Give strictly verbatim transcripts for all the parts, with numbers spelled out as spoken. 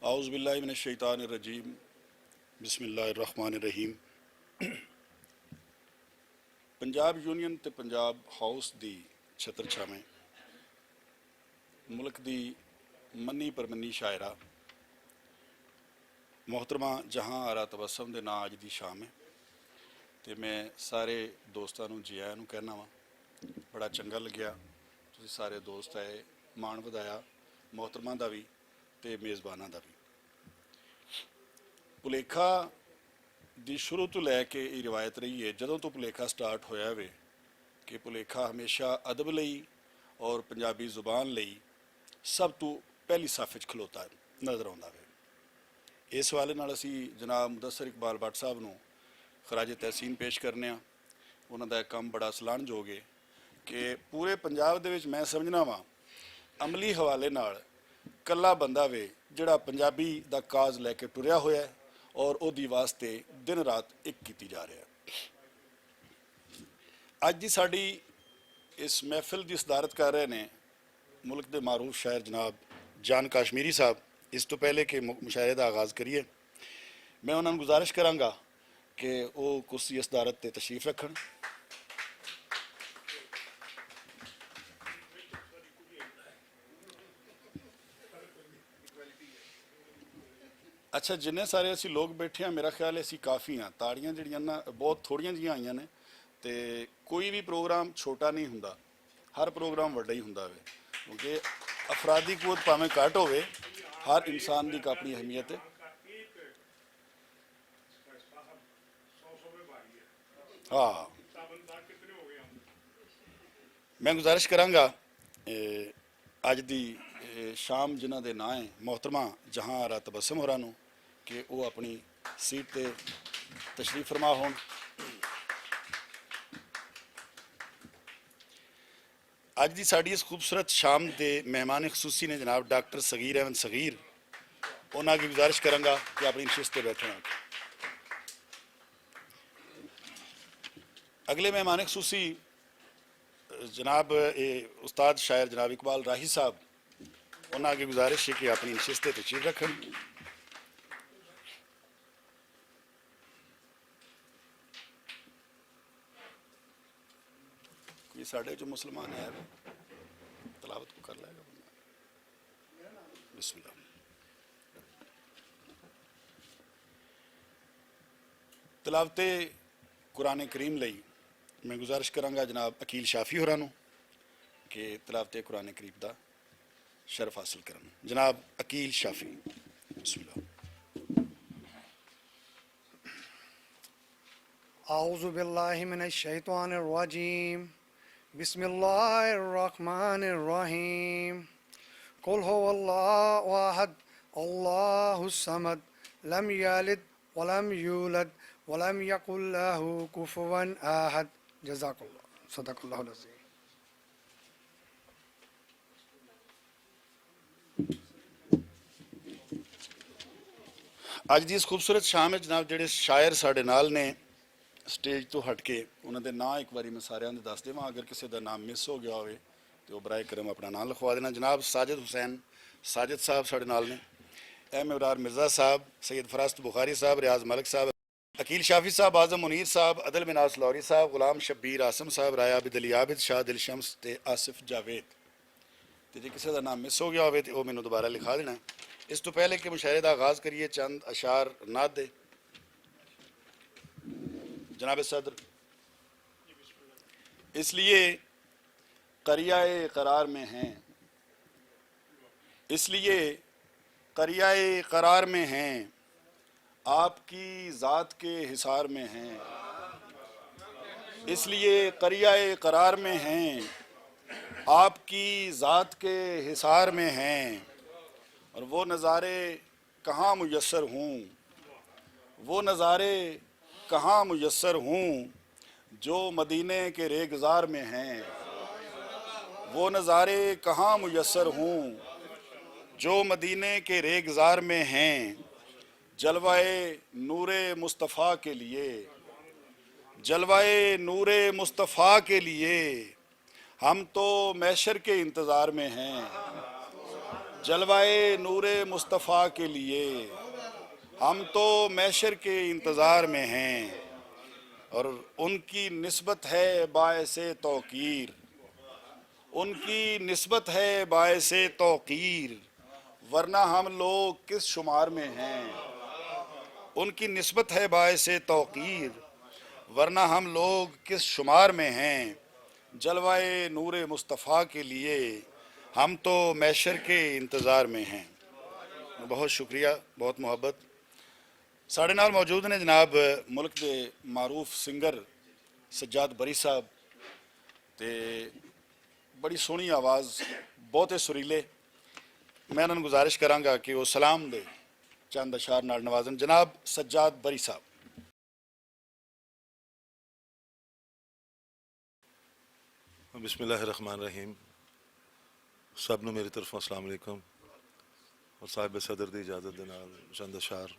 اعوذ باللہ من الشیطان الرجیم۔ بسم اللہ الرحمن الرحیم۔ پنجاب یونین تے پنجاب ہاؤس دی چھتر چھاویں، ملک دی منی پرمنی شاعرہ محترمہ جہاں آرا تبسم دے ناں اج دی شام ہے، تے میں سارے دوستاں نوں جی آیاں نوں کہنا واں۔ بڑا چنگا لگیا، تسی سارے دوست آئے، مان ودایا محترمہ دا وی تے میزباناں دا وی۔ پلیکھا دی شروع تو لے کے یہ روایت رہی ہے، جدوں تو پلیکھا سٹارٹ ہویا ہوئے، کہ پلیکھا ہمیشہ ادب لئی اور پنجابی زبان لئی سب تو پہلی صف وچ کھلوتا نظر آوندا ہوئے۔ اس حوالے نال اسی جناب مدثر اقبال بٹ صاحب نوں خراج تحسین پیش کرنے ہاں۔ انہاں دا کم بڑا سلان جوگ ہے کہ پورے پنجاب دے وچ میں سمجھنا واں، عملی حوالے نال کلا بندہ وے جڑا پنجابی دا کاز لے کے ٹریا ہویا ہے اور او دی واسطے دن رات ایک کیتی جا رہا ہے۔ اج دی ساڈی اس محفل دی صدارت کر رہے نے ملک دے معروف شاعر جناب جان کاشمیری صاحب۔ اس تو پہلے کہ م- مشاعرے دا آغاز کریے، میں انہاں نوں گزارش کراں گا کہ او کرسی صدارت تے تشریف رکھن۔ اچھا، جنہیں سارے اسی لوگ بیٹھے ہیں، میرا خیال ہے اسی کافی ہیں۔ تاڑیاں جڑیاں نا، بہت تھوڑیاں جیاں آئیاں نے، تے کوئی بھی پروگرام چھوٹا نہیں ہوندا، ہر پروگرام وڈا ہی ہوندا ہے، کیونکہ افرادی قوت پاویں گھٹ ہووے، ہر انسان دی ایک اپنی اہمیت ہے۔ ہاں، میں گزارش کراں گا، اے، اج دی، اے، شام جنہاں دے ناں ہے، محترمہ جہاں آرا تبسم ہوراں نوں، کہ او اپنی سیٹ تے تشریف فرما ہون۔ اج دی ساڈی اس خوبصورت شام دے مہمان خصوصی نے جناب ڈاکٹر صغیر احمد صغیر۔ انہاں کی گزارش کراں گا کہ اپنی نشست تے بیٹھے ہون۔ اگلے مہمان خصوصی جناب، اے، استاد شاعر جناب اقبال راہی صاحب، انہاں اگے گزارش ہے کہ اپنی نشست تے تشریف رکھن۔ کوئی ساڈے جو مسلمان ہے، تلاوت کو کر لے گا بندہ۔ بسم اللہ۔ تلاوت قرآن کریم لئی میں گزارش کراں گا جناب عقیل شافی ہوراں نوں کہ تلاوت قرآن کریم دا شرف حاصل کرن۔ جناب عقیل شافی، بسم اللہ۔ اعوذ باللہ من الشیطان الرجیم۔ بسم اللہ الرحمن الرحیم۔ قل هو اللہ احد، اللہ الصمد، لم یلد ولم یولد، ولم یکن لہ کفوا احد۔ جزاک اللہ، صدق اللہ العظیم۔ اج دی اس خوبصورت شام وچ جناب جڑے شاعر ساڈے نال نے، سٹیج تو ہٹ کے انہاں دے ناں ایک واری میں ساریاں دے دس دیواں، اگر کسے دا نام مس ہو گیا ہوئے تو برائے کرم اپنا نام لکھوا دینا۔ جناب ساجد حسین ساجد صاحب ساڈے نال نے، ایم ابرار مرزا صاحب، سید فراست بخاری صاحب، ریاض ملک صاحب، عقیل شافی صاحب، اعظم منیر صاحب، عدل بناس لوری صاحب، غلام شبیر عاصم صاحب، رایا عابد علی عابد، شاہ دل شمس تے آصف جاوید۔ تے جے کسے دا نام مس ہو گیا ہوئے تے او مینوں دوبارہ لکھا دینا۔ اس تو پہلے کہ مشاعرے دا آغاز کریے، چند اشعار نعت دے۔ جناب صدر، اس لیے قریہ قرار میں ہیں، اس لیے قریہ قرار میں ہیں، آپ کی ذات کے حصار میں ہیں، اس لیے قریہ قرار میں ہیں، آپ کی ذات کے حصار میں ہیں۔ اور وہ نظارے کہاں میسر ہوں، وہ نظارے کہاں میسر ہوں، جو مدینے کے ریگزار میں ہیں، وہ نظارے کہاں میسر ہوں، جو مدینے کے ریگزار میں ہیں۔ جلوہ نور مصطفیٰ کے لیے، جلوہ نور مصطفیٰ کے لیے ہم تو محشر کے انتظار میں ہیں۔ جلوائے نور مصطفیٰ کے لیے ہم تو محشر کے انتظار میں ہیں، اور ان کی نسبت ہے باعث توقیر، ان کی نسبت ہے باعث توقیر، ورنہ ہم لوگ کس شمار میں ہیں؟ ان کی نسبت ہے باعث توقیر، ورنہ ہم لوگ کس شمار میں ہیں؟ جلوائے نور مصطفیٰ کے لیے ہم تو محشر کے انتظار میں ہیں۔ بہت شکریہ، بہت محبت۔ ساڈے نال موجود نے جناب ملک دے معروف سنگر سجاد بری صاحب، تے بڑی سوہنی آواز، بہت سریلے۔ میں انہاں نوں گزارش کراں گا کہ وہ سلام دے چند اشعار نال نوازن۔ جناب سجاد بری صاحب۔ بسم اللہ الرحمن الرحیم۔ سب نوں میری طرفوں السلام علیکم، اور صاحب صدر دی اجازت دے نال چند اشعار۔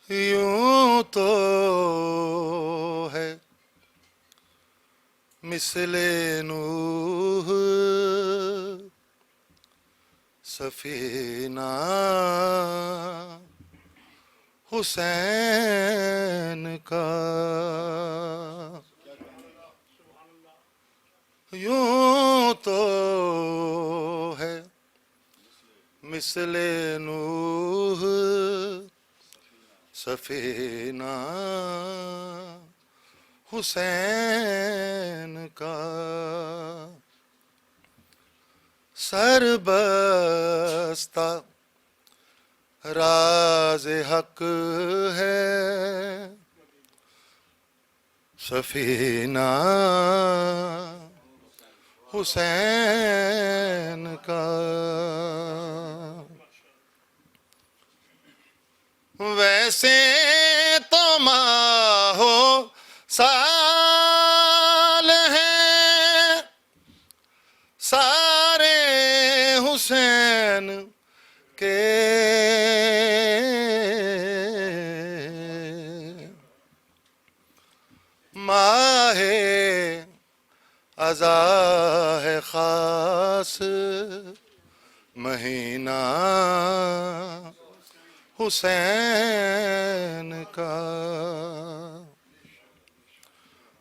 یوں تو ہے مثل نوح سفینہ حسین کا، یوں تو ہے مثل نوح سفینہ حسین کا، سر بستہ راز حق ہے سفینہ حسین کا۔ ویسے تو ماہ و سال ہیں سارے حسین کے، ماہ ازا ہے خاص مہینہ حسین کا۔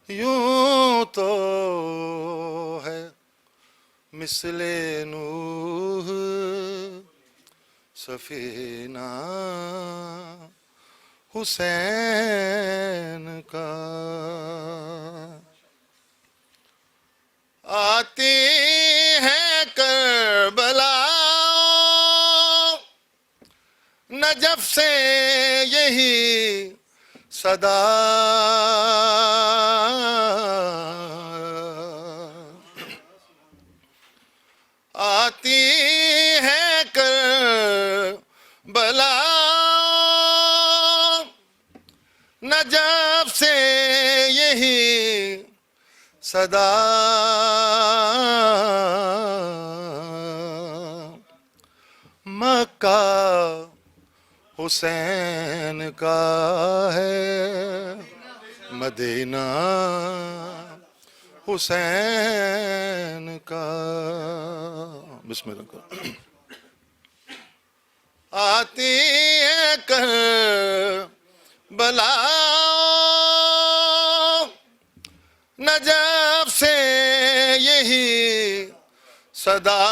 یوں تو ہے مثل نوح سفینہ حسین کا۔ آتی ہے کربلا نجف سے یہی صدا، آتی ہے کربلا نجف سے یہی صدا۔ مکہ حسین کا ہے، مدینہ حسین کا۔ بسم اللہ۔ آتی ہے کربلا نجف سے یہی صدا،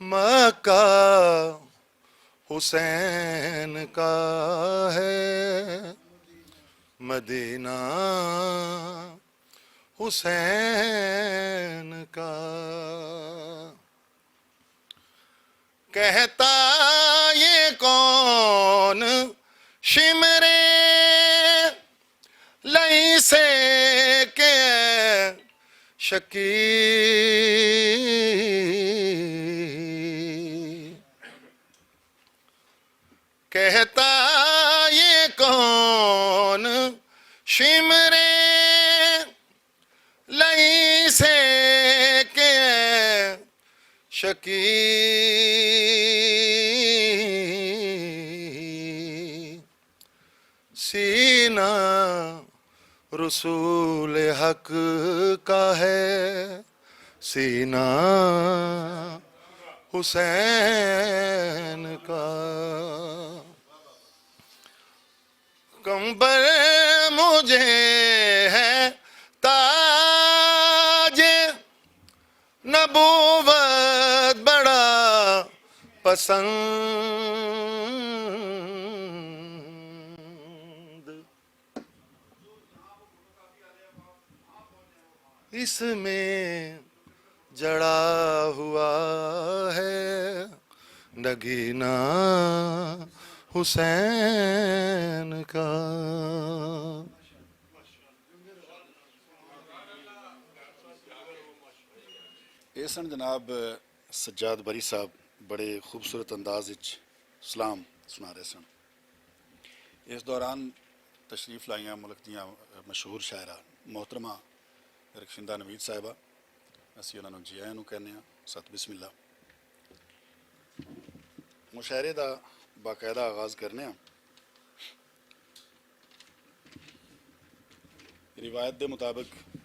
مکہ حسین کا ہے، مدینہ حسین کا۔ کہتا یہ کون شمرے لئی سے کہ شکی، کہتا یہ کون شمرے لئی سے کہ شکی، رسول حق کا ہے سینہ حسین کا۔ کمبر مجھے ہے تاج نبوت بڑا پسند۔ اس میں جڑا ہوا ہے نگینا حسین کا۔ اے سن جناب سجاد بری صاحب، بڑے خوبصورت انداز وچ سلام سنا رہے سن۔ اس دوران تشریف لائیاں ملک دیاں مشہور شاعرہ محترمہ رخشندہ نوید صاحبہ، اسی انہاں نوں جی آیاں نوں کہنے ہاں۔ ست بسم اللہ۔ مشاعرے دا باقاعدہ آغاز کرنے ہاں۔ روایت دے مطابق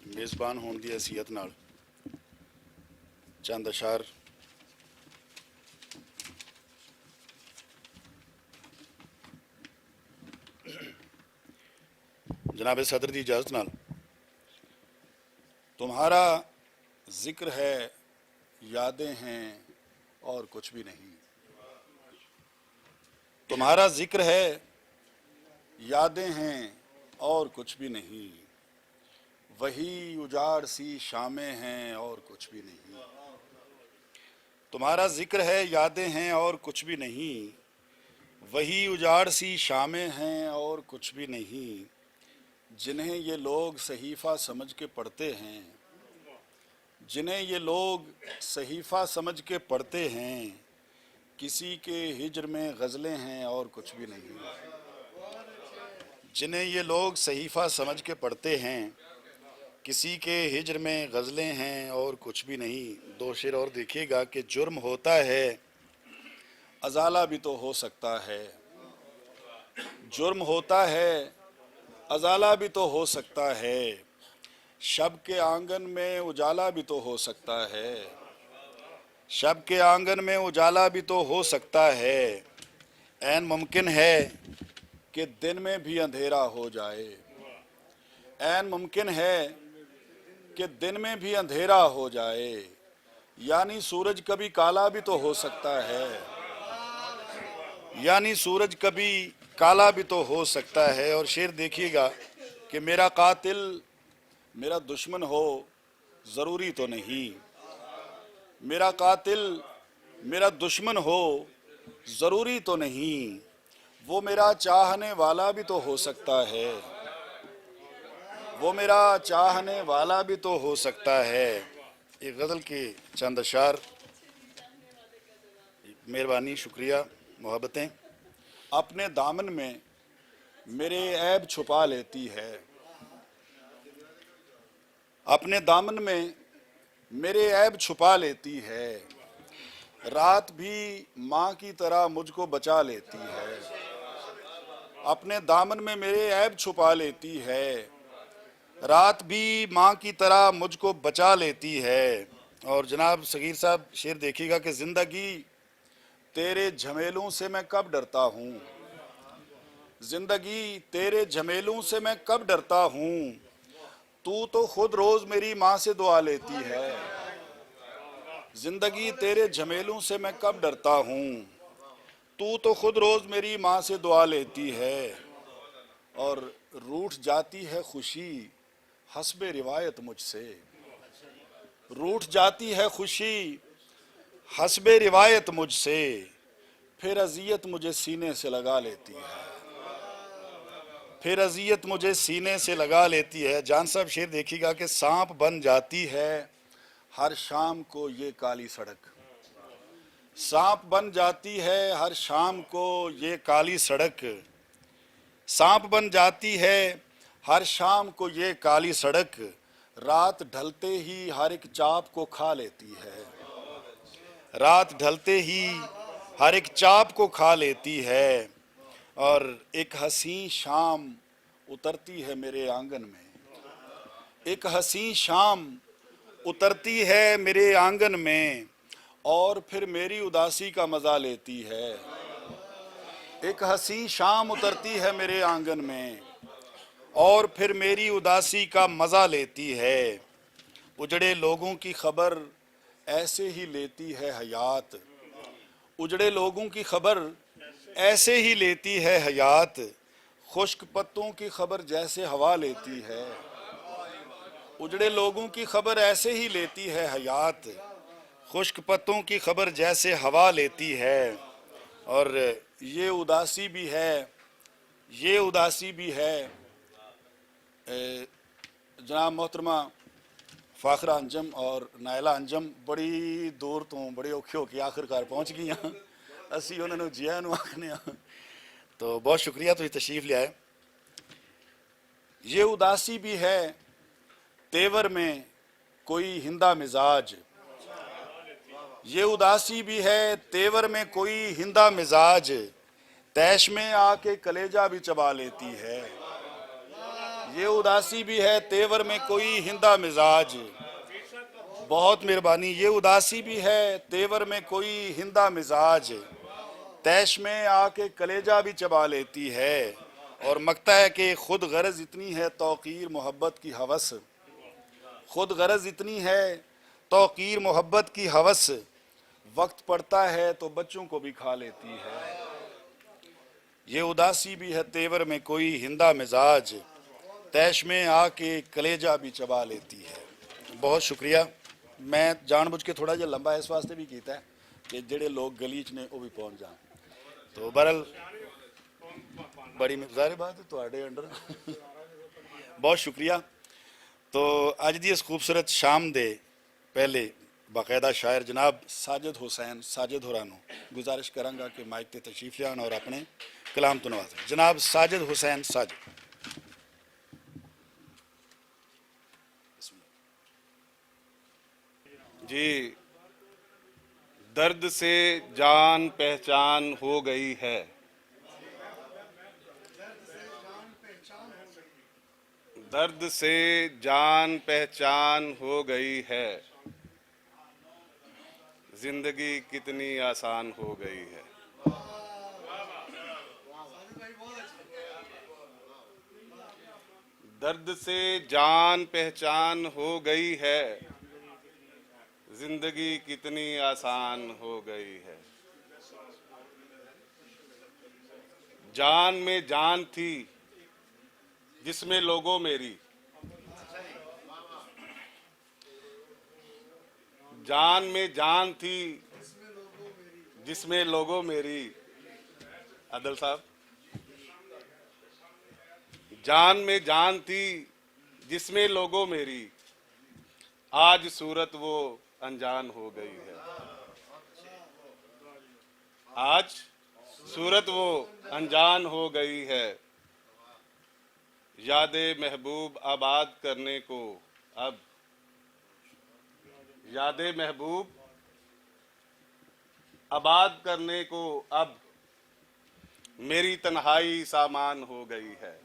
میزبان ہون دی حیثیت نال چند اشعار جناب صدر دی اجازت نال۔ تمہارا ذکر ہے، یادیں ہیں اور کچھ بھی نہیں۔ تمہارا ذکر ہے، یادیں ہیں اور کچھ بھی نہیں۔ وہی اجاڑ سی شامیں ہیں اور کچھ بھی نہیں۔ تمہارا ذکر ہے، یادیں ہیں اور کچھ بھی نہیں۔ وہی اجاڑ سی شامیں ہیں اور کچھ بھی نہیں، جنہیں یہ لوگ صحیفہ سمجھ کے پڑھتے ہیں، جنہیں یہ لوگ صحیفہ سمجھ کے پڑھتے ہیں، کسی کے ہجر میں غزلیں ہیں اور کچھ بھی نہیں۔ جنہیں یہ لوگ صحیفہ سمجھ کے پڑھتے ہیں، کسی کے ہجر میں غزلیں ہیں اور کچھ بھی نہیں۔ دو شعر اور دیکھیے گا کہ جرم ہوتا ہے، ازالہ بھی تو ہو سکتا ہے۔ جرم ہوتا ہے، ازالہ بھی تو ہو سکتا ہے۔ شب کے آنگن میں اجالا بھی تو ہو سکتا ہے۔ شب کے آنگن میں اجالا بھی تو ہو سکتا ہے۔ عین ممکن ہے کہ دن میں بھی اندھیرا ہو جائے۔ عین ممکن ہے کہ دن میں بھی اندھیرا ہو جائے، یعنی سورج کبھی کالا بھی تو ہو سکتا ہے، یعنی سورج کبھی کالا بھی تو ہو سکتا ہے۔ اور شعر دیکھیے گا کہ میرا قاتل میرا دشمن ہو، ضروری تو نہیں۔ میرا قاتل میرا دشمن ہو، ضروری تو نہیں۔ وہ میرا چاہنے والا بھی تو ہو سکتا ہے، وہ میرا چاہنے والا بھی تو ہو سکتا ہے۔ ایک غزل کے چند اشعار۔ مہربانی، شکریہ، محبتیں۔ اپنے دامن میں میرے عیب چھپا لیتی ہے، اپنے دامن میں میرے عیب چھپا لیتی ہے۔ رات بھی ماں کی طرح مجھ کو بچا لیتی ہے، اپنے دامن میں میرے عیب چھپا لیتی ہے۔ رات بھی ماں کی طرح مجھ کو بچا لیتی ہے۔ اور جناب صغیر صاحب، شعر دیکھیے گا کہ زندگی تیرے جھمیلوں سے میں کب ڈرتا ہوں، زندگی تیرے جھمیلوں سے میں کب ڈرتا ہوں، تو تو خود روز میری ماں سے دعا لیتی ہے۔ زندگی تیرے جھمیلوں سے میں کب ڈرتا ہوں، تو تو خود روز میری ماں سے دعا لیتی ہے۔ اور روٹھ جاتی ہے خوشی حسب روایت مجھ سے، روٹھ جاتی ہے خوشی حسب روایت مجھ سے، پھر اذیت مجھے سینے سے لگا لیتی ہے، پھر اذیت مجھے سینے سے لگا لیتی ہے۔ جان صاحب، شعر دیکھیے گا کہ سانپ بن جاتی ہے ہر شام کو یہ کالی سڑک، سانپ بن جاتی ہے ہر شام کو یہ کالی سڑک، سانپ بن جاتی ہے ہر شام کو یہ کالی سڑک، رات ڈھلتے ہی ہر ایک چاپ کو کھا لیتی ہے، رات ڈھلتے ہی ہر ایک چاپ کو کھا لیتی ہے۔ اور ایک حسین شام اترتی ہے میرے آنگن میں۔ ایک حسین شام اترتی ہے میرے آنگن میں اور پھر میری اداسی کا مزہ لیتی ہے۔ ایک حسین شام اترتی ہے میرے آنگن میں اور پھر میری اداسی کا مزہ لیتی ہے۔ اجڑے لوگوں کی خبر ایسے ہی لیتی ہے حیات۔ اجڑے لوگوں کی خبر ایسے ہی لیتی ہے حیات۔ خشک پتوں کی خبر جیسے ہوا لیتی ہے۔ اجڑے لوگوں کی خبر ایسے ہی لیتی ہے حیات۔ خشک پتوں کی خبر جیسے ہوا لیتی ہے۔ اور یہ اداسی بھی ہے، یہ اداسی بھی ہے۔ اے، جناب محترمہ فاخرہ انجم اور نائلہ انجم بڑی دور تو بڑے اوکھے ہو کے آخر کار پہنچ گئی ہیں۔ اسی انہاں نوں جیاں نوں آکھنے ہاں۔ تو بہت شکریہ، تسی تشریف لے آئے۔ یہ اداسی بھی ہے تیور میں کوئی ہندا مزاج۔ یہ اداسی بھی ہے تیور میں کوئی ہندا مزاج، تیش میں آ کے کلیجہ بھی چبا لیتی ہے۔ یہ اداسی بھی ہے تیور میں کوئی ہندا مزاج۔ بہت مہربانی۔ یہ اداسی بھی ہے تیور میں کوئی ہندا مزاج، تیش میں آ کے کلیجہ بھی چبا لیتی ہے۔ اور مکتا ہے کہ خود غرض اتنی ہے توقیر محبت کی ہوس، خود غرض اتنی ہے توقیر محبت کی ہوس، وقت پڑتا ہے تو بچوں کو بھی کھا لیتی ہے۔ یہ اداسی بھی ہے تیور میں کوئی ہندا مزاج، تیش میں آ کے کلیجہ بھی چبا لیتی ہے۔ بہت شکریہ۔ میں جان بوجھ کے تھوڑا جہا لمبا اس واسطے بھی کیتا ہے کہ جڑے لوگ گلی چ نے وہ بھی پہنچ جان۔ تو بہرحال بڑی م-، ظاہر بات ہے تواڈے انڈر۔ بہت شکریہ۔ تو اج دی اس خوبصورت شام دے پہلے باقاعدہ شاعر جناب ساجد حسین ساجد ہوراں نوں گزارش کراں گا کہ مائک تے تشریف لیان اور اپنے کلام تو نوازیں۔ جناب ساجد حسین ساجد۔ جی، درد سے جان پہچان ہو گئی ہے۔ درد سے جان پہچان ہو گئی ہے۔ زندگی کتنی آسان ہو گئی ہے۔ درد سے جان پہچان ہو گئی ہے۔ زندگی کتنی آسان ہو گئی ہے۔ جان میں جان تھی، جس میں لوگوں میری، جان میں جان تھی، جس میں لوگوں میری، عادل صاحب، جان میں جان تھی، جس میں لوگوں میری، آج صورت وہ انجان ہو گئی ہے۔ آج صورت وہ انجان ہو گئی ہے۔ یاد محبوب آباد کرنے کو اب، یاد محبوب آباد کرنے کو اب میری تنہائی سامان ہو گئی ہے۔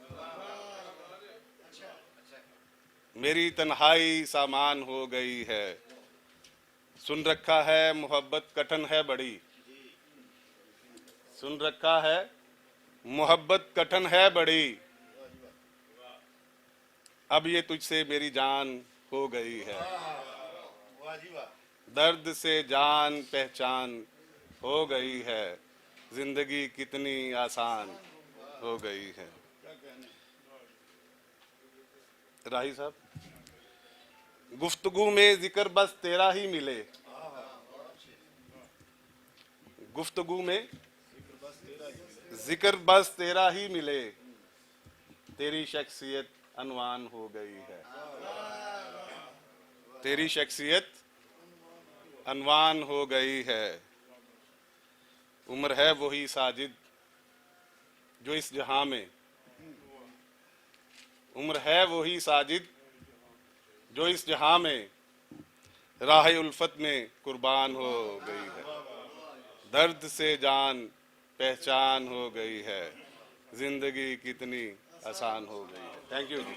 میری تنہائی سامان ہو گئی ہے۔ سن رکھا ہے محبت کٹھن ہے بڑی۔ سن رکھا ہے محبت کٹھن ہے بڑی۔ اب یہ تجھ سے میری جان ہو گئی ہے۔ درد سے جان پہچان ہو گئی ہے۔ زندگی کتنی آسان ہو گئی ہے۔ راہی صاحب، گفتگو میں ذکر بس تیرا ہی ملے۔ گفتگو میں ذکر بس تیرا ہی ملے، تیری شخصیت عنوان ہو گئی ہے۔ تیری شخصیت عنوان ہو گئی ہے۔ عمر ہے وہی ساجد جو اس جہاں میں، عمر ہے وہی ساجد جو اس جہاں میں راہ الفت میں قربان ہو گئی ہے۔ درد سے جان پہچان ہو گئی ہے۔ زندگی کتنی آسان ہو گئی ہے۔ تھینک یو جی۔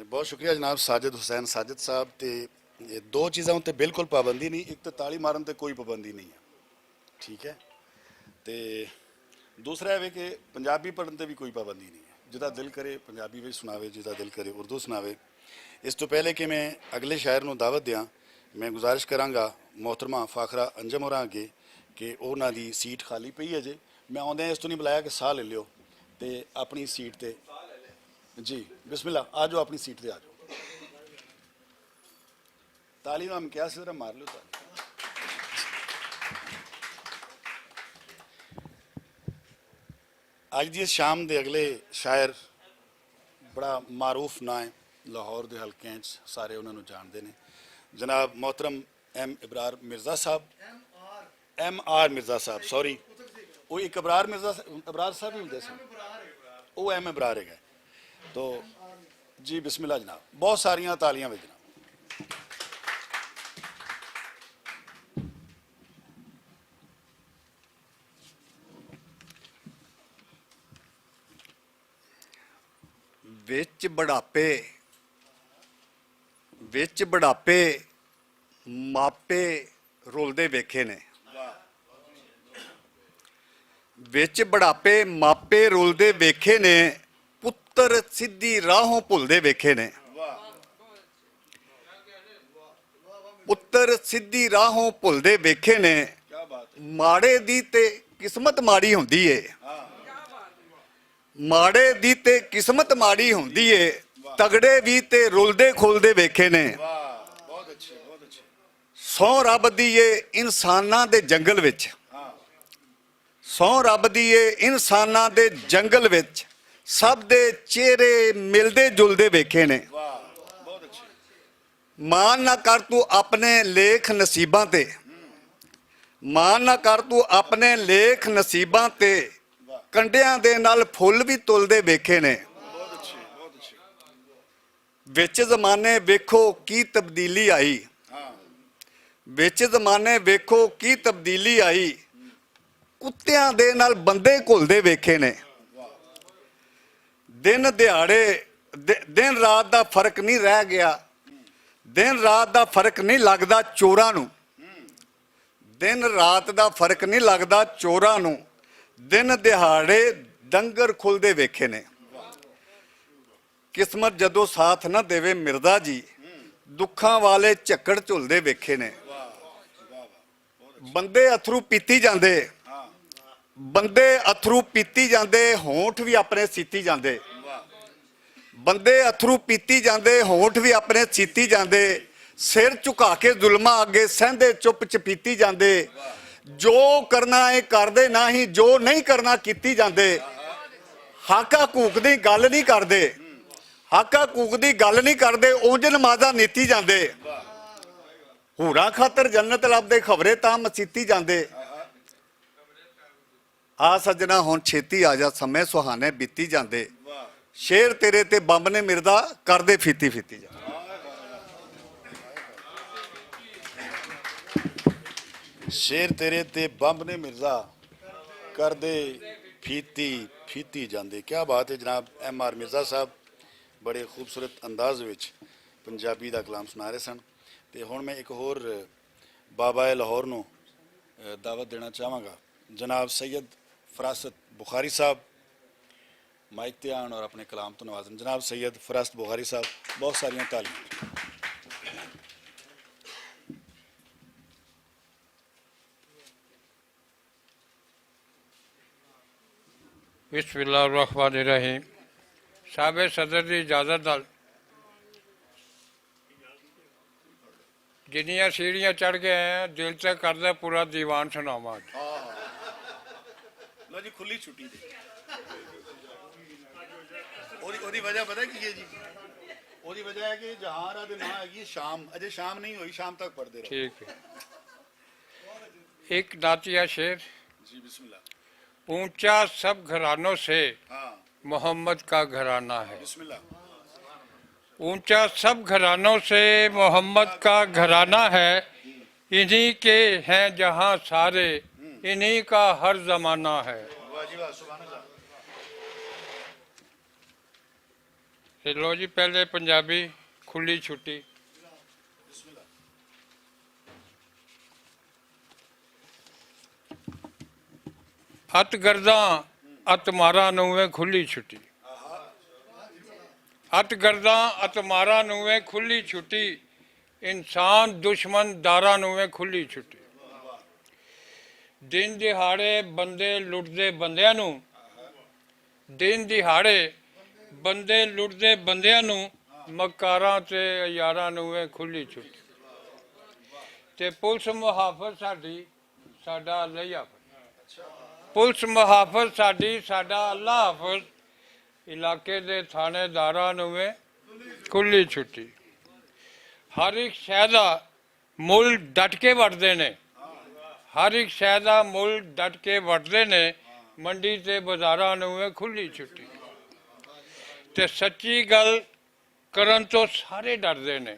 بہت شکریہ جناب ساجد حسین ساجد صاحب۔ تے دو چیزاں تے بالکل پابندی نہیں، ایک تے تالی مارن تے کوئی پابندی نہیں ہے، ٹھیک ہے؟ تے دوسرا ہے کہ پنجابی پڑھن تے بھی کوئی پابندی نہیں ہے، جدا دل کرے پنجابی وچ سناوے، جدا دل کرے اردو سناوے۔ اس تو پہلے کہ میں اگلے شاعر نوں دعوت دیاں، میں گزارش کراں گا محترمہ فاخرہ انجم ہوراں اگے کہ انہاں دی سیٹ خالی پئی ہے جے۔ میں آندے اس تو نہیں بلایا کہ ساہ لے لیو تے اپنی سیٹ تے۔ جی، بسم اللہ، آ جاؤ، اپنی سیٹ تے آ جاؤ۔ تعلیم ہم کیا سی طرح مار لو تعلیم۔ اج دی اس شام دے اگلے شاعر بڑا معروف ناں ہے، لاہور دے حلقے چ سارے انہاں نوں جانتے ہیں، جناب محترم ایم ابرار مرزا صاحب۔ ایم آر مرزا صاحب، سوری، وہ ایک ابرار مرزا، ابرار صاحب ہی ہوندے سن، وہ ایم ابرار ہے۔ تو جی بسم اللہ جناب، بہت ساریاں تالیاں وچ جناب۔ وچ بڑھاپے، وچ بڑھاپے ماپے رولدے ویکھے نے۔ وچ بڑھاپے ماپے رولدے ویکھے نے، پتر سدھی راہوں بھلدے ویکھے نے۔ پتر سدھی راہوں بھلدے ویکھے نے۔ ماڑے دی تے قسمت ماڑی ہوندی ہے۔ ماڑے دی تے قسمت ماڑی ہوندی ہے، تگڑے وی تے رلدے کھلدے ویکھے نے۔ سو رب دی اے انساناں دے جنگل وچ، سو رب دی اے انساناں دے جنگل وچ، سب دے چہرے ملدے جلدے ویکھے نے۔ مان نہ کر تو اپنے لیکھ نصیباں تے، مان نہ کر تو اپنے لیکھ نصیباں تے، کنڈیاں دے نال پھل وی تلدے ویکھے نے۔ وچ زمانے ویکھو کی تبدیلی آئی، وچ زمانے ویکھو کی تبدیلی آئی، کتیاں دے نال بندے گھلدے ویکھے نے۔ دن دیہاڑے، د-، دن رات دا فرق نہیں رہ گیا، دن رات دا فرق نہیں لگدا چوراں نوں، دن رات دا فرق نہیں لگدا چوراں نوں، دن دیہاڑے دنگر کھلدے ویکھے نے۔ قسمت جدوں ساتھ نہ دیوے مردا جی، دکھاں والے جھکڑ جھلدے ویکھے نے۔ بندے اتھرو پیتی جاندے، بندے اتھرو پیتی جاندے، ہونٹ وی اپنے سیتی جاندے۔ بندے اتھرو پیتی جاندے، ہونٹ وی اپنے سیتی جاندے۔ سر جھکا کے ظلماں اگے سہندے چپ چپیتی جاندے۔ جو کرنا اے کردے نہ ہی، جو نہیں کرنا کیتی جاندے۔ حق حقوق دی گل نہیں کردے، حق حقوق دی گل نہیں کردے، اونج نمازاں نیتی جاندے۔ ہوراں خاطر جنت لبدے، خبرے تاں مسیتی جاندے۔ آ سجنا ہن چھیتی آ جا، سمے سہانے بیتی جاندے۔ شیر تیرے تے بمب نے مردا، کردے فیتی فیتی جا۔ شیر تیرے تے بمب نے مرزا، کردے پھیتی پھیتی جاندے۔ کیا بات ہے جناب ایم آر مرزا صاحب، بڑے خوبصورت انداز وچ پنجابی دا کلام سنا رہے سن۔ تے ہن میں ایک ہور بابا لاہور نو، اے، دعوت دینا چاہواں گا، جناب سید فراست بخاری صاحب مائک تے آن اور اپنے کلام تو نوازن۔ جناب سید فراست بخاری صاحب، بہت ساریاں تعلیمات۔ بسم اللہ الرحمن الرحیم۔ صاحب صدر دی اجازت نال جنیاں سیڑھیاں چڑھ کے آئے ہیں، دل تے کردا پورا دیوان سناواں۔ لو جی، کھلی چھٹی دے۔ اوہدی، اوہدی وجہ پتہ کی ہے جی؟ اوہدی وجہ ہے کہ جہاں راہ دے نام ہے یہ شام، اجے شام نہیں ہوئی، شام تک پڑھتے رہو۔ ٹھیک ہے۔ ایک نعتیہ شعر۔ جی، بسم اللہ۔ اونچا سب گھرانوں سے ہاں۔ محمد کا گھرانہ ہے۔ بسم اللہ۔ اونچا سب گھرانوں سے محمد کا گھرانہ ہے، انہی کے ہیں جہاں سارے، ہوں۔ انہی کا ہر زمانہ ہے۔ تے لو جی، پہلے پنجابی، کھلی چھٹی۔ ات گرداں، ات ماراں نوں وے کھلی چھٹی۔ ات گرداں، ات ماراں نوں وے کھلی چھٹی۔ انسان دشمن داراں نوں وے کھلی چھٹی۔ دن دہاڑے بندے لٹدے بندیاں نوں، دن دہاڑے بندے لٹدے بندیاں نوں، مکاراں تے یاراں نوں وے کھلی چھٹی۔ تے پولیس محافظ ساڈی، ساڈا اللہ ہی حافظ۔ پولیس محافظ ساڈی، ساڈا اللہ حافظ۔ علاقے دے تھانے داراں نوں وے کھلی چھٹی۔ ہر ایک شے دا مل ڈٹ کے وٹدے نے۔ ہر ایک شے دا مل ڈٹ کے وٹدے نے۔ منڈی تے بازاراں نوں وے کھلی چھٹی۔ تے سچی گل کرن تو سارے ڈردے نے۔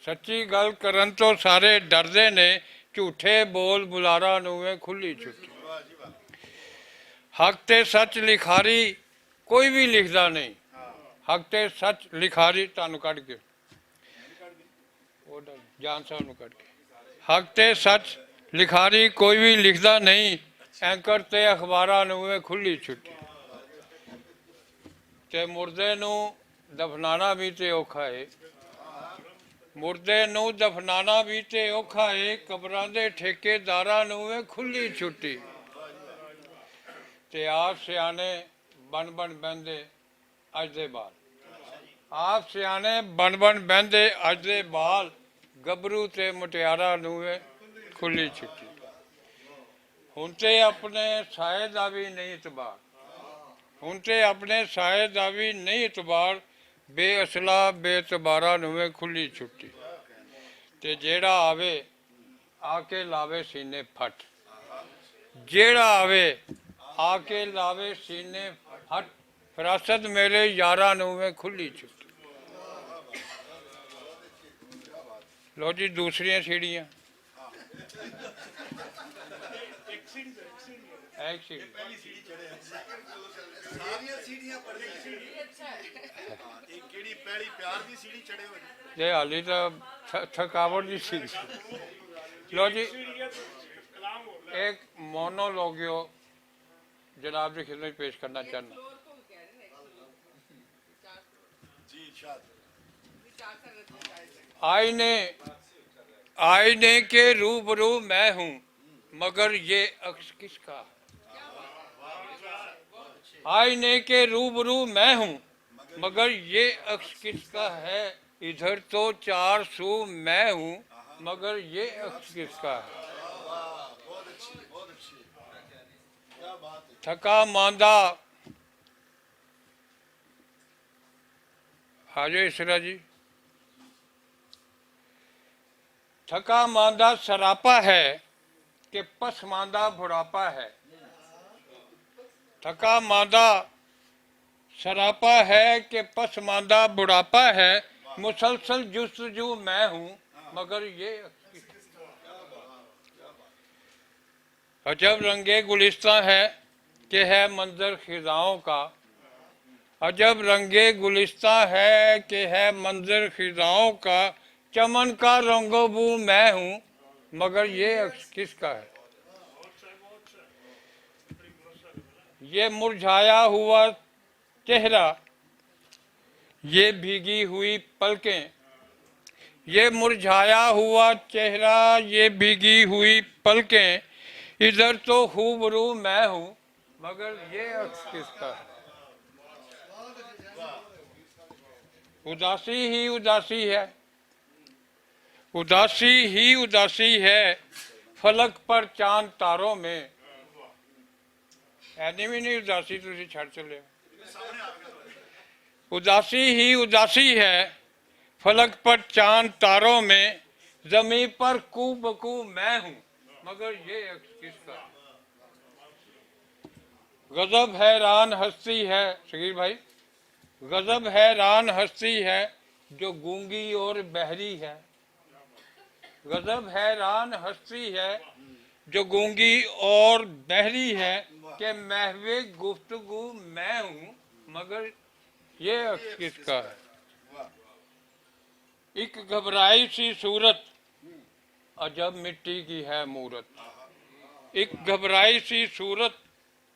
سچی گل کرن تو سارے ڈردے نے۔ جھوٹے بول بلاراں نوں وے کھلی چھٹی۔ حق تے سچ لکھاری کوئی بھی لکھدا نہیں۔ حق تے سچ لکھاری تانوں کڈ کے، او جان صاحب نوں کڈ کے۔ حق تے سچ لکھاری کوئی بھی لکھدا نہیں۔ اینکر تے اخباراں نوں وے کھلی چھٹی۔ تے مردے نوں دفنانا بھی تے اوکھا ہے۔ مردے نوں دفنانا بھی تے اوکھا ہے۔ قبراں دے ٹھیکے داراں نوں وے کھلی چھٹی۔ تے آپ سیانے بن بن بہندے اج دے بال۔ آپ سیانے بن بن بہندے اج دے بال۔ گبرو تے مٹیارا نوں وے کھلی چھٹی۔ ہن تے اپنے سائے دا وی نہیں اعتبار۔ ہن تے اپنے سائے دا وی نہیں اعتبار۔ بے اصلا بے اعتبارا نوں وے کھلی چھٹی۔ تے جیڑا آوے آ کے لاوے سینے پھٹ۔ جیڑا آوے آ کے لاوے سینے پھٹ۔ فراست میرے یاراں نوں وے کھلی چھٹی۔ لو جی، دوسریاں سیڑھیاں۔ ایک سیڑھی۔ ساریاں سیڑھیاں پڑھنی ہے۔ ہاں، ایک کیڑی پہلی پیار دی سیڑھی چڑھے ہوئے۔ یہ حالی تو تھ-، تھکاوٹ دی سیڑھی۔ لو جی، ایک مونولوگیو جناب دی خدمت پیش کرنا چاہنا۔ آئینے، آئینے کے روبرو میں ہوں، مگر یہ عکس کس کا ہے؟ آئینے کے روبرو میں ہوں، مگر یہ عکس کس کا ہے؟ ادھر تو چار سو میں ہوں، مگر یہ عکس کس کا ہے؟ تھکا ماندہ، آ جائے اسرا جی۔ تھکا ماندہ سراپا ہے کہ پسماندہ بڑھاپا ہے۔ تھکا ماندہ سراپا ہے کہ پسماندہ بڑھاپا ہے۔ مسلسل جستجو میں ہوں، مگر یہ عجب رنگ گلستاں ہے کہ ہے منظر خزاؤں کا۔ عجب رنگ گلستاں ہے کہ ہے منظر خزاؤں کا۔ چمن کا رنگ و بو میں ہوں، مگر یہ عکس کس کا ہے؟ یہ مرجھایا ہوا چہرہ، یہ بھیگی ہوئی پلکیں، یہ مرجھایا ہوا چہرہ، یہ بھیگی ہوئی پلکیں، ادھر تو خوب رو میں ہوں، مگر یہ عکس کس کا ہے؟ اداسی ہی اداسی ہے، اداسی ہی اداسی ہے، فلک پر چاند تاروں میں۔ اینی بھی نہیں، اداسی تسی چھڑ چلے ہو۔ اداسی ہی اداسی ہے، فلک پر چاند تاروں میں، زمین پر کو بکو میں ہوں، مگر یہ عکس کس کا ہے؟ غضب حیران ہستی ہے، شکیل بھائی، غضب حیران ہستی ہے جو گونگی اور بہری ہے۔ غضب حیران ہستی ہے جو گونگی اور بحری ہے، کہ محو گفتگو میں ہوں، مگر یہ عکس کس کا ہے؟ ایک گھبرائی سی صورت، عجب مٹی کی ہے مورت۔ ایک گھبرائی سی صورت،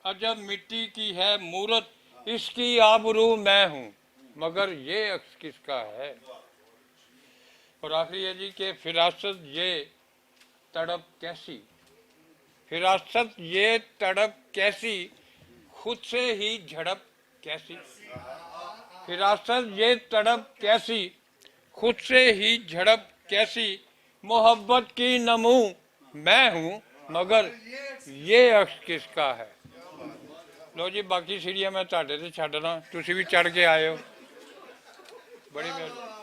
عجب مٹی کی ہے مورت، اس کی آبرو میں ہوں، مگر یہ عکس کس کا ہے؟ اور آخری ہے جی کہ فراست یہ تڑپ کیسی، فراست یہ تڑپ کیسی، خود سے ہی جھڑپ کیسی، فراست یہ تڑپ کیسی، خود سے ہی جھڑپ کیسی، محبت کی نمو میں ہوں، مگر یہ عکس کس کا ہے؟ لو جی، باقی سیڑھیاں میں تہاڈے تے چھڈ رہا، تسی بھی چڑھ کے آئے ہو۔ بڑی مہربانی۔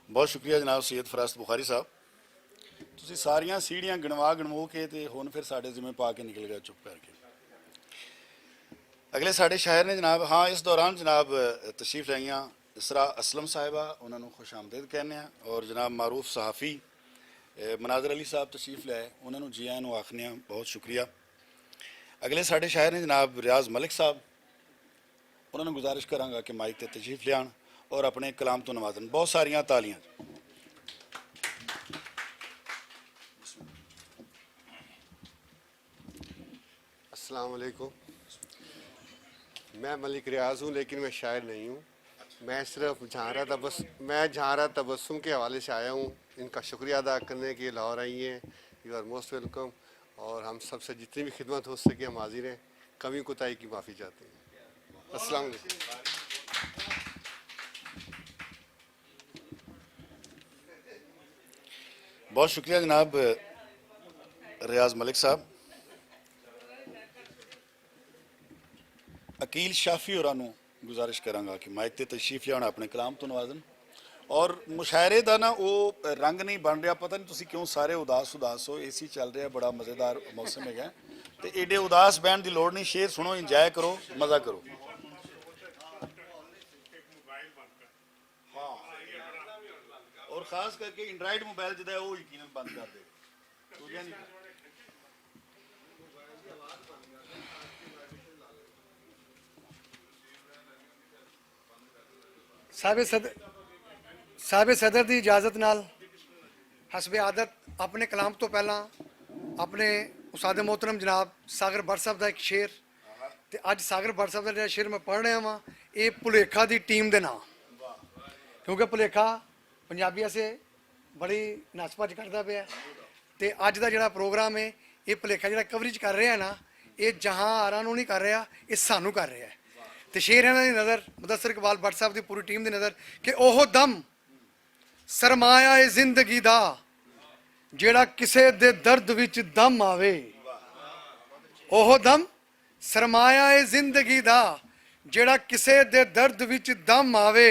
بہت شکریہ جناب سید فراست بخاری صاحب۔ تسی ساریاں سیڑھیاں گنوا گنو کے تے ہن پھر ساڈے ذمہ پا کے نکل گئے چپ کر کے۔ اگلے ساڈے شاعر نے جناب، ہاں، اس دوران جناب تشریف لائیاں اسرا اسلم صاحبہ، انہاں نوں خوش آمدید کہنے ہیں، اور جناب معروف صحافی، اے، مناظر علی صاحب تشریف لے آئے، انہاں نوں جی آئیں نوں آخنے ہیں، بہت شکریہ۔ اگلے ساڈے شاعر نے جناب ریاض ملک صاحب، انہاں نوں گزارش کراں گا کہ مائک تے تشریف لیان اور اپنے کلام تو نوازن۔ بہت ساریاں تالیاں۔ السلام علیکم۔ میں ملک ریاض ہوں، لیکن میں شاعر نہیں ہوں۔ میں صرف جھانرا تبس-، میں جھانرا تبسم کے حوالے سے آیا ہوں ان کا شکریہ ادا کرنے کے لیے۔ لاہور آئی ہیں، یو آر موسٹ ویلکم، اور ہم سب سے جتنی بھی خدمت ہو سکے ہم حاضر ہیں، کمی کوتاہی کی معافی چاہتے ہیں۔ السلام علیکم۔ بہت شکریہ جناب ریاض ملک صاحب۔ عقیل شافی ہوراں نوں گزارش کراں گا کہ مائک تے تشریف لیاون، اپنے کلام تو نوازن۔ اور مشاعرے دا نا او رنگ نہیں بن رہا، پتہ نہیں تسی کیوں سارے اداس اداس ہو، اے سی چل رہا، بڑا مزیدار موسم ہے۔ تے ایڈے اداس بہن دی لوڑ نہیں، شعر سنو، انجوائے کرو، مزہ کرو۔ ہاں، اور خاص کر کے اینڈرائڈ موبائل جدا ہے، وہ یقیناً بند کر دے۔ تو یہ نہیں۔ صاحب صدر، صاحب صدر دی اجازت نال حسب عادت اپنے کلام تو پہلاں اپنے استاد محترم جناب ساگر بٹ صاحب دا ایک شعر، تے اج ساگر بٹ صاحب دا جڑا شعر میں پڑھ رہا ہاں، اے بھلیکھا دی ٹیم دے ناں، کیونکہ بھلیکھا پنجابیاں سے بڑی نس بھج کردا پیا ہے۔ تے اج دا جڑا پروگرام ہے، اے بھلیکھا جڑا کوریج کر رہا ہے نا، اے جہاں آراں نوں نہیں کر رہا، اے سانوں کر رہا ہے۔ تے شعر انہاں دی نظر، مدثر اقبال بٹ صاحب دی پوری ٹیم دی نظر کہ اوہ دم سرمایہ زندگی دا جیڑا کسے دے درد وچ دم آوے۔ اوہ دم سرمایہ زندگی دا جیڑا کسے دے درد وچ دم آوے۔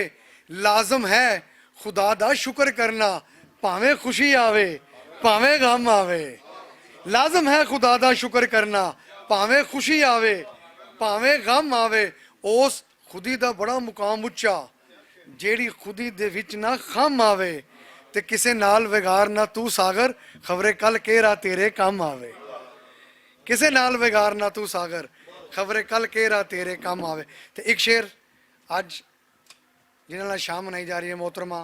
لازم ہے خدا دا شکر کرنا، پاویں خوشی آوے، پاویں غم آوے۔ لازم ہے خدا دا شکر کرنا، پاویں خوشی آوے، پاویں غم آوے۔ اس خودی دا بڑا مقام اچا، جیڑی خودی دے وچ نہ خم آوے۔ تے کسے نال وگار نہ تو ساگر، خبرے کل کیرا تیرے کم آوے۔ کسے نال وگار نہ تو ساگر، خبرے کل کیرا تیرے کم آوے۔ تے ایک شعر اج جنہاں نال شام منائی جا رہی ہے محترمہ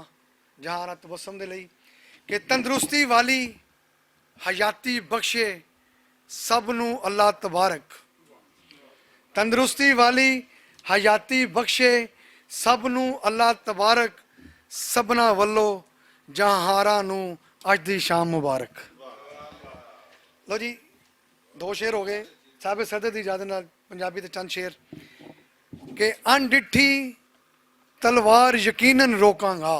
جہاں رات وسم دے لئی کہ تندرستی والی حیاتی بخشے سب نوں اللہ تبارک۔ تندرستی والی حیاتی بخشے سب نوں اللہ تبارک۔ سبنا ولو جہاں ہاراں نوں اج دی شام مبارک۔ لو جی، دو شعر ہو گئے۔ صاحب صدر دی اجازت نال پنجابی تے چند شعر کہ ان ڈٹھی تلوار یقیناً روکاں گا۔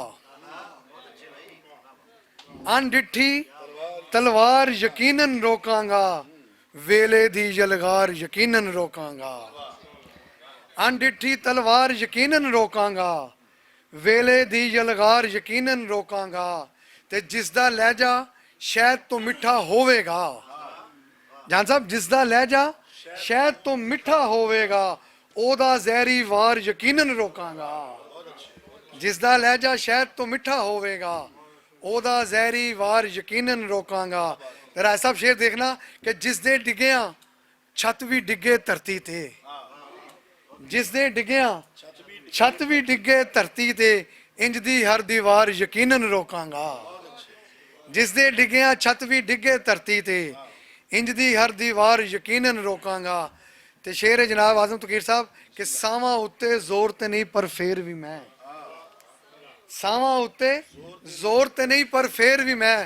ان ڈٹھی تلوار یقیناً روکاں گا، ویلے دی یلغار یقیناً روکاں گا۔ ان ڈٹھی تلوار یقیناً روکاں گا، ویلے دی یلغار یقیناً روکاں گا۔ تے جس دا لہجہ شہد تو مٹھا ہووے گا، جان صاحب، جس دا لہجہ شہد تو مٹھا ہووے گا، او دا زہری وار یقیناً روکاں گا۔ جس دا لہجہ شہد تو مٹھا ہووے گا، او دا زہری وار یقیناً روکاں گا۔ تے رائے صاحب شعر دیکھنا کہ جس دے ڈگیاں چھت وی ڈگے دھرتی تے، جس دے ڈگیاں چھت وی ڈگے دھرتی تے، انج دی ہر دیوار یقیناً روکاں گا۔ جس دے ڈگیاں چھت وی ڈگے دھرتی تے، انج دی ہر دیوار یقیناً روکاں گا۔ تے شعر جناب اعظم تقیر صاحب کہ ساواں اُتے زور تے نہیں پر فیر وی میں، ساواں اُتے زور تے نہیں پر فیر وی میں،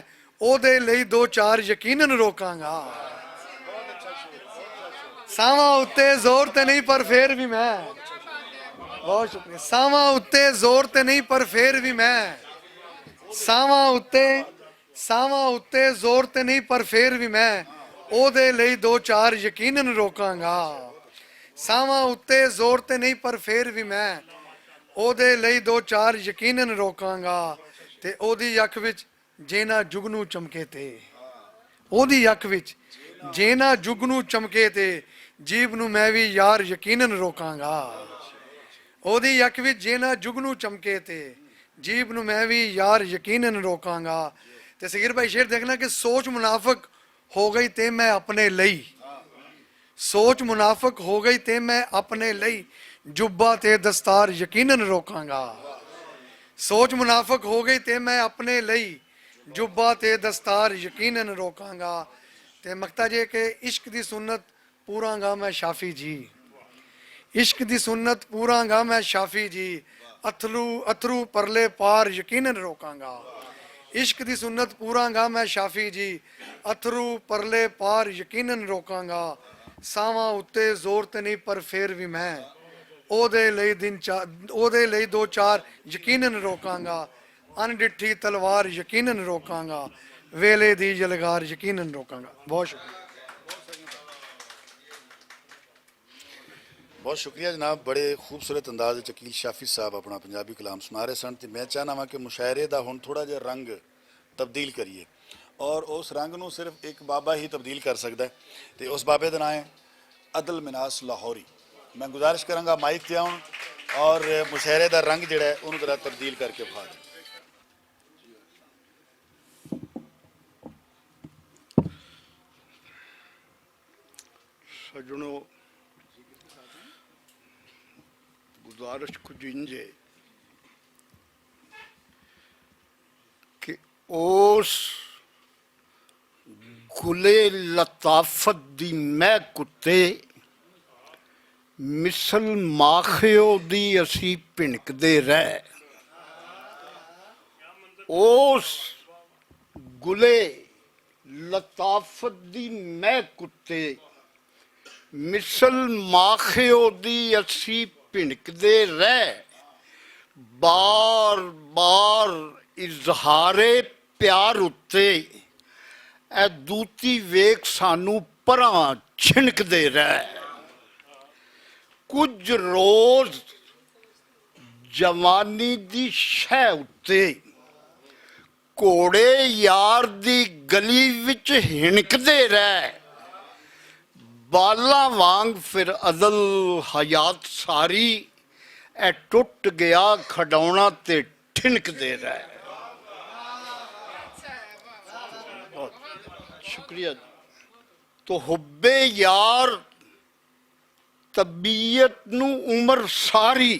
او دے لئی دو چار یقیناً روکاں گا۔ ساواں اُتے زور تے نہیں پر فیر وی میں، بہت شکریہ۔ ساواں اُتے زور تے نہیں پر فیر وی میں، ساواں اُتے ساواں اُتے زور تے نہیں پر فیر وی میں، او دے لئی دو چار یقیناً روکاں گا۔ ساواں اُتے زور تے نہیں پر فیر وی میں، او دے لئی دو چار یقیناً روکاں گا۔ تے او دی اکھ وچ جینا جگنو چمکے تے، او دی اکھ وچ جینا جگنو چمکے تے، جیب نو میں وی یار یقیناً روکاں گا۔ او دی اکھ وچ جینا جگنو چمکے تے، جیب نو میں وی یار یقیناً روکاں گا۔ تے صغیر بھائی شعر دیکھنا کہ سوچ منافق ہو گئی تے میں اپنے لئی، سوچ منافق ہو گئی تے میں اپنے لئی، جبا تے دستار یقیناً روکاں گا۔ سوچ منافق ہو گئی تے میں اپنے لئی، جبا تے دستار یقیناً روکاں گا۔ تے مقطع جے کہ عشق دی سنت پوراں گا میں شافی جی، عشق دی سنت پوراں گا میں شافی جی، اتھرو اتھرو پرلے پار یقیناً روکاں گا۔ عشق دی سنت پوراں گا میں شافی جی، اتھرو پرلے پار یقیناً روکاں گا۔ ساواں اُتے زور تے نہیں پر فیر وی میں، او دے لئی دن چا او دے لئی دو چار یقیناً روکاں گا۔ ان ڈٹھی تلوار یقیناً روکاں گا، ویلے دی یلغار یقیناً روکاں گا۔ بہت شکریہ۔ بہت شکریہ جناب، بڑے خوبصورت انداز وچ عقیل شافی صاحب اپنا پنجابی کلام سنا رہے سن۔ تے میں چاہنا واں کہ مشاعرے دا ہن تھوڑا جہا رنگ تبدیل کریے اور اس رنگ نوں صرف ایک بابا ہی تبدیل کر سکدا ہے۔ تے اس بابے دا نام ہے عدل مناس لاہوری۔ میں گزارش کراں گا مائک تے آؤن اور مشاعرے دا رنگ جڑا ہے اونوں ذرا تبدیل کر کے بخا دیں۔ سجنو، گزارش کچھ انج ہے کہ اس گلے لطافت دی مہک اتے مثل ماخیو دی اسی پھنکدے رہ۔ اس گلے لطافت دی مہک اتے مثل ماخیو دی اسی پھنکدے رہ، بار بار اظہار پیار اتے اے دوتی ویکھ سانوں پراں چھنکدے رہ۔ کچھ روز جوانی دی شے اتے گھوڑے یار دی گلی وچ ہنکدے رہ، بالاں وانگ پھر ازل حیات ساری، اے ٹوٹ گیا کھڈاونا تے ٹھنکدے رہ۔ شکریہ۔ تو حب یار طبیعت نو عمر ساری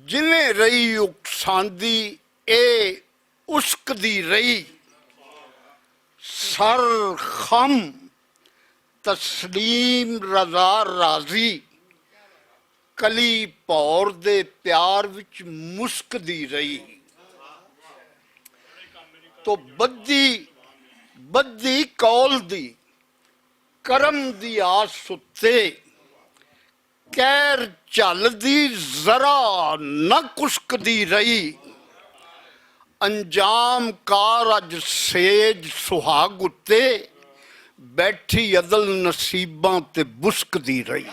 جویں رہی اکساندی، اے اسکدی رہی۔ سر خم تسلیم رضا راضی، کلی پور دے پیار وچ مسکدی رہی۔ تو بدی بدی قول دی کرم دی آس اتے کہر جھل دی ذرا نہ کسکدی رہی۔ انجام کار اج سیج سہاگ اتے بیٹھی ازل نصیباں تے بسکدی رہی۔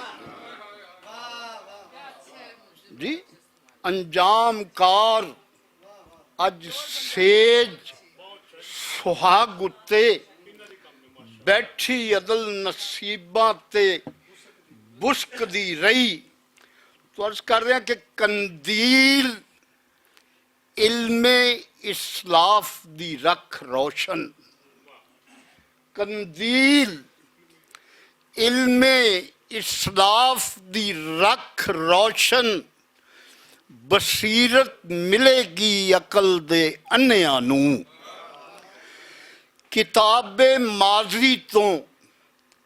جی، انجام کار اج سیج سہاگ اتے بیٹھی ازل نصیباں تے بسکدی رہی۔ تو عرض کر رہے ہیں کہ قندیل علم اسلاف دی رکھ روشن، قندیل علم اسلاف دی رکھ روشن، بصیرت ملے گی عقل دے انیاں نوں۔ کتاب ماضی توں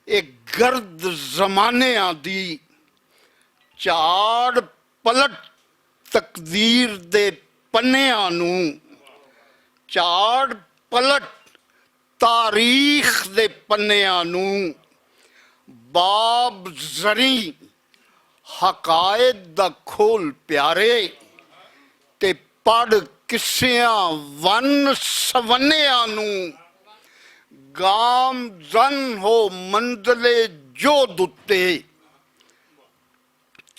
اے گرد زمانیاں دی چاڑ پلٹ، تقدیر دے پنیاں نوں چاڑ پلٹ، تاریخ دے پنیاں نوں باب زریں حقائد دا کھول پیارے، تے پڑھ قصیاں ون سونیاں نوں گام زن ہو منزل جو دتے،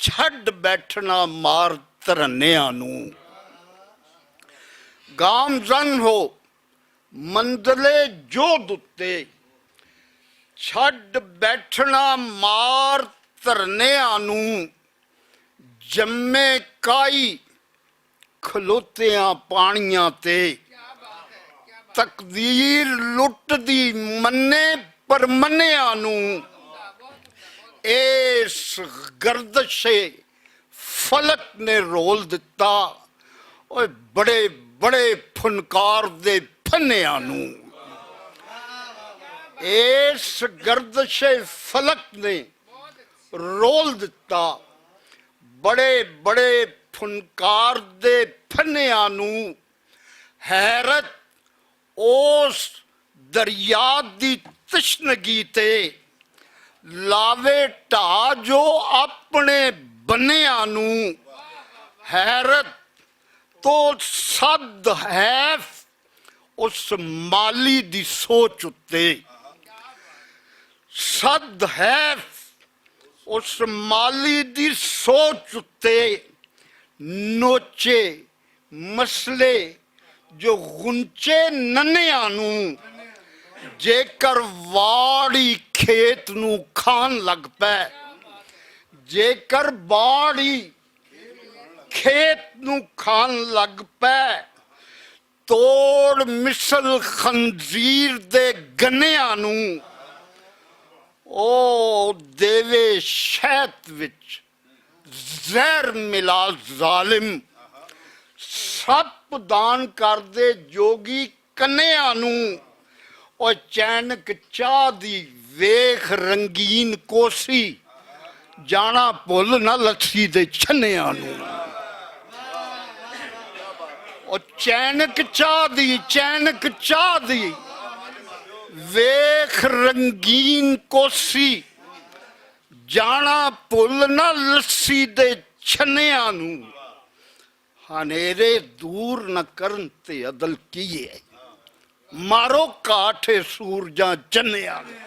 چھڈ بیٹھنا مار ترنیاں نوں۔ گام زن ہو منزل جو دتے، چھڈ بیٹھنا مار ترنیاں نوں۔ جمے کائی کھلوتیاں پانیاں تے، تقدیر لٹ دی منے پر منیاں نوں۔ اس گردش فلک نے رول دتا، اوئے بڑے بڑے فنکار دے پھنیاں نوں۔ اس گردش فلک نے رول دتا، بڑے بڑے فنکار دے پھنیاں نوں۔ حیرت اس دریا دی تشنگی تے لاوے ٹا جو اپنے بنیاں نوں۔ حیرت تو صد حیف اس مالی دی سوچ اتے، صد حیف اس مالی دی سوچ اتے، نوچے مسئلے جو غنچے ننیاں نوں۔ جے کر واڑی کھیت نوں کھان لگ پے، جے کر باڑی کھیت نوں کھان لگ پے، توڑ مثل خنزیر دے گنیاں نوں۔ او دیوے شہد وچ زہر ملا ظالم، سپ دان کر دے جوگی کنیاں نوں۔ او چینک چاہ دی ویکھ رنگین کوسی، جانا بھل نہ لسی دے چھنیاں نوں۔ او چینک چاہ دی، چینک چاہ دی ویکھ رنگین کوسی، جانا بھل نہ لسی دے چھنیاں نوں۔ ہنیرے دور نہ کرن تے عدل کیے، مارو کاٹھے سورجاں چنیاں نوں۔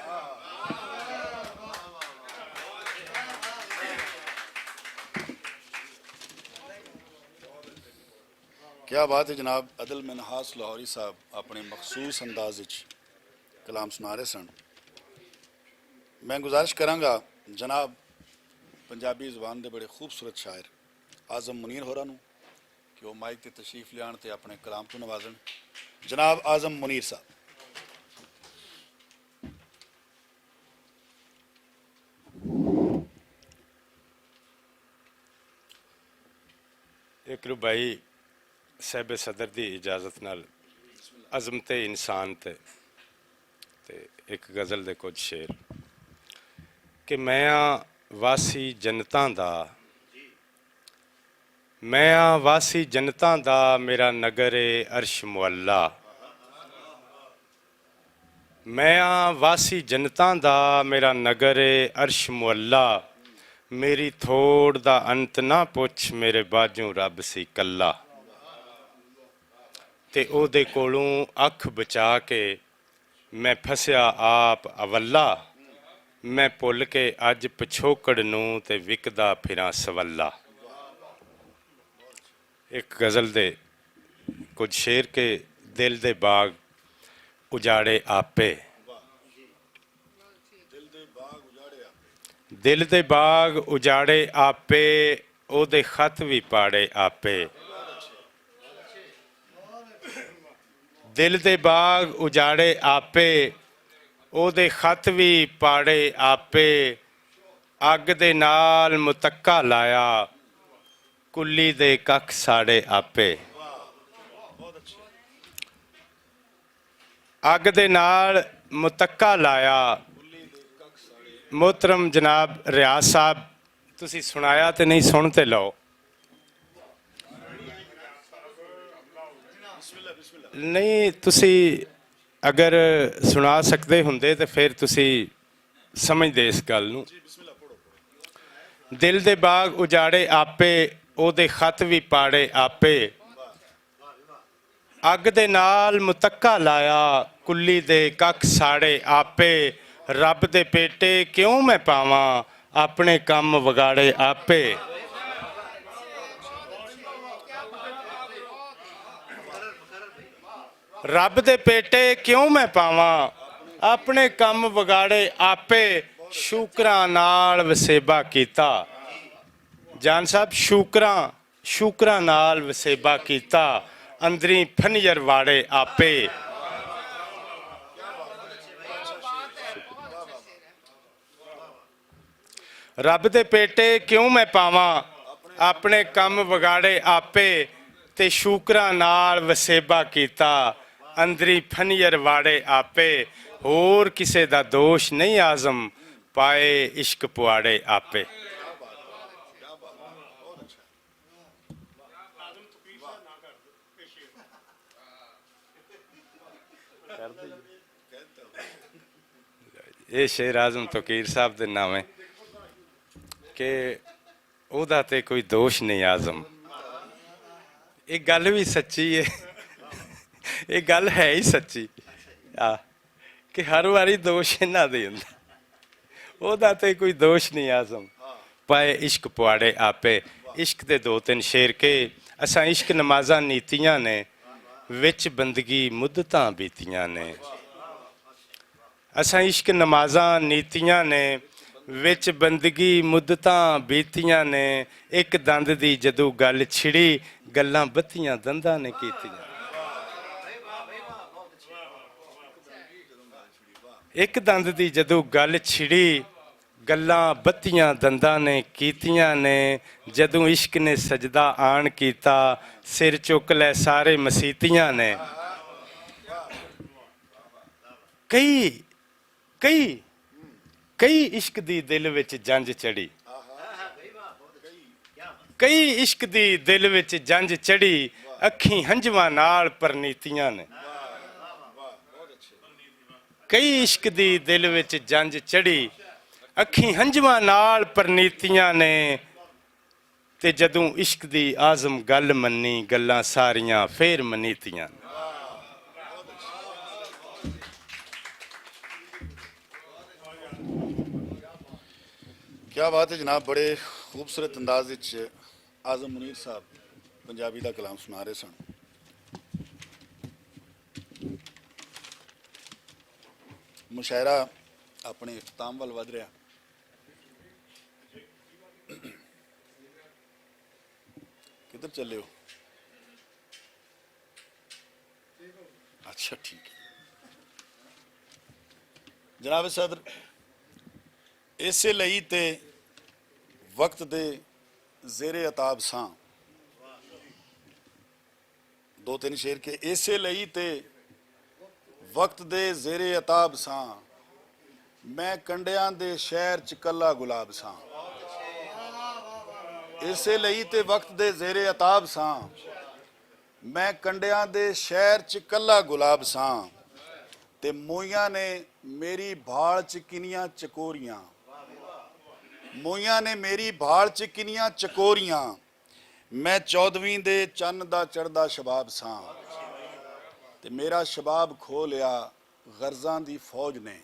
کیا بات ہے جناب، عدل منہاس لاہوری صاحب اپنے مخصوص انداز وچ کلام سنا رہے سن۔ میں گزارش کراں گا جناب پنجابی زبان دے بڑے خوبصورت شاعر اعظم منیر ہوراں نوں کہ وہ مائک تے تشریف لیان تے اپنے کلام تو نوازن۔ جناب اعظم منیر صاحب۔ ایک رباعی صاحب صدر دی اجازت نال عظمت انسان تے، تے ایک غزل دے کچھ شعر کہ میں آں واسی جنتاں دا، میں آں واسی جنتاں دا، میرا نگر اے عرش معلا۔ میں آں واسی جنتاں دا، میرا نگر اے عرش معلا۔ میری تھوڑ دا انت نہ پچھ، میرے باجوں رب سی کلا۔ تے او دے کولوں اکھ بچا کے میں پھسیا آپ اولا۔ میں بھل کے اج پچھوکڑ نوں تے وکدا پھراں سولا۔ ایک غزل دے کچھ شعر کے، دل دے باغ اجاڑے آپے، دل دے باغ اجاڑے آپے، او دے خط وی پاڑے آپے۔ دل دے باغ اجاڑے آپے، او دے خط وی پاڑے آپے، اگ دے نال متکا لایا، کلی دے ککھ ساڑے آپے۔ اگ دے نال متکا لایا۔ محترم جناب ریاض صاحب، تسی سنایا تے نہیں، سن تے لو۔ نہیں، تسی اگر سنا سکدے ہوندے تے پھر تسی سمجھدے اس گل نوں۔ دل دے باغ اجاڑے آپے، او دے خط وی پاڑے آپے۔ اگ دے نال متکا لایا، کلی دے ککھ ساڑے آپے۔ رب دے پیٹے کیوں میں پاواں، اپنے کم وگاڑے آپے۔ رب دے پیٹے کیوں میں پاواں، اپنے کم وگاڑے آپے۔ شوکراں نال وسیبا کیتا۔ جان صاحب، شوکراں، شوکراں نال وسیبا کیتا، اندری پھنیر واڑے آپے۔ رب دے پیٹے کیوں میں پاواں، اپنے کم وگاڑے آپے، تے شوکراں نال وسیبا کیتا، اندری پھنیر واڑے آپے۔ ہور کسے دا دوش نہیں آزم، پائے عشق پواڑے آپے۔ اے شیر اعظم توقیر صاحب دے نام ہے کہ اوہدا تے کوئی دوش نہیں آزم۔ اے گل وی سچی ہے، اے گل ہے ہی سچی۔ آ، کہ ہر واری دوش انہاں دے ہوندا۔ اوہدا تے کوئی دوش نہیں آزم۔ پائے عشق پواڑے آپے۔ عشق دے دو تین شعر کے، اساں عشق نمازاں نیتیاں نے، وچ بندگی مدتاں بیتیاں نے۔ اساں عشق نمازاں نیتیاں نے، وچ بندگی مدتاں بیتیاں نے۔ اک دند دی جدوں گل چھڑی، گلاں بتیاں دنداں نے کیتیاں۔ اک دند دی جدوں گل چھڑی، گلاں بتیاں دنداں نے کیتیاں نے۔ جدوں عشق نے سجدہ آن کیتا، سر چک لے سارے مسیتیاں نے۔ کئی، کئی، کئی عشق دی دل وچ جنج چڑھی۔ کئی عشق دی دل وچ جنج چڑھی، اکھیں ہنجواں نال پرنیتیاں نے۔ کئی عشق دی دل وچ جنج چڑھی، اکھیں ہنجواں نال پرنیتیاں نے۔ تے جدوں عشق دی اعظم گل منی، گلاں ساریاں فیر منیتیاں۔ کیا بات ہے جناب، بڑے خوبصورت انداز وچ اعظم منیر صاحب پنجابی دا کلام سنا رہے سن۔ مشاعرہ اپنے اختتام ول ودھ رہا۔ کدھر چلے ہو؟ اچھا، ٹھیک ہے۔ جناب صدر، اسے لئی تے وقت دے زیر عتاب ساں۔ دو تین شعر کے، اسے لئی تے وقت دے زیر عتاب ساں۔ میں کنڈیاں دے شہر چ کلا گلاب ساں۔ اسے لئی تے وقت دے زیر عتاب ساں۔ میں کنڈیاں دے شہر چ کلا گلاب ساں۔ تے موئیاں نے میری بھال چ کنیاں چکوریاں۔ موئیاں نے میری بھال چ کنیاں چکوریاں۔ میں چودویں دے چن دا چڑھدا شباب ساں۔ تے میرا شباب کھو لیا غرضاں دی فوج نے۔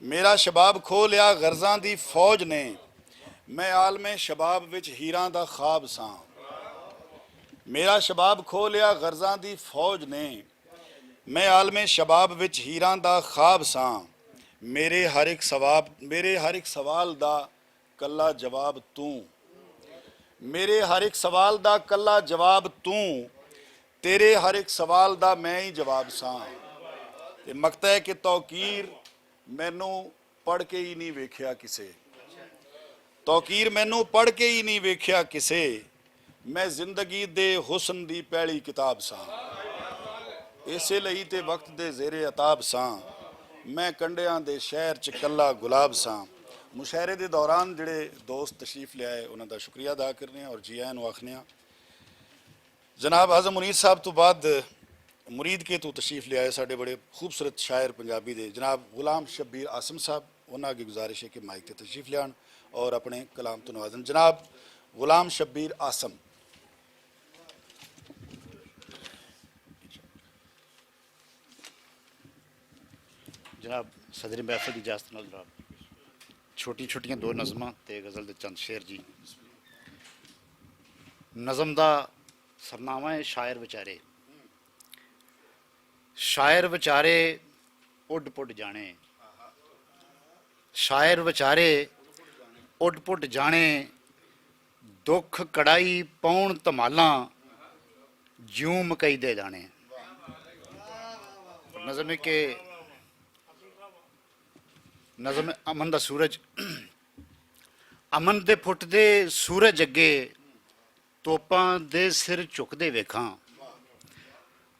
میرا شباب کھو لیا غرضاں دی فوج نے۔ میں عالم شباب وچ ہیراں دا خواب ساں۔ میرا شباب کھو لیا غرضاں دی فوج نے۔ میں عالم شباب وچ ہیراں دا خواب ساں۔ میرے ہر ایک ثواب، میرے ہر ایک سوال دا کلا جواب توں۔ میرے ہر ایک سوال دا کلا جواب توں۔ تیرے ہر ایک سوال دا میں ہی جواب ساں۔ تے مقطع ہے کہ توقیر مینوں پڑھ کے ہی نہیں ویکھیا کسے۔ توقیر مینوں پڑھ کے ہی نہیں ویکھیا کسے۔ میں زندگی دے حسن دی پہلی کتاب ساں۔ اسے لئی تے وقت دے زیر عتاب ساں۔ میں کنڈیاں دے شہر چ کلا گلاب ساں۔ مشاعرے دے دوران جڑے دوست تشریف لے آئے، انہاں دا شکریہ ادا کرنے ہیں اور جی آئیں نوں آخنے ہیں۔ جناب اعظم منیر صاحب تو بعد مرید کے تو تشریف لے آئے ساڈے بڑے خوبصورت شاعر پنجابی دے جناب غلام شبیر عاصم صاحب، انہاں اگے گزارش ہے کہ مائک تے تشریف لیان اور اپنے کلام تو نوازن۔ جناب غلام شبیر عاصم۔ جناب صدر محفل دی اجازت نال جناب، چھوٹی چھوٹیاں دو نظماں تے غزل دے چند شعر جی۔ نظم دا سرنامہ ہے شاعر وچارے۔ شاعر وچارے اڈ پڈ جانے، شاعر وچارے اڈ پڈ جانے، دکھ کڑائی پون تمالاں جیوں مکئی دے دانے۔ نظم ہے کہ نظم امن دا سورج، امن دے پھٹ دے سورج اگے توپاں دے سر چکدے ویکھاں۔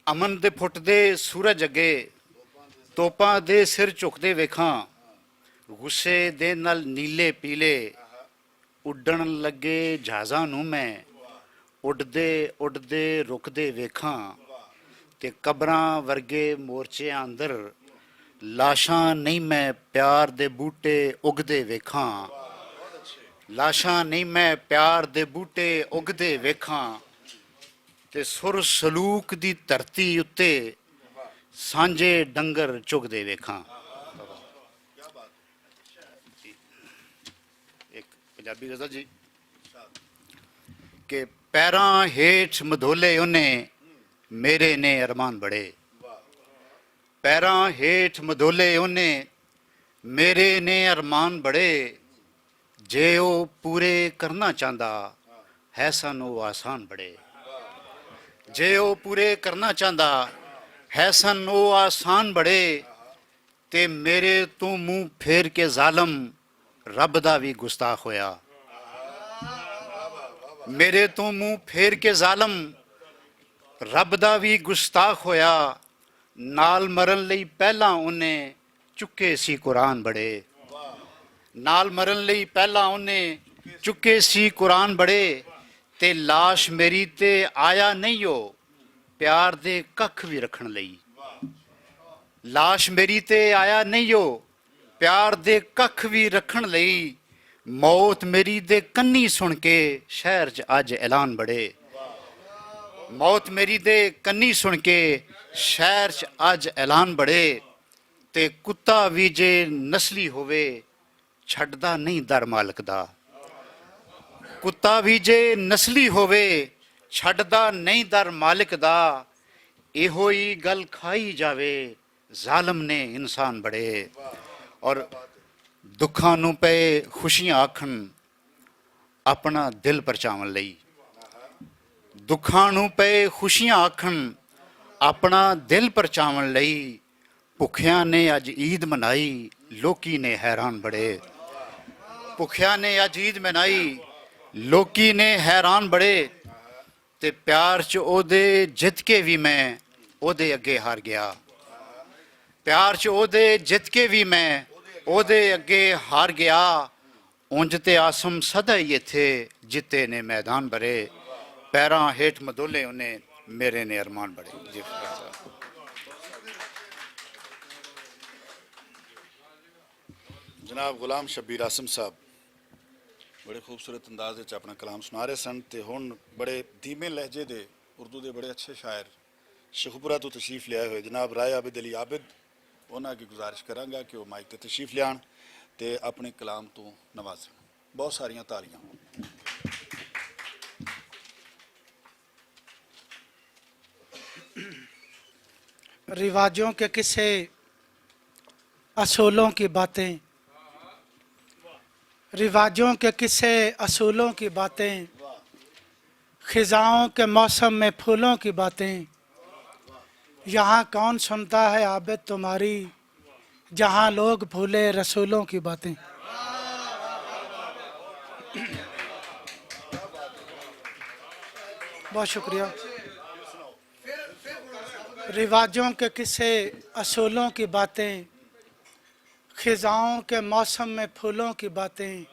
امن دے پھٹ دے سورج اگے توپاں دے سر چکدے ویکھاں۔ غصے دے نال نیلے پیلے اڈن لگے جہازاں نوں میں اڈدے اڈدے رکدے ویکھاں۔ تے قبراں ورگے مورچیاں اندر لاشاں نہیں میں پیار دے بوٹے اگدے ویکھاں۔ لاشاں نہیں میں پیار دے بوٹے اگدے ویکھاں۔ تے سر سلوک دی دھرتی اتے سانجے ڈنگر چگدے ویکھاں۔ ایک پنجابی غزل جی کہ پیراں ہیٹھ مدھولے انہیں میرے نے ارمان بڑے۔ پیراں ہیٹھ مدھولے انہیں میرے نے ارمان بڑے۔ جے او پورے کرنا چاہندا ہے سن او آسان بڑے۔ جے او پورے کرنا چاہندا ہے سن او آسان بڑے۔ تے میرے توں منہ پھیر کے ظالم رب دا وی گستاخ ہویا۔ میرے توں منہ پھیر کے ظالم رب دا وی گستاخ ہویا۔ نال مرن لئی پہلاں انہیں چکے سی قرآن بڑے۔ نال مرن لئی پہلاں انہیں چکے سی قرآن بڑے۔ تے لاش میری تے آیا نہیں ہو پیار دے ککھ وی رکھن لئی۔ لاش میری تے آیا نہیں ہو پیار دے ککھ وی رکھن لئی۔ موت میری دے کنی سن کے شہر چ اج اعلان بڑے۔ موت میری دے کنی سن کے شہر چ اج اعلان بڑے۔ تے کتا وی جے نسلی ہووے چھڈدا نہیں در مالک دا۔ کتا وی جے نسلی ہووے چھڈدا نہیں در مالک دا۔ ایہو ہی گل کھائی جاوے ظالم نے انسان بڑے۔ اور دکھاں نوں پئے خوشیاں آکھن اپنا دل پرچاون لئی۔ دکھاں نوں پئے خوشیاں آکھن اپنا دل پرچاون لئی۔ بھکھیاں نے اج عید منائی، لوکی نے حیران بڑے۔ بھکھیاں نے اج عید منائی، لوکی نے حیران بڑے۔ تے پیار چ او دے جت کے وی میں او دے اگے ہار گیا۔ پیار چ او دے جت کے وی میں او دے اگے ہار گیا۔ اونج تے آسم سدا ہی ایتھے جتے نے میدان بھرے۔ پیراں ہیٹھ مدولے انہیں میرے نے ارمان بڑے۔ جی۔ جناب غلام شبیر عاصم صاحب بڑے خوبصورت انداز وچ اپنا کلام سنا رہے سن تے ہن بڑے دھیمے لہجے دے اردو دے بڑے اچھے شاعر شیخوپورہ تو تشریف لے آئے ہوئے جناب رائے عابد علی عابد، انہاں کی گزارش کراں گا کہ وہ مائک تے تشریف لے آن تے اپنے کلام تو نوازن۔ بہت ساریاں تالیاں۔ رواجوں کے قصے، اصولوں کی باتیں، رواجوں کے قصے، اصولوں کی باتیں، خزاؤں کے موسم میں پھولوں کی باتیں، یہاں کون سنتا ہے عابد تمہاری، جہاں لوگ بھولے رسولوں کی باتیں؟ بہت شکریہ۔ رواجوں کے قصے، اصولوں کی باتیں، خزاؤں کے موسم میں پھولوں کی باتیں،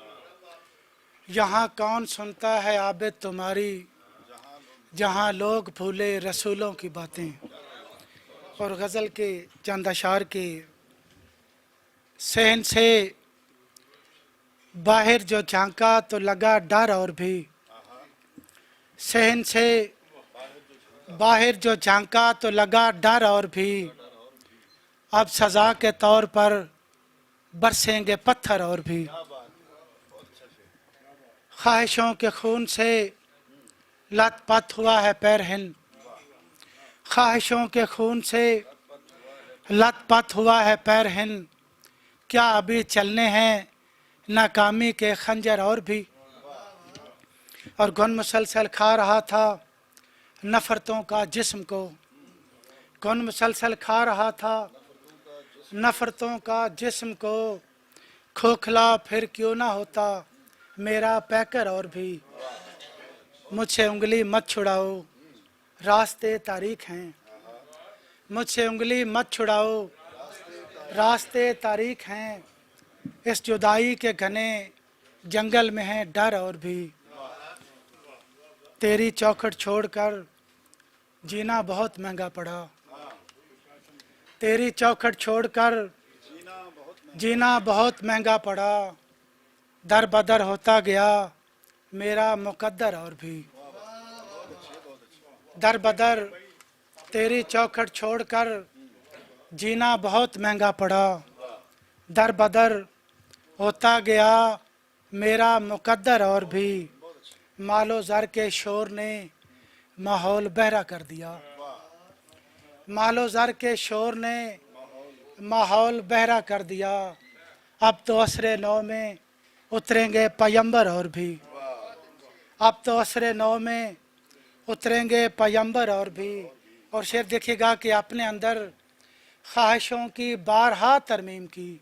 یہاں کون سنتا ہے عابد تمہاری، جہاں لوگ بھولے رسولوں کی باتیں؟ اور غزل کے چند اشعار کے صحن سے باہر جو جھانکا تو لگا ڈر اور بھی، صحن سے باہر جو جھانکا تو لگا ڈر اور بھی، اب سزا کے طور پر برسیں گے پتھر اور بھی۔ خواہشوں کے خون سے لت پت ہوا ہے پیر ہند، خواہشوں کے خون سے لت پت ہوا ہے پیر ہند، کیا ابھی چلنے ہیں ناکامی کے خنجر اور بھی؟ اور گن مسلسل کھا رہا تھا نفرتوں کا جسم کو، کون مسلسل کھا رہا تھا نفرتوں کا جسم کو، کھوکھلا پھر کیوں نہ ہوتا میرا پیکر اور بھی۔ مجھ سے انگلی مت چھڑاؤ، راستے تاریخ ہیں، مجھ سے انگلی مت چھڑاؤ، راستے تاریخ ہیں، اس جدائی کے گھنے جنگل میں ہیں ڈر اور بھی۔ تیری چوکھٹ چھوڑ کر جینا بہت مہنگا پڑا، تیری چوکھٹ چھوڑ کر جینا بہت مہنگا پڑا، در بدر ہوتا گیا میرا مقدر اور بھی، در بدر، تیری چوکھٹ چھوڑ کر جینا بہت مہنگا پڑا، در بدر ہوتا گیا میرا مقدر اور بھی۔ مال و زر کے شور نے ماحول بہرا کر دیا، مال و زر کے شور نے ماحول بہرا کر دیا۔ اب تو عصر نو میں اتریں گے پیمبر اور بھی، اب تو عصر نو میں اتریں گے پیمبر اور بھی۔ اور شعر دیکھیے گا کہ اپنے اندر خواہشوں کی بارہا ترمیم کی،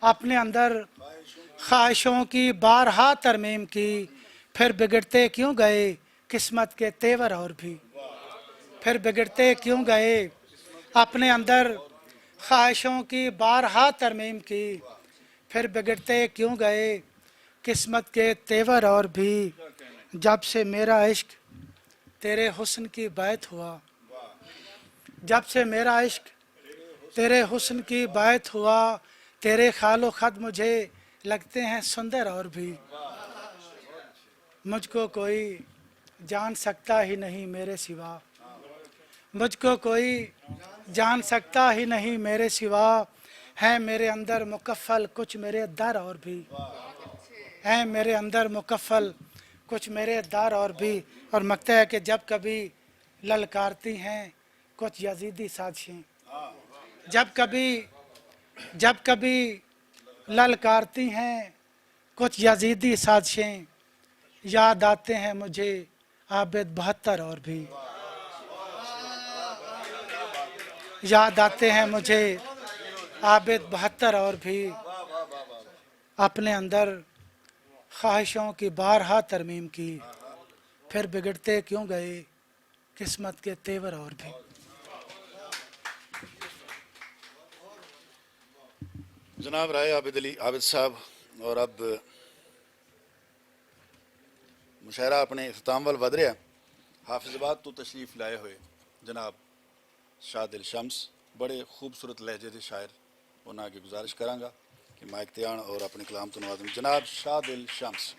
اپنے اندر خواہشوں کی بارہا ترمیم کی، پھر بگڑتے کیوں گئے قسمت کے تیور اور بھی، پھر بگڑتے کیوں گئے، اپنے اندر خواہشوں کی بارہا ترمیم کی، پھر بگڑتے کیوں گئے قسمت کے تیور اور بھی۔ جب سے میرا عشق تیرے حسن کی بیعت ہوا، جب سے میرا عشق تیرے حسن کی بیعت ہوا، تیرے خال و خد مجھے لگتے ہیں سندر اور بھی۔ مجھ کو کوئی جان سکتا ہی نہیں میرے سوا، مجھ کو کوئی جان سکتا ہی نہیں میرے سوا، ہے میرے اندر مکفل کچھ میرے در اور بھی، ہے میرے اندر مکفل کچھ میرے در اور بھی۔ اور مکتا ہے کہ جب کبھی للکارتی ہیں کچھ یزیدی سازشیں، جب کبھی، جب کبھی للکارتی ہیں کچھ یزیدی سازشیں، یاد آتے ہیں مجھے عابد بہتر اور بھی، یاد آتے ہیں مجھے عابد بہتر اور بھی۔ اپنے اندر خواہشوں کی بارہا ترمیم کی، پھر بگڑتے کیوں گئے قسمت کے تیور اور بھی۔ جناب رائے عابد علی عابد صاحب، اور اب مشاعرہ اپنے اختتام وال ودھ رہا۔ حافظ آباد تو تشریف لائے ہوئے جناب شاہ دل شمس، بڑے خوبصورت لہجے دے شاعر، انہاں اگے گزارش کراں گا کہ مائک تے آن اور اپنے کلام تو نوازن۔ جناب شاہ دل شمس۔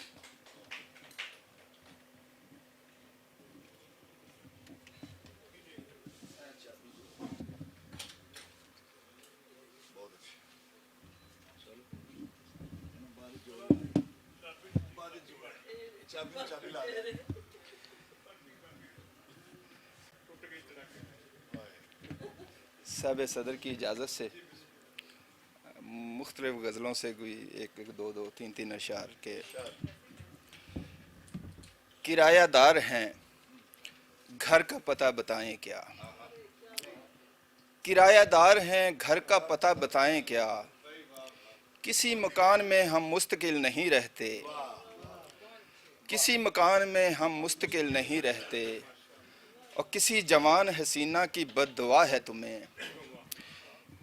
صاحب صدر کی اجازت سے مختلف غزلوں سے کوئی ایک ایک، دو دو، تین تین اشعار کے۔ کرایہ دار ہیں، گھر کا پتہ بتائیں کیا؟ کرایہ دار ہیں، گھر کا پتہ بتائیں کیا؟ کسی مکان میں ہم مستقل نہیں رہتے، کسی مکان میں ہم مستقل نہیں رہتے۔ اور کسی جوان حسینہ کی بد دعا ہے تمہیں،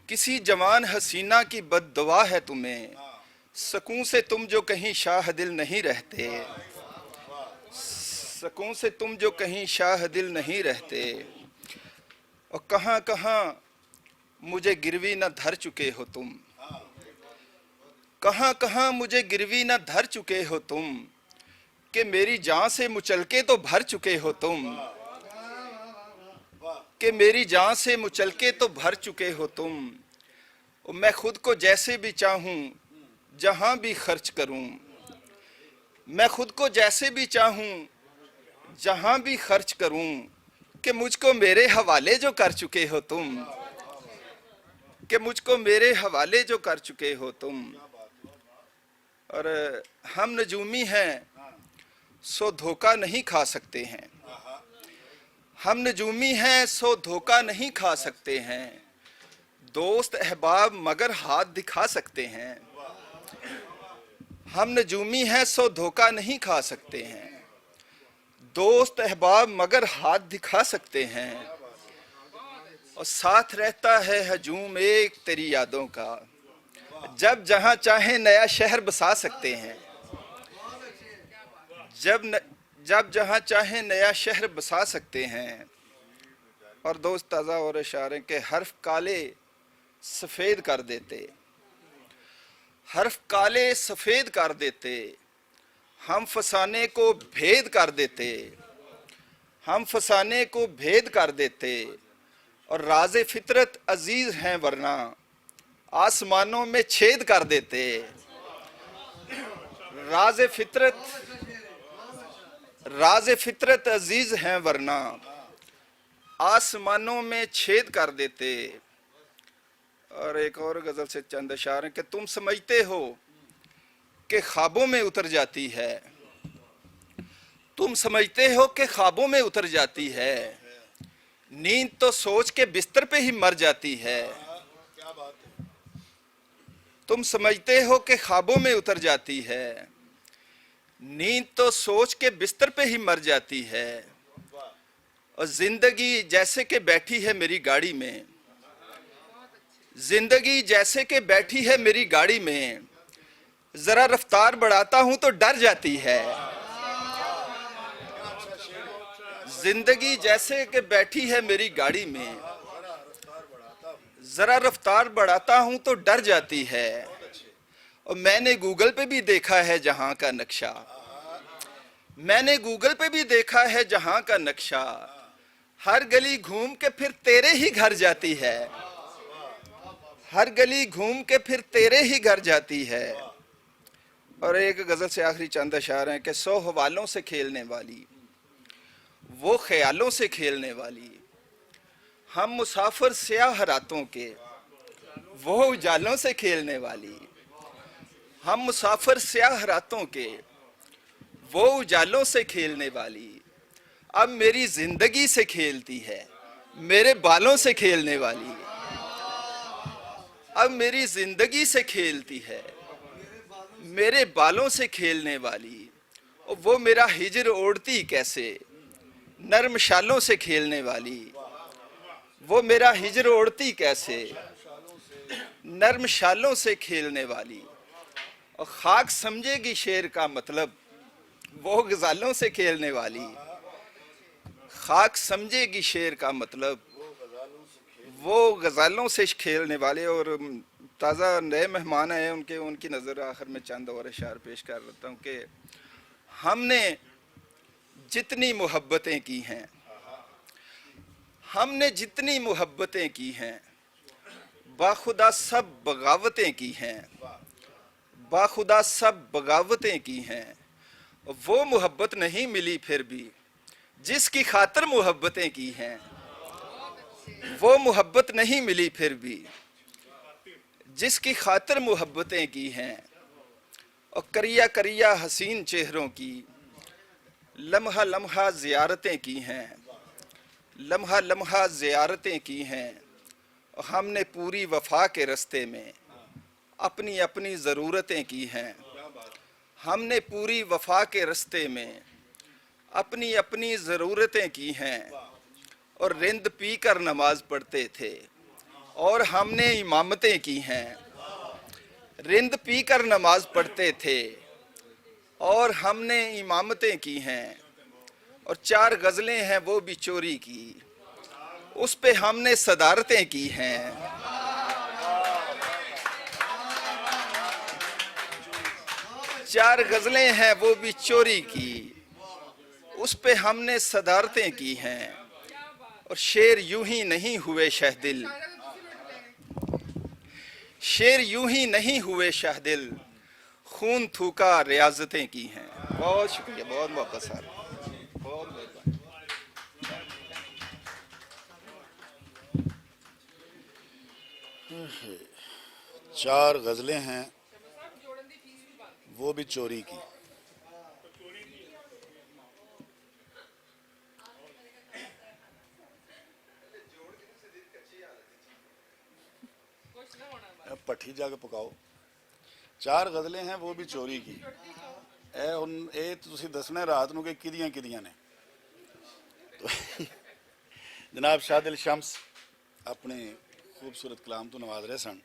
کسی جوان حسینہ کی بد دعا ہے تمہیں۔ سکون سے تم جو کہیں شاہ دل نہیں رہتے، سکون سے تم جو کہیں شاہ دل نہیں رہتے۔ اور کہاں کہاں مجھے گروی نہ دھر چکے ہو تم، کہاں کہاں مجھے گروی نہ دھر چکے ہو تم، کہ میری جان سے مچلکے تو بھر چکے ہو تم، کہ میری جان سے مچلکے تو بھر چکے ہو تم۔ اور میں خود کو جیسے بھی چاہوں، جہاں بھی خرچ کروں، میں خود کو جیسے بھی چاہوں، جہاں بھی خرچ کروں، کہ مجھ کو میرے حوالے جو کر چکے ہو تم، کہ مجھ کو میرے حوالے جو کر چکے ہو تم۔ اور ہم نجومی ہیں، سو دھوکہ نہیں کھا سکتے ہیں، ہم نجومی ہیں، سو دھوکہ نہیں کھا سکتے ہیں۔ دوست احباب مگر ہاتھ دکھا سکتے ہیں، ہم نجومی ہیں، سو دھوکہ نہیں کھا سکتے ہیں۔ دوست احباب مگر ہاتھ دکھا سکتے ہیں، اور ساتھ رہتا ہے ہجوم ایک تیری یادوں کا۔ جب جہاں چاہیں نیا شہر بسا سکتے ہیں، جب ن-، جب جہاں چاہیں نیا شہر بسا سکتے ہیں۔ اور دوست، تازہ اور اشارے کے حرف کالے سفید کر دیتے، حرف کالے سفید کر دیتے، ہم فسانے کو بھید کر دیتے، ہم فسانے کو بھید کر دیتے۔ اور راز فطرت عزیز ہیں ورنہ آسمانوں میں چھید کر دیتے، راز فطرت، راز فطرت عزیز ہیں ورنہ آسمانوں میں چھید کر دیتے۔ اور ایک اور غزل سے چند اشعار ہیں کہ تم سمجھتے ہو کہ خوابوں میں اتر جاتی ہے، تم سمجھتے ہو کہ خوابوں میں اتر جاتی ہے، نیند تو سوچ کے بستر پہ ہی مر جاتی ہے۔ تم سمجھتے ہو کہ خوابوں میں اتر جاتی ہے، نیند تو سوچ کے بستر پہ ہی مر جاتی ہے۔ اور زندگی جیسے کہ بیٹھی ہے میری گاڑی میں، زندگی جیسے کہ بیٹھی ہے میری گاڑی میں، ذرا رفتار بڑھاتا ہوں تو ڈر جاتی ہے۔ زندگی جیسے کہ بیٹھی ہے میری گاڑی میں، ذرا رفتار بڑھاتا ہوں تو ڈر جاتی ہے۔ اور میں نے گوگل پہ بھی دیکھا ہے جہاں کا نقشہ، میں نے گوگل پہ بھی دیکھا ہے جہاں کا نقشہ، ہر گلی گھوم کے پھر تیرے ہی گھر جاتی ہے، ہر گلی گھوم کے پھر تیرے ہی گھر جاتی ہے۔ اور ایک غزل سے آخری چند اشعار ہیں کہ سو حوالوں سے کھیلنے والی، وہ خیالوں سے کھیلنے والی، ہم مسافر سیاہ راتوں کے، وہ اجالوں سے کھیلنے والی، ہم مسافر سیاہ راتوں کے، وہ اجالوں سے کھیلنے والی، اب میری زندگی سے کھیلتی ہے، میرے بالوں سے کھیلنے والی، اب میری زندگی سے کھیلتی ہے، میرے بالوں سے کھیلنے والی۔ وہ میرا ہجر اوڑھتی کیسے، نرم شالوں سے کھیلنے والی، وہ میرا ہجر اوڑھتی کیسے، نرم شالوں سے کھیلنے والی۔ اور خاک سمجھے گی شعر کا مطلب، وہ غزالوں سے کھیلنے والی، خاک سمجھے گی شعر کا مطلب، وہ غزالوں سے کھیلنے والے۔ اور تازہ نئے مہمان آئے ہیں، ان کے، ان کی نظر آخر میں چند اور اشعار پیش کر لیتا ہوں کہ ہم نے جتنی محبتیں کی ہیں، ہم نے جتنی محبتیں کی ہیں، باخدا سب بغاوتیں کی ہیں، باخدا سب بغاوتیں کی ہیں، وہ محبت نہیں ملی پھر بھی، جس کی خاطر محبتیں کی ہیں، وہ محبت نہیں ملی پھر بھی، جس کی خاطر محبتیں کی ہیں۔ اور کریا کریا حسین چہروں کی لمحہ لمحہ زیارتیں کی ہیں، لمحہ لمحہ زیارتیں کی ہیں۔ ہم نے پوری وفا کے رستے میں اپنی اپنی ضرورتیں کی ہیں۔ ہم نے پوری وفا کے رستے میں اپنی اپنی ضرورتیں کی ہیں اور رند پی کر نماز پڑھتے تھے، اور ہم نے امامتیں کی ہیں۔ رند پی کر نماز پڑھتے تھے اور ہم نے امامتیں کی ہیں، اور چار غزلیں ہیں وہ بھی چوری کی، اس پہ ہم نے صدارتیں کی ہیں۔ چار غزلیں ہیں وہ بھی چوری کی، اس پہ ہم نے صدارتیں کی ہیں۔ اور شعر یوں ہی نہیں ہوئے شہدل، شعر یوں ہی نہیں ہوئے شہدل، خون تھوکا ریاضتیں کی ہیں۔ بہت شکریہ، بہت محبت سر۔ بہت مہربانی۔ چار غزلیں ہیں، وہ بھی چوری کی۔ پٹھی جا کے پکاؤ۔ چار غزلیں ہیں، وہ بھی چوری کی۔ اے ہن، اے تسی دسنا ہے رات نوں کہ کدیاں کدیاں نے۔ جناب شاہ دل شمس اپنے خوبصورت کلام تو نواز رہے سن۔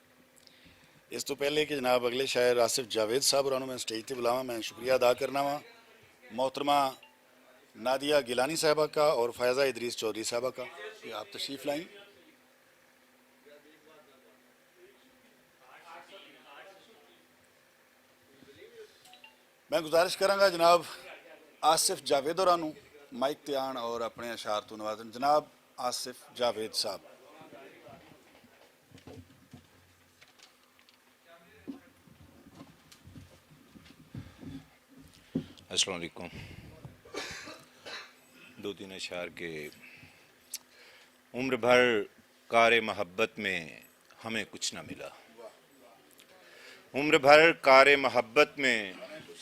اس تو پہلے کہ جناب اگلے شاعر آصف جاوید صاحب ہوراں نوں میں سٹیج تے بلاواں، میں شکریہ ادا کرنا واں محترمہ نادیہ گیلانی صاحبہ کا اور فائزہ ادریس چوہدری صاحبہ کا کہ آپ تشریف لائیں۔ میں گزارش کراں گا جناب آصف جاوید ہوراں نوں مائک تے آن اور اپنے اشعار تو نوازن۔ جناب آصف جاوید صاحب۔ السلام علیکم۔ دو تین اشعار کے۔ عمر بھر کار محبت میں ہمیں کچھ نہ ملا۔ عمر بھر کار محبت میں،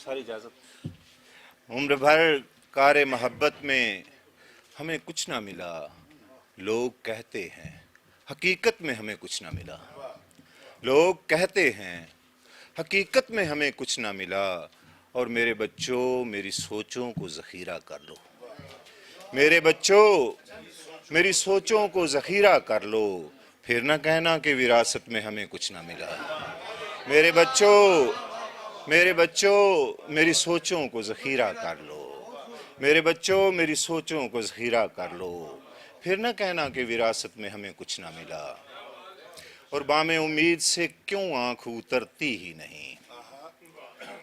ساری اجازت۔ عمر بھر کار محبت میں ہمیں کچھ نہ ملا۔ لوگ کہتے ہیں، حقیقت میں ہمیں کچھ نہ ملا۔ لوگ کہتے ہیں، حقیقت میں ہمیں کچھ نہ ملا۔ اور میرے بچوں، میری سوچوں کو ذخیرہ کر لو۔ میرے بچوں، میری سوچوں کو ذخیرہ کر لو، پھر نہ کہنا کہ وراثت میں ہمیں کچھ نہ ملا۔ میرے بچوں، میرے بچوں، میری سوچوں کو ذخیرہ کر لو۔ میرے بچوں، میری سوچوں کو ذخیرہ کر لو، پھر نہ کہنا کہ وراثت میں ہمیں کچھ نہ ملا۔ اور بام امید سے کیوں آنکھ اترتی ہی نہیں؟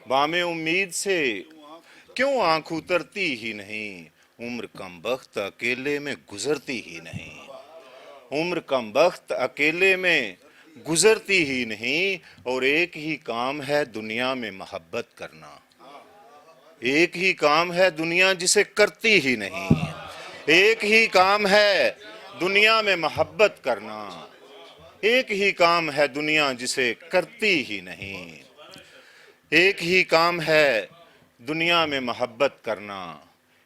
بام امید سے کیوں آنکھ اترتی ہی نہیں؟ عمر کم بخت اکیلے میں گزرتی ہی نہیں۔ عمر کم بخت اکیلے میں گزرتی ہی نہیں۔ اور ایک ہی کام ہے دنیا میں محبت کرنا۔ ایک ہی کام ہے دنیا جسے کرتی ہی نہیں۔ ایک ہی کام ہے دنیا میں محبت کرنا۔ ایک ہی کام ہے دنیا جسے کرتی ہی نہیں۔ ایک ہی کام ہے دنیا میں محبت کرنا۔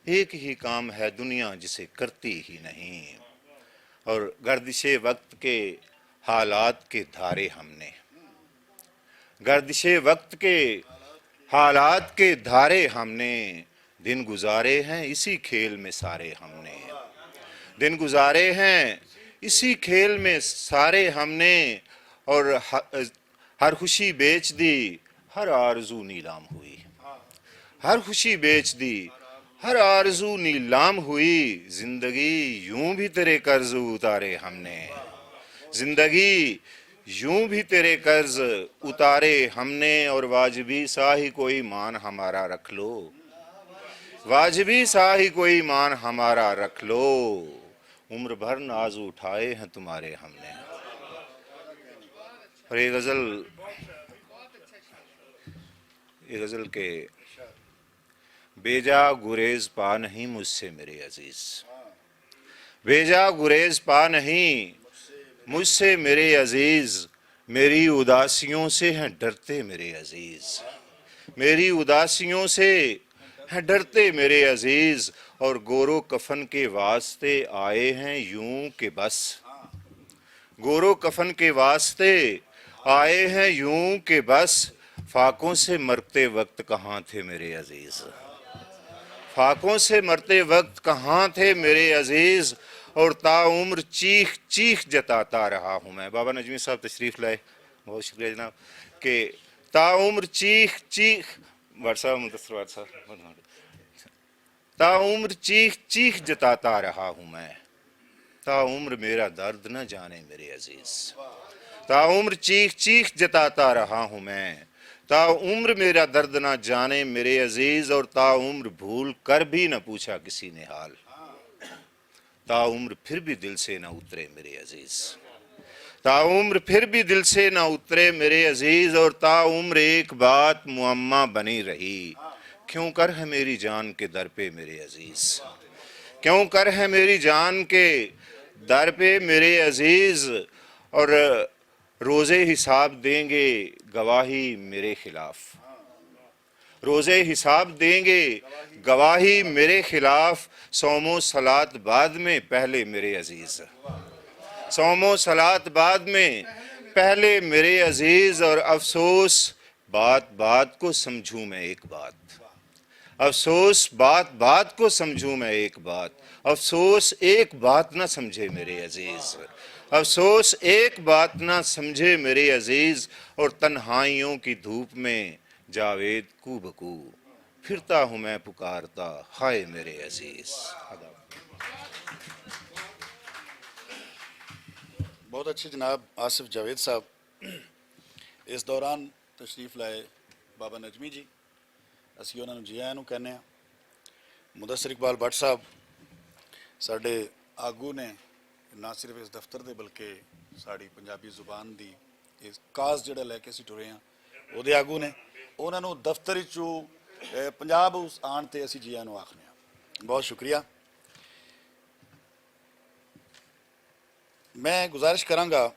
ایک ہی کام ہے دنیا جسے کرتی ہی نہیں۔ اور گردش وقت کے حالات کے دھارے ہم نے، گردش وقت کے حالات کے دھارے ہم نے، دن گزارے ہیں اسی کھیل میں سارے ہم نے۔ دن گزارے ہیں اسی کھیل میں سارے ہم نے۔ اور ہ-، ہر خوشی بیچ دی، ہر آرزو نیلام ہوئی۔ ہر خوشی بیچ دی، ہر آرزو نیلام ہوئی۔ زندگی یوں بھی تیرے قرض اتارے ہم نے۔ زندگی یوں بھی تیرے قرض اتارے ہم نے، اور واجبی سا ہی کوئی مان ہمارا رکھ لو۔ واجبی سا ہی کوئی مان ہمارا رکھ لو۔ عمر بھر ناز اٹھائے ہیں تمہارے ہم نے۔ اور یہ غزل، یہ غزل کے بیجا گریز پا نہیں مجھ سے میرے عزیز۔ بیجا گریز پا نہیں مجھ سے میرے عزیز، میری اداسیوں سے ہیں ڈرتے میرے عزیز۔ میری اداسیوں سے ہیں ڈرتے میرے عزیز، اور گورو کفن کے واسطے آئے ہیں یوں کہ بس، گورو کفن کے واسطے آئے ہیں یوں کہ بس فاقوں سے مرتے وقت کہاں تھے میرے عزیز؟ فاقوں سے مرتے وقت کہاں تھے میرے عزیز؟ اور تا عمر چیخ چیخ جتاتا رہا ہوں میں۔ بابا نجمی صاحب تشریف لائے، بہت شکریہ جناب، کہ تا عمر چیخ چیخ، واٹ صاحب، مدثر واٹ صاحب، تا عمر چیخ چیخ جتاتا رہا ہوں میں، تا عمر میرا درد نہ جانے میرے عزیز۔ تا عمر چیخ چیخ جتاتا رہا ہوں میں، تا عمر میرا درد نہ جانے میرے عزیز، اور تا عمر بھول کر بھی نہ پوچھا کسی نے حال۔ تا عمر پھر بھی دل سے نہ اترے میرے عزیز، تا عمر پھر بھی دل سے نہ اترے میرے عزیز، اور تا عمر ایک بات معمہ بنی رہی، کیوں کر ہے میری جان کے در پہ میرے عزیز؟ کیوں کر ہے میری جان کے در پہ میرے عزیز؟ اور روزے حساب دیں گے گواہی میرے خلاف، روزے حساب دیں گے گواہی میرے خلاف، صوم و صلات بعد میں پہلے میرے عزیز، صوم و صلات بعد میں پہلے میرے عزیز، اور افسوس بات بات کو سمجھوں میں ایک بات، افسوس بات بات کو سمجھوں میں ایک بات، افسوس ایک بات نہ سمجھے میرے عزیز، افسوس ایک بات نہ سمجھے میرے عزیز، اور تنہائیوں کی دھوپ میں جاوید کو بکو پھرتا ہوں میں پکارتا، ہائے میرے عزیز۔ بہت اچھے جناب آصف جاوید صاحب۔ اس دوران تشریف لائے بابا نجمی جی، اسی انہاں نوں جی آیاں نوں کہنے ہاں۔ مدثر اقبال بٹ صاحب ساڈے آگو نے، نہ صرف اس دفتر دے بلکہ ساڈی پنجابی زبان دی اس کاز جڑا لے کے اسی ٹرے ہاں، اودے آگو نے۔ انہاں نوں دفتر وچوں، اے، پنجاب اس آن تے اسی جی آیاں نوں آکھنے ہاں۔ بہت شکریہ۔ میں گزارش کراں گا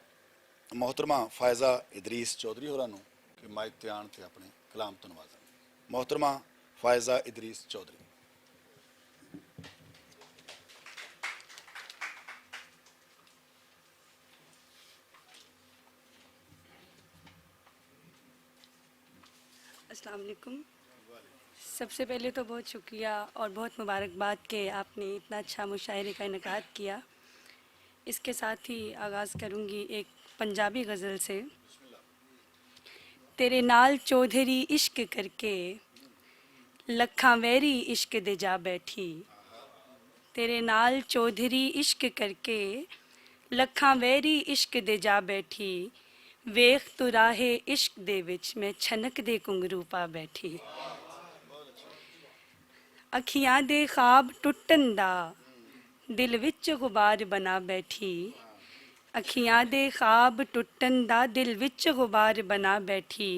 محترمہ فائزہ ادریس چوہدری ہوراں نوں کہ مائک تے آن تے اپنے کلام تو نوازن۔ محترمہ فائزہ ادریس چوہدری۔ السلام علیکم۔ سب سے پہلے تو بہت شکریہ اور بہت مبارکباد کہ آپ نے اتنا اچھا مشاعرے کا انعقاد کیا۔ اس کے ساتھ ہی آغاز کروں گی ایک پنجابی غزل سے۔ تیرے نال چودھری عشق کر کے لکھاں ویری عشق دے جا بیٹھی۔ تیرے نال چودھری عشق کر کے لکھاں ویری عشق دے جا بیٹھی۔ ویخ تو راہے عشق دے وچ میں چھنک دے کنگرو پا بیٹھی۔ اکھیاں دے خواب ٹٹن دا دل وچ غبار بنا بیٹھی۔ اکھیاں دے خواب ٹٹن دا دل وچ غبار بنا بیٹھی۔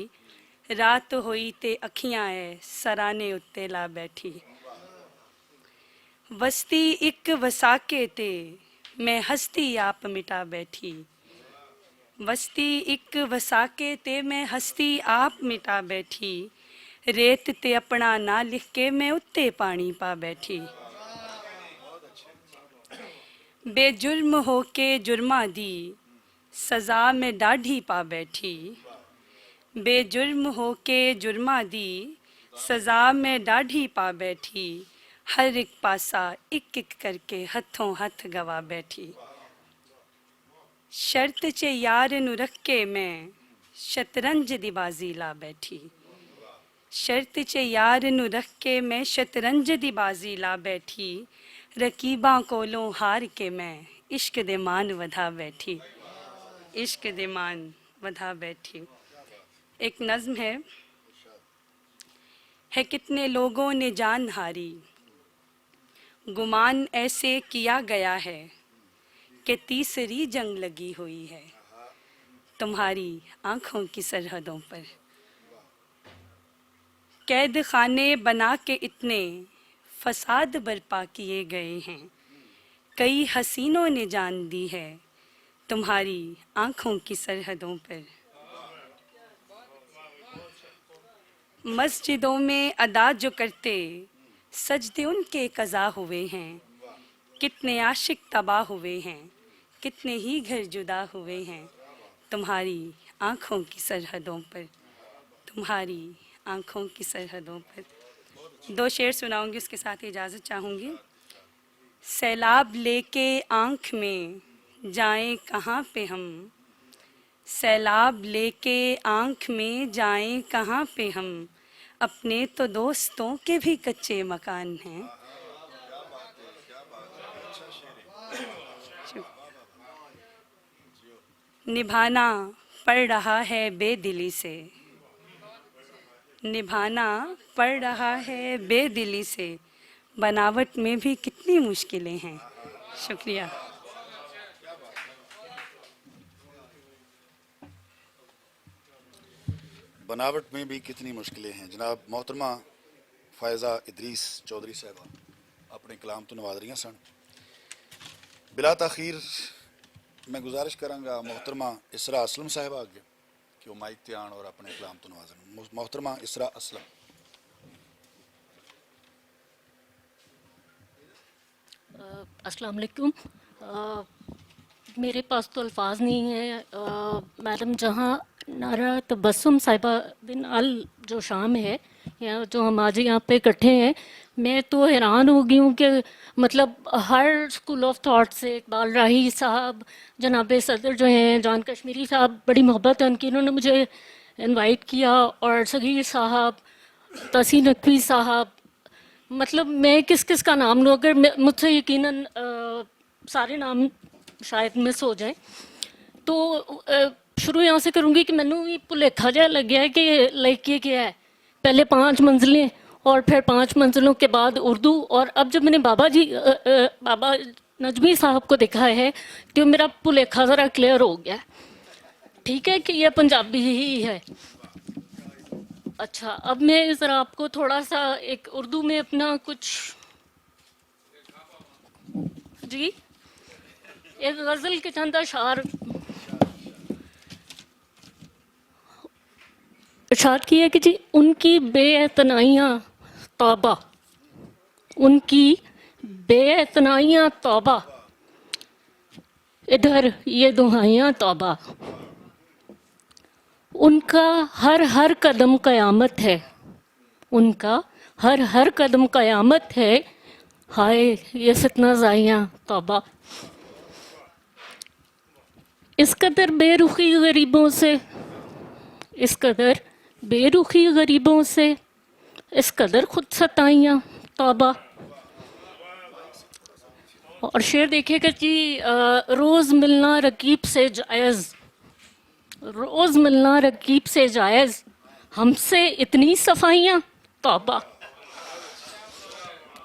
رات ہوئی تے اکھیاں اے سرانے اتے لا بیٹھی۔ وستی اک وساکے تے میں ہستی آپ مٹا بیٹھی۔ وستی اک وساکے تے میں ہستی آپ مٹا بیٹھی۔ ریت تے اپنا ناں لکھ کے میں اتے پانی پا بیٹھی۔ بے جرم ہو کے جرماں دی سزا میں ڈاڈھی پا بیٹھی۔ بے جرم ہو کے جرماں دی سزا میں ڈاڈھی پا بیٹھی۔ ہر اک پاسا اک اک کر کے ہتھوں ہتھ گوا بیٹھی۔ شرط چے یار نوں رکھ کے میں شطرنج دی بازی لا بیٹھی۔ شرط چے یار نوں رکھ کے میں شطرنج دی بازی لا بیٹھی۔ رقیباں کولوں ہار کے میں عشق دے مان ودھا بیٹھی۔ عشق دے مان ودھا بیٹھی۔ ایک نظم ہے۔ ہے کتنے لوگوں نے جان ہاری، گمان ایسے کیا گیا ہے کہ تیسری جنگ لگی ہوئی ہے تمہاری آنکھوں کی سرحدوں پر۔ قید خانے بنا کے اتنے فساد برپا کیے گئے ہیں، کئی حسینوں نے جان دی ہے تمہاری آنکھوں کی سرحدوں پر۔ مسجدوں میں ادا جو کرتے سجدے ان کے قضا ہوئے ہیں، کتنے عاشق تباہ ہوئے ہیں، کتنے ہی گھر جدا ہوئے ہیں تمہاری آنکھوں کی سرحدوں پر، تمہاری آنکھوں کی سرحدوں پر۔ دو شعر سناؤں گی، اس کے ساتھ اجازت چاہوں گی۔ سیلاب لے کے آنکھ میں جائیں کہاں پہ ہم، سیلاب لے کے آنکھ میں جائیں کہاں پہ ہم، اپنے تو دوستوں کے بھی کچے مکان ہیں۔ نبھانا پڑ رہا ہے بے دلی سے، نبھانا پڑ رہا ہے بے دلی سے، بناوٹ میں بھی کتنی مشکلیں ہیں۔ شکریہ۔ بناوٹ میں بھی کتنی مشکلیں ہیں۔ جناب محترمہ فائزہ ادریس چوہدری صاحبہ اپنے کلام تو نواز رہی سن۔ بلا تاخیر میں گزارش کراں گا محترمہ اسرا اسلم صاحبہ اگے کہ وہ مائک تے آن اور اپنے کلام تو نوازن۔ محترمہ اسرا اسلم۔ السلام علیکم۔ میرے پاس تو الفاظ نہیں ہیں۔ میڈم جہاں نارا تبسم صاحبہ بن ال جو شام ہے یا جو ہم آج یہاں پہ اکٹھے ہیں، میں تو حیران ہو گئی ہوں کہ مطلب ہر اسکول آف تھاٹ سے اقبال راہی صاحب، جناب صدر جو ہیں جان کشمیری صاحب، بڑی محبت ہے ان کی، انہوں نے مجھے انوائٹ کیا، اور صغیر صاحب، تحسین نقوی صاحب، مطلب میں کس کس کا نام لوں؟ اگر میں- مجھ سے یقیناً سارے نام شاید مس ہو جائیں۔ تو شروع یہاں سے کروں گی کہ مینوں یہ بھلیکھا جہا لگیا ہے کہ لائک یہ کیا ہے، پہلے پانچ منزلیں اور پھر پانچ منزلوں کے بعد اردو، اور اب جب میں نے بابا جی بابا نجمی صاحب کو دیکھا ہے تو میرا بھلیکھا ذرا کلیئر ہو گیا۔ ٹھیک ہے کہ یہ پنجابی ہی ہے۔ اچھا، اب میں ذرا آپ کو تھوڑا سا ایک اردو میں اپنا کچھ، جی، ایک غزل کے چند اشعار ارشاد کیا کہ جی، ان کی بے اعتنائیاں توبہ، ان کی بے اعتنائیاں توبہ، ادھر یہ دہائیاں توبہ۔ ان کا ہر ہر قدم قیامت ہے، ان کا ہر ہر قدم قیامت ہے۔ ہائے یہ فتنہ زائیاں توبہ۔ اس قدر بے رخی غریبوں سے، اس قدر بے رخی غریبوں سے، اس قدر خود ستائیاں، توبہ۔ اور شعر دیکھیے کہ جی، روز ملنا رقیب سے جائز، روز ملنا رقیب سے جائز، ہم سے اتنی صفائیاں، توبہ۔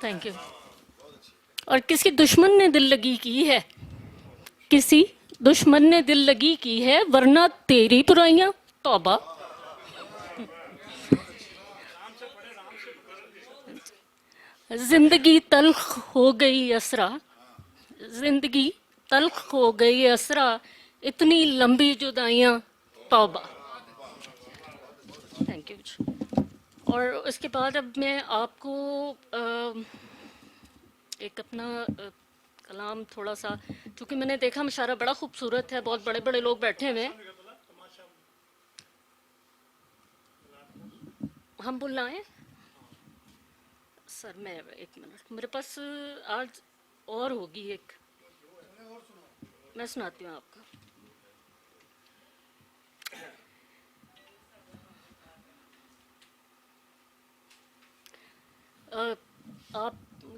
تھینک یو۔ اور کسی دشمن نے دل لگی کی ہے، کسی دشمن نے دل لگی کی ہے، ورنہ تیری برائیاں، توبہ۔ زندگی تلخ ہو گئی اسرا، زندگی تلخ ہو گئی اسرا، اتنی لمبی جدائیاں، توبہ۔ تھینک یو۔ اور اس کے بعد اب میں آپ کو ایک اپنا کلام تھوڑا سا، چونکہ میں نے دیکھا مشاعرہ بڑا خوبصورت ہے، بہت بڑے بڑے لوگ بیٹھے ہوئے ہیں۔ ہم بلائیں؟ سر میں ایک منٹ، میرے پاس آج اور ہوگی ایک، میں سناتی ہوں آپ کو۔ آپ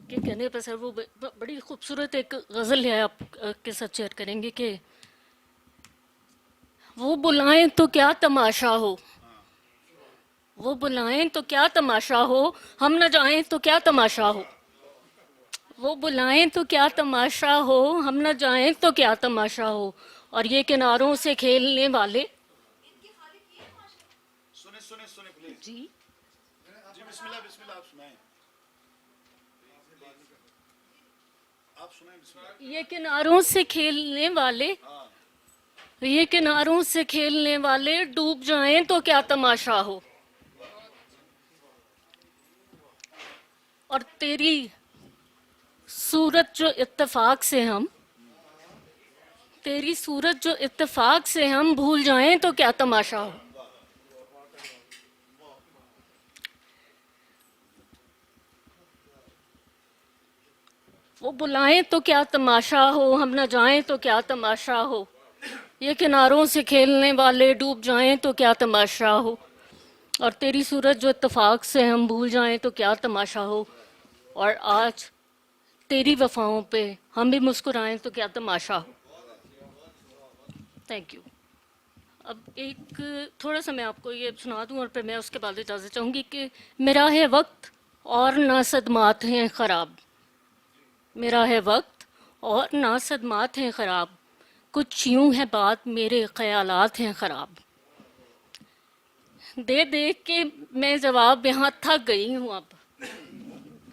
کے کہنے پر سر وہ بڑی خوبصورت ایک غزل ہے، آپ کے ساتھ شیئر کریں گے کہ وہ بلائیں تو کیا تماشا ہو، وہ بلائیں تو کیا تماشا ہو، ہم نہ جائیں تو کیا تماشا ہو، وہ بلائیں تو کیا تماشا ہو، ہم نہ جائیں تو کیا تماشا ہو۔ اور یہ کناروں سے کھیلنے والے، سنیں سنیں سنیں پلیز۔ جی، جی بسم اللہ بسم اللہ آپ سنائیں۔ آپ سنائیں بسم اللہ۔ یہ کناروں سے کھیلنے والے، یہ کناروں سے کھیلنے والے ڈوب جائیں تو کیا تماشا ہو۔ اور تیری صورت جو اتفاق سے ہم، تیری صورت جو اتفاق سے ہم بھول جائیں تو کیا تماشا ہو؟ وہ بلائیں تو کیا تماشا ہو، ہم نہ جائیں تو کیا تماشا ہو، یہ کناروں سے کھیلنے والے ڈوب جائیں تو کیا تماشا ہو، اور تیری صورت جو اتفاق سے ہم بھول جائیں تو کیا تماشا ہو، اور آج تیری وفاؤں پہ ہم بھی مسکرائیں تو کیا تماشا ہو۔ تھینک یو۔ اب ایک تھوڑا سا میں آپ کو یہ سنا دوں اور پھر میں اس کے بعد اجازت چاہوں گی کہ میرا ہے وقت اور نہ صدمات ہیں خراب۔ میرا ہے وقت اور نہ صدمات ہیں خراب۔ کچھ یوں ہے بات، میرے خیالات ہیں خراب۔ دے دے کے میں جواب یہاں تھک گئی ہوں اب۔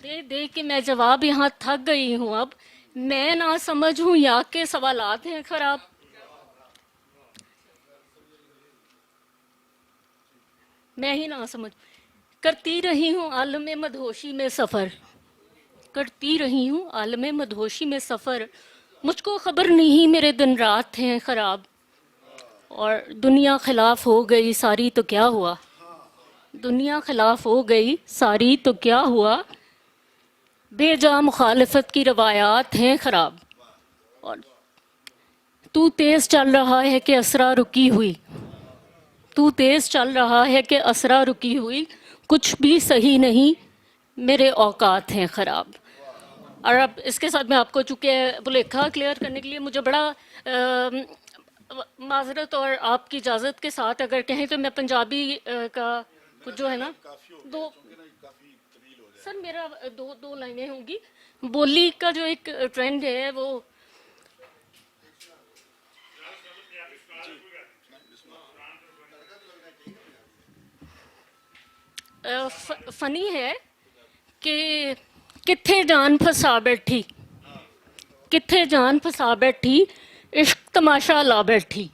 دے دے کے میں جواب یہاں تھک گئی ہوں اب۔ میں نہ سمجھ ہوں یا کہ سوالات ہیں خراب۔ میں ہی نہ سمجھ۔ کرتی رہی ہوں عالم مدہوشی میں سفر۔ کرتی رہی ہوں عالم مدہوشی میں سفر۔ مجھ کو خبر نہیں میرے دن رات ہیں خراب۔ اور دنیا خلاف ہو گئی ساری تو کیا ہوا؟ دنیا خلاف ہو گئی ساری تو کیا ہوا؟ بے جا مخالفت کی روایات ہیں خراب۔ اور تو تیز چل رہا ہے کہ اسرا رکی ہوئی۔ تو تیز چل رہا ہے کہ اسرا رکی ہوئی۔ کچھ بھی صحیح نہیں، میرے اوقات ہیں خراب۔ اور اب اس کے ساتھ میں آپ کو چونکہ بلیکھا کلیئر کرنے کے لیے مجھے بڑا، ام، معذرت اور آپ کی اجازت کے ساتھ اگر کہیں تو میں پنجابی، آ، کا کچھ جو ہے نا، دو، سر، میرا دو دو لائنیں ہوں گی۔ بولی کا جو ایک ٹرینڈ ہے وہ، آ، ف-، فنی ہے کہ کتھے جان پھسا بیٹھی، کتھے جان پھسا بیٹھی، عشق تماشا لا بیٹھی۔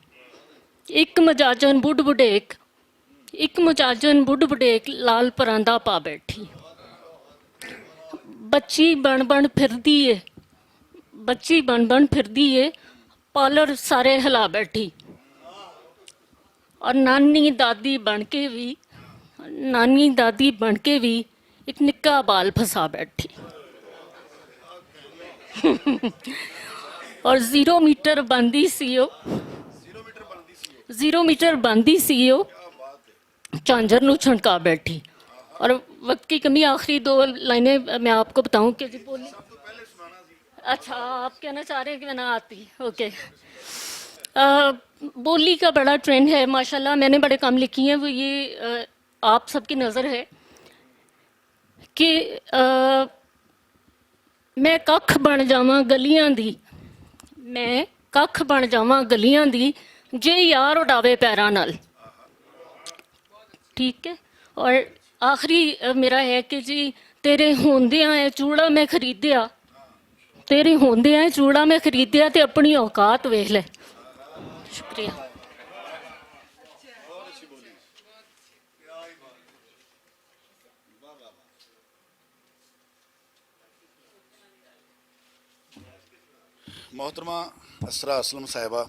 ایک مجاجن بڈھ بڈیک، ایک مجاجن بڈھ بڈیک لال پراندا پا بیٹھی۔ بچی بن بن پھردی اے، بچی بن بن پھردی اے، پالر سارے ہلا بیٹھی۔ اور نانی دادی بن کے بھی، نانی دادی بن کے بھی ایک نکا بال پھسا بیٹھی۔ اور زیرو میٹر بندی سی او، زیرو میٹر بندی سی او، چانجر نو چھنکا بیٹھی۔ اور وقت کی کمی، آخری دو لائنیں میں آپ کو بتاؤں کہ جی بولی، اچھا، آپ کہنا چاہ رہے ہیں کہ میں نہ آتی؟ اوکے۔ آ، بولی کا بڑا ٹرینڈ ہے ماشاءاللہ، میں نے بڑے کم لکھی ہیں، وہ یہ، آ، آپ سب کی نظر ہے کہ، آ، میں ککھ بن جاواں گلیاں دی، میں ککھ بن جاواں گلیاں دی، جے یار اڈاوے پیراں نال۔ ٹھیک ہے۔ اور آخری، آ، میرا ہے کہ جی، تیرے ہوندیاں اے چوڑا میں خریدیا، تیرے ہوندیاں اے چوڑا میں خریدیا تے اپنی اوقات ویکھ لے۔ شکریہ۔ محترمہ اسرا اسلم صاحبہ،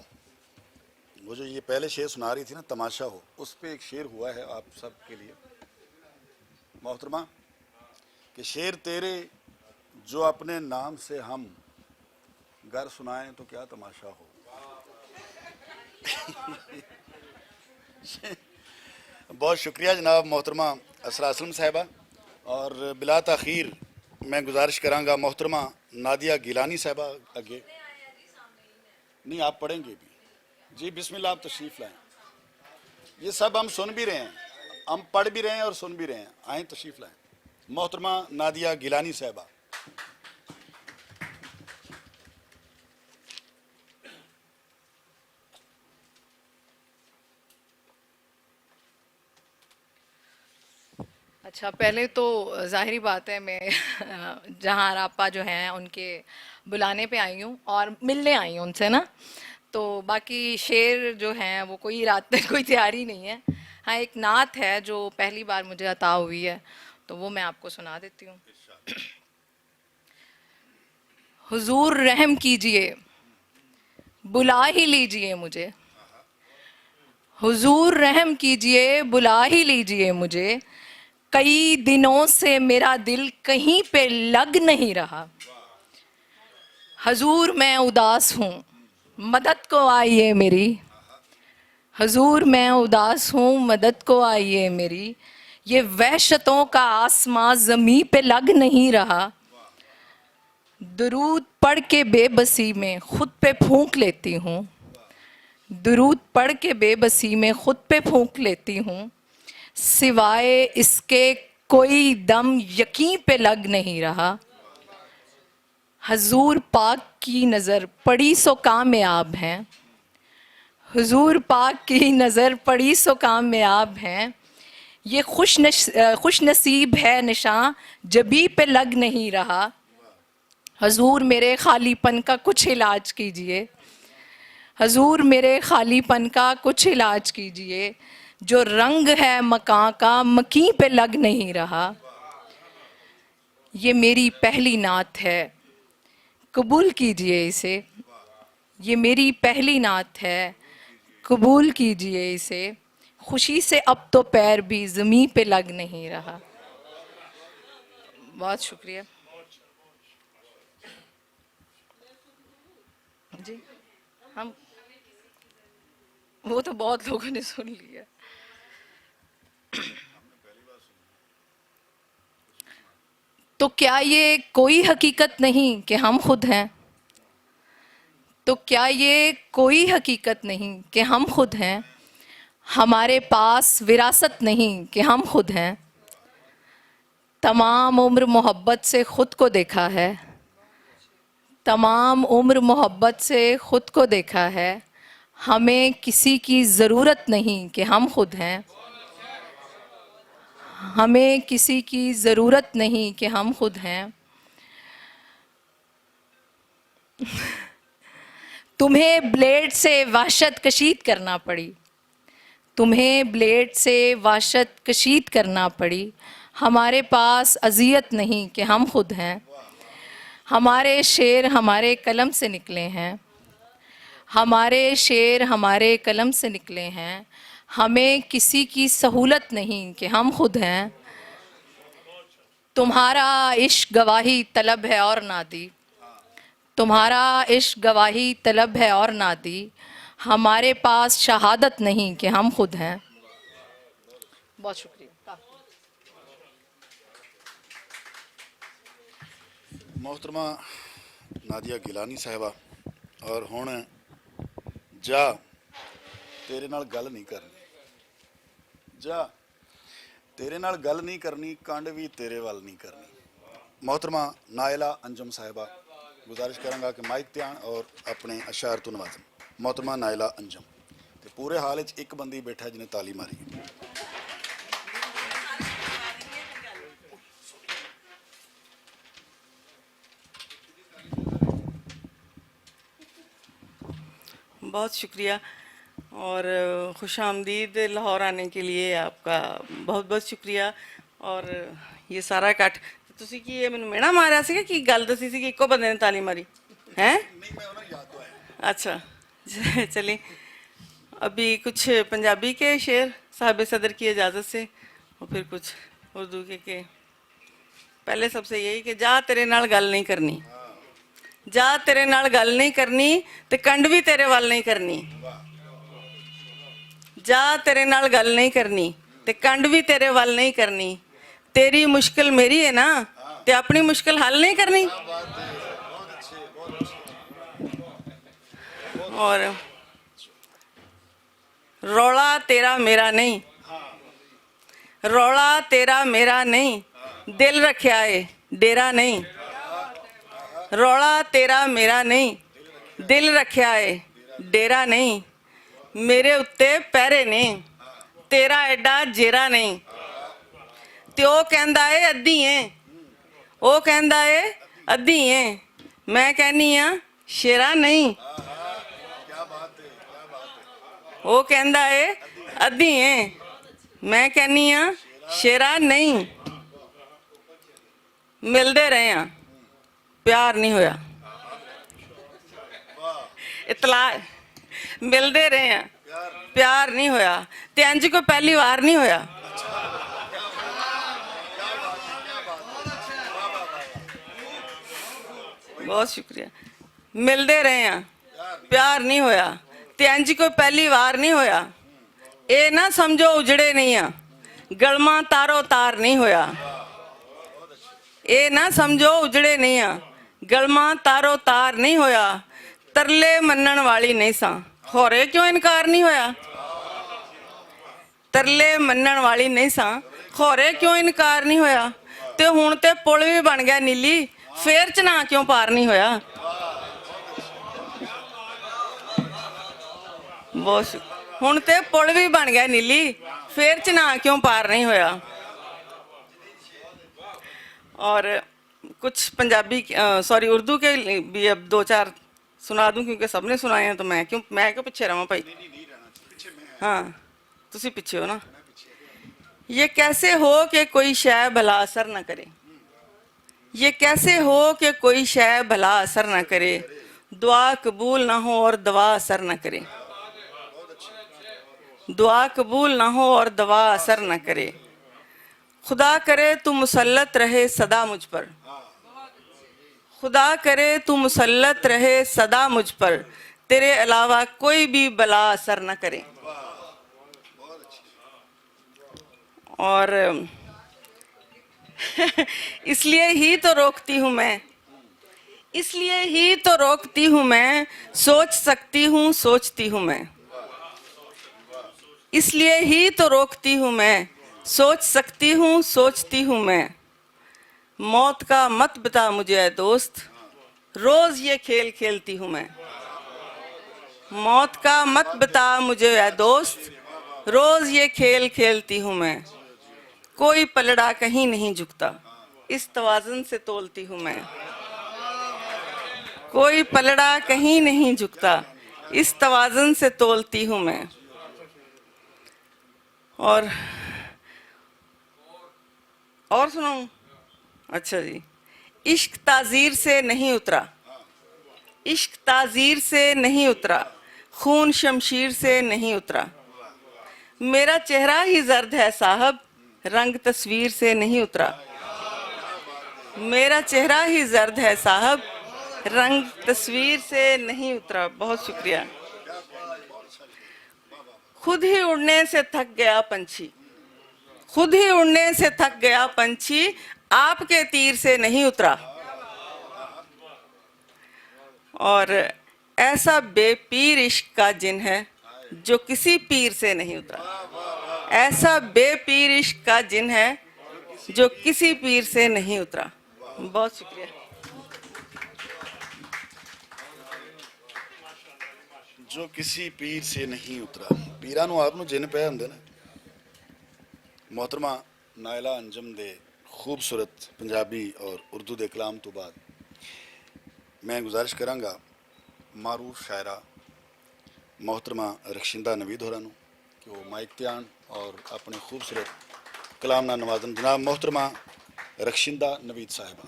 وہ جو یہ پہلے شعر سنا رہی تھی نا، تماشا ہو، اس پہ ایک شعر ہوا ہے آپ سب کے لیے۔ محترمہ، کہ شعر تیرے جو اپنے نام سے ہم گر سنائیں تو کیا تماشا ہو۔ بہت شکریہ جناب محترمہ اسرا اسلم صاحبہ۔ اور بلا تاخیر میں گزارش کراں گا محترمہ نادیہ گیلانی صاحبہ اگے۔ نہیں، آپ پڑھیں گے بھی۔ جی، بسم اللہ، آپ تشریف لائیں۔ یہ سب ہم سن بھی رہے ہیں، ہم پڑھ بھی رہے ہیں اور سن بھی رہے ہیں۔ آئیں، تشریف لائیں۔ محترمہ نادیہ گیلانی صاحبہ۔ اچھا، پہلے تو ظاہری بات ہے، میں جہاں راپا جو ہیں، ان کے بلانے پہ آئی ہوں اور ملنے آئی ہوں ان سے نا۔ تو باقی شعر جو ہیں، وہ کوئی رات کوئی تیاری نہیں ہے۔ ہاں، ایک نعت ہے جو پہلی بار مجھے عطا ہوئی ہے، تو وہ میں آپ کو سنا دیتی ہوں۔ حضور رحم کیجیے، بلا ہی لیجئے مجھے۔ حضور رحم کیجئے، بلا ہی لیجئے مجھے۔ کئی دنوں سے میرا دل کہیں پہ لگ نہیں رہا۔ حضور میں اداس ہوں، مدد کو آئیے میری۔ حضور میں اداس ہوں، مدد کو آئیے میری۔ یہ وحشتوں کا آسمان زمین پہ لگ نہیں رہا۔ درود پڑھ کے بے بسی میں خود پہ پھونک لیتی ہوں۔ درود پڑھ کے بے بسی میں خود پہ پھونک لیتی ہوں۔ سوائے اس کے کوئی دم یقین پہ لگ نہیں رہا۔ حضور پاک کی نظر پڑی سو کامیاب ہیں۔ حضور پاک کی نظر پڑی سو کامیاب ہیں۔ یہ خوش نش-، خوش نصیب ہے نشاں جبھی پہ لگ نہیں رہا۔ حضور میرے خالی پن کا کچھ علاج کیجیے۔ حضور میرے خالی پن کا کچھ علاج کیجیے۔ جو رنگ ہے مکاں کا مکیں پہ لگ نہیں رہا۔ یہ میری پہلی نعت ہے، قبول کیجیے اسے۔ یہ میری پہلی نعت ہے، قبول کیجیے اسے۔ خوشی سے اب تو پیر بھی زمین پہ لگ نہیں رہا۔ بہت شکریہ۔ جی، ہم، وہ تو بہت لوگوں نے سن لیا۔ تو کیا یہ کوئی حقیقت نہیں کہ ہم خود ہیں؟ تو کیا یہ کوئی حقیقت نہیں کہ ہم خود ہیں؟ ہمارے پاس وراثت نہیں کہ ہم خود ہیں۔ تمام عمر محبت سے خود کو دیکھا ہے۔ تمام عمر محبت سے خود کو دیکھا ہے۔ ہمیں کسی کی ضرورت نہیں کہ ہم خود ہیں۔ ہمیں کسی کی ضرورت نہیں کہ ہم خود ہیں۔ تمہیں بلیڈ سے وحشت کشید کرنا پڑی۔ تمہیں بلیڈ سے وحشت کشید کرنا پڑی۔ ہمارے پاس اذیت نہیں کہ ہم خود ہیں۔ ہمارے شعر ہمارے قلم سے نکلے ہیں۔ ہمارے شعر ہمارے قلم سے نکلے ہیں۔ ہمیں کسی کی سہولت نہیں کہ ہم خود ہیں۔ تمہارا عشق گواہی طلب ہے اور نہ دی۔ تمہارا عشق گواہی طلب ہے اور نہ دی۔ ہمارے پاس شہادت نہیں کہ ہم خود ہیں۔ بہت شکریہ۔ محترمہ نادیہ گیلانی صاحبہ، اور ہن جا، تیرے نال گل نہیں کرنی۔ جا، تیرے نال گل نہیں کرنی، کنڈ وی تیرے ول نہیں کرنی۔ محترمہ نائلہ انجم صاحبہ، گزارش کراں گا کہ مائک تے آن اور اپنے اشعار تو نوازن۔ محترمہ نائلہ انجم۔ تے پورے حال وچ ایک بندی بیٹھا جنہیں تالی ماری۔ بہت شکریہ اور خوش آمدید لاہور آنے کے لیے آپ کا بہت بہت شکریہ۔ اور یہ سارا اکٹھ، تسی کی یہ مینوں مینا ماریا سی کہ گل دسی سی کہ اکو بندے نے تالی ماری؟ ہیں؟ اچھا، چلیں، ابھی کچھ پنجابی کے شعر صاحب صدر کی اجازت سے، اور پھر کچھ اردو کے، کے پہلے سب سے یہی کہ جا تیرے نال گل نہیں کرنی، جا تیرے نال گل نہیں کرنی، تے کنڈ بھی تیرے ول نہیں کرنی۔ جا تیرے نال گل نہیں کرنی، تے کنڈ بھی تیرے ول نہیں کرنی۔ تیری مشکل میری ہے نا، تے اپنی مشکل حل نہیں کرنی۔ اور رولا تیرا میرا نہیں، رولا تیرا میرا نہیں، دل رکھیا اے، ڈیرا نہیں۔ رولا تیرا میرا نہیں، دل رکھیا اے، ڈیرا نہیں۔ میرے اتے پیرے نے، تیرا ایڈا جیرا نہیں۔ تے او کہندا اے ادھی اے، او کہندا اے ادھی اے۔ میں کہنی آں شیرا نہیں۔ او کہندا اے ادھی اے۔ میں کہنی آں شیرا نہیں۔ ملدے رہے آں، پیار نہیں ہویا۔ اطلاع ملدے رہے ہیں، پیار نہیں ہویا، تے انج کوئی پہلی وار نہیں ہویا۔ بہت شکریہ۔ ملدے رہے ہیں، پیار نہیں ہویا، تے انج کوئی پہلی وار نہیں ہویا۔ اے نہ سمجھو اجڑے نہیں آ، گلماں تارو تار نہیں ہویا۔ اے نہ سمجھو اجڑے نہیں آ، گلماں تارو تار نہیں ہویا۔ ترلے منن والی نہیں ساں، ہورے کیوں انکار نہیں ہویا؟ ترلے منن والی نہیں ساں، ہورے کیوں انکار نہیں ہویا؟ تے ہن تے پل وی بن گیا نیلی، فیر چنا کیوں پار نہیں ہویا؟ بہت شک- ہن تے پل وی بن گیا نیلی، فیر چنا کیوں پار نہیں ہویا؟ اور کچھ پنجابی، سوری، اردو کے بھی اب دو چار سنا دوں، کیونکہ سب نے سنائے ہیں، تو میں کیوں، میں کیوں پیچھے رہواں بھائی؟ ہاں، تسی پیچھے ہو نا۔ یہ کیسے ہو کہ کوئی شے بھلا اثر نہ کرے؟ یہ کیسے ہو کہ کوئی شے بھلا اثر نہ کرے؟ دعا قبول نہ ہو اور دوا اثر نہ کرے۔ دعا قبول نہ ہو اور دوا اثر نہ کرے۔ خدا کرے تو مسلط رہے سدا مجھ پر۔ خدا کرے تو مسلط رہے سدا مجھ پر، تیرے علاوہ کوئی بھی بلا اثر نہ کرے۔ اور اس لیے ہی تو روکتی ہوں میں، اس لیے ہی تو روکتی ہوں میں، سوچ سکتی ہوں، سوچتی ہوں میں، اس لیے ہی تو روکتی ہوں میں، سوچ سکتی ہوں، سوچتی ہوں میں۔ موت کا مت بتا مجھے اے دوست، روز یہ کھیل کھیلتی ہوں میں۔ موت کا مت بتا مجھے اے دوست، روز یہ کھیل کھیلتی ہوں میں۔ کوئی پلڑا کہیں نہیں جھکتا، اس توازن سے تولتی ہوں میں۔ کوئی پلڑا کہیں نہیں جھکتا، اس توازن سے تولتی ہوں میں۔ اور اور سناؤں؟ اچھا جی۔ عشق تعزیر سے نہیں اترا، عشق تعزیر سے نہیں اترا، خون شمشیر سے نہیں اترا۔ میرا چہرہ ہی زرد ہے صاحب، رنگ تصویر سے نہیں اترا۔ میرا چہرہ ہی زرد ہے صاحب، رنگ تصویر سے نہیں اترا۔ بہت شکریہ۔ خود ہی اڑنے سے تھک گیا پنچھی، خود ہی اڑنے سے تھک گیا پنچھی، آپ کے تیر سے نہیں اترا۔ اور ایسا بے پیر عشق کا جن ہے جو کسی پیر سے نہیں اترا۔ ایسا بے پیر عشق کا جن ہے جو کسی پیر سے نہیں اترا۔ بہت شکریہ۔ جو کسی پیر سے نہیں اترا۔ پیراں نوں آپ نوں جن پے ہوندے نے۔ محترمہ نائلہ انجم دے خوبصورت پنجابی اور اردو دے کلام تو بعد میں گزارش کراں گا معروف شاعرہ محترمہ رخشندہ نوید ہوراں نوں کہ وہ مائک تے آن اور اپنے خوبصورت کلام نال نوازن۔ جناب محترمہ رخشندہ نوید صاحبہ۔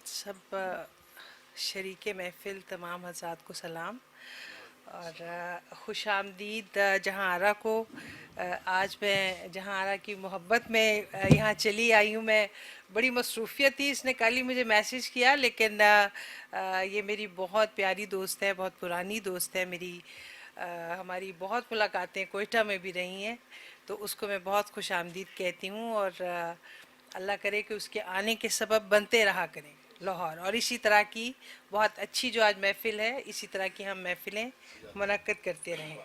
سب، آ، شریک محفل، تمام حضرات کو سلام اور، آ، خوش آمدید، آ، جہاں آرا کو۔ آ، آج میں جہاں آرا کی محبت میں، آ، یہاں چلی آئی ہوں۔ میں بڑی مصروفیت تھی، اس نے کل ہی مجھے میسج کیا، لیکن، آ، آ، یہ میری بہت پیاری دوست ہے، بہت پرانی دوست ہے میری۔ آ، ہماری بہت ملاقاتیں کوئٹہ میں بھی رہی ہیں، تو اس کو میں بہت خوش آمدید کہتی ہوں اور، آ، اللہ کرے کہ اس کے آنے کے سبب بنتے رہا کریں لاہور، اور اسی طرح کی بہت اچھی جو آج محفل ہے، اسی طرح کی ہم محفلیں منعقد کرتے رہیں۔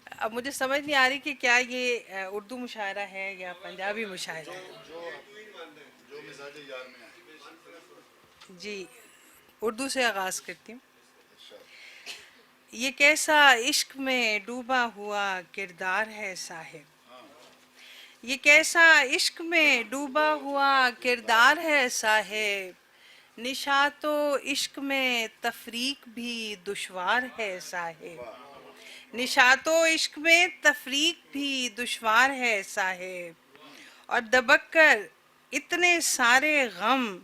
اب مجھے سمجھ نہیں آ رہی کہ کیا یہ، آ، اردو مشاعرہ ہے یا پنجابی مشاعرہ ہے۔ جی، اردو سے آغاز کرتی ہوں۔ یہ کیسا عشق میں ڈوبا ہوا کردار ہے صاحب، یہ کیسا عشق میں ڈوبا ہوا کردار ہے صاحب، نشا تو عشق میں تفریق بھی دشوار ہے صاحب، نشاط و عشق میں تفریق بھی دشوار ہے صاحب۔ اور دبک کر اتنے سارے غم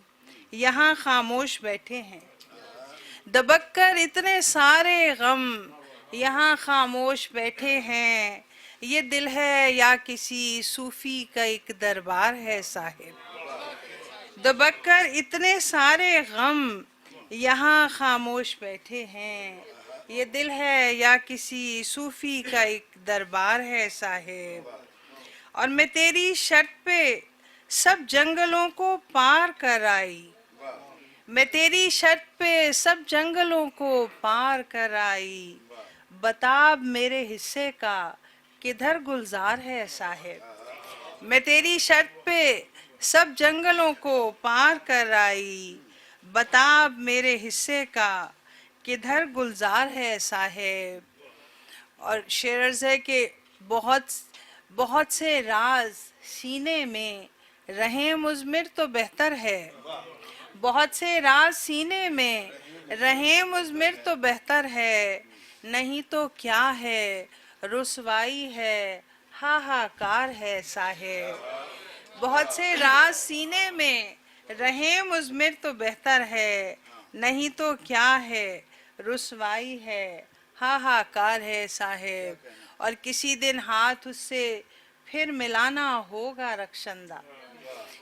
یہاں خاموش بیٹھے ہیں۔ دبک کر اتنے سارے غم یہاں خاموش بیٹھے ہیں۔ یہ دل ہے یا کسی صوفی کا ایک دربار ہے صاحب۔ دبک کر اتنے سارے غم یہاں خاموش بیٹھے ہیں۔ یہ دل ہے یا کسی صوفی کا ایک دربار ہے صاحب۔ اور میں تیری شرط پہ سب جنگلوں کو پار کر آئی۔ میں تیری شرط پہ سب جنگلوں کو پار کر آئی۔ بتا اب میرے حصے کا کدھر گلزار ہے صاحب۔ میں تیری شرط پہ سب جنگلوں کو پار کر آئی۔ بتا اب میرے حصے کا کدھر گلزار ہے صاحب۔ اور شعر عرض ہے کہ بہت بہت سے راز سینے میں رہیں مضمر تو بہتر ہے۔ بہت سے راز سینے میں رہیں مضمر تو بہتر ہے۔ نہیں تو کیا ہے، رسوائی ہے، ہاہاکار ہے صاحب۔ بہت سے راز سینے میں رہیں مضمر تو بہتر ہے۔ نہیں تو کیا ہے، رسوائی ہے، ہاہاکار ہے صاحب۔ اور کسی دن ہاتھ اس سے پھر ملانا ہوگا رکشندہ۔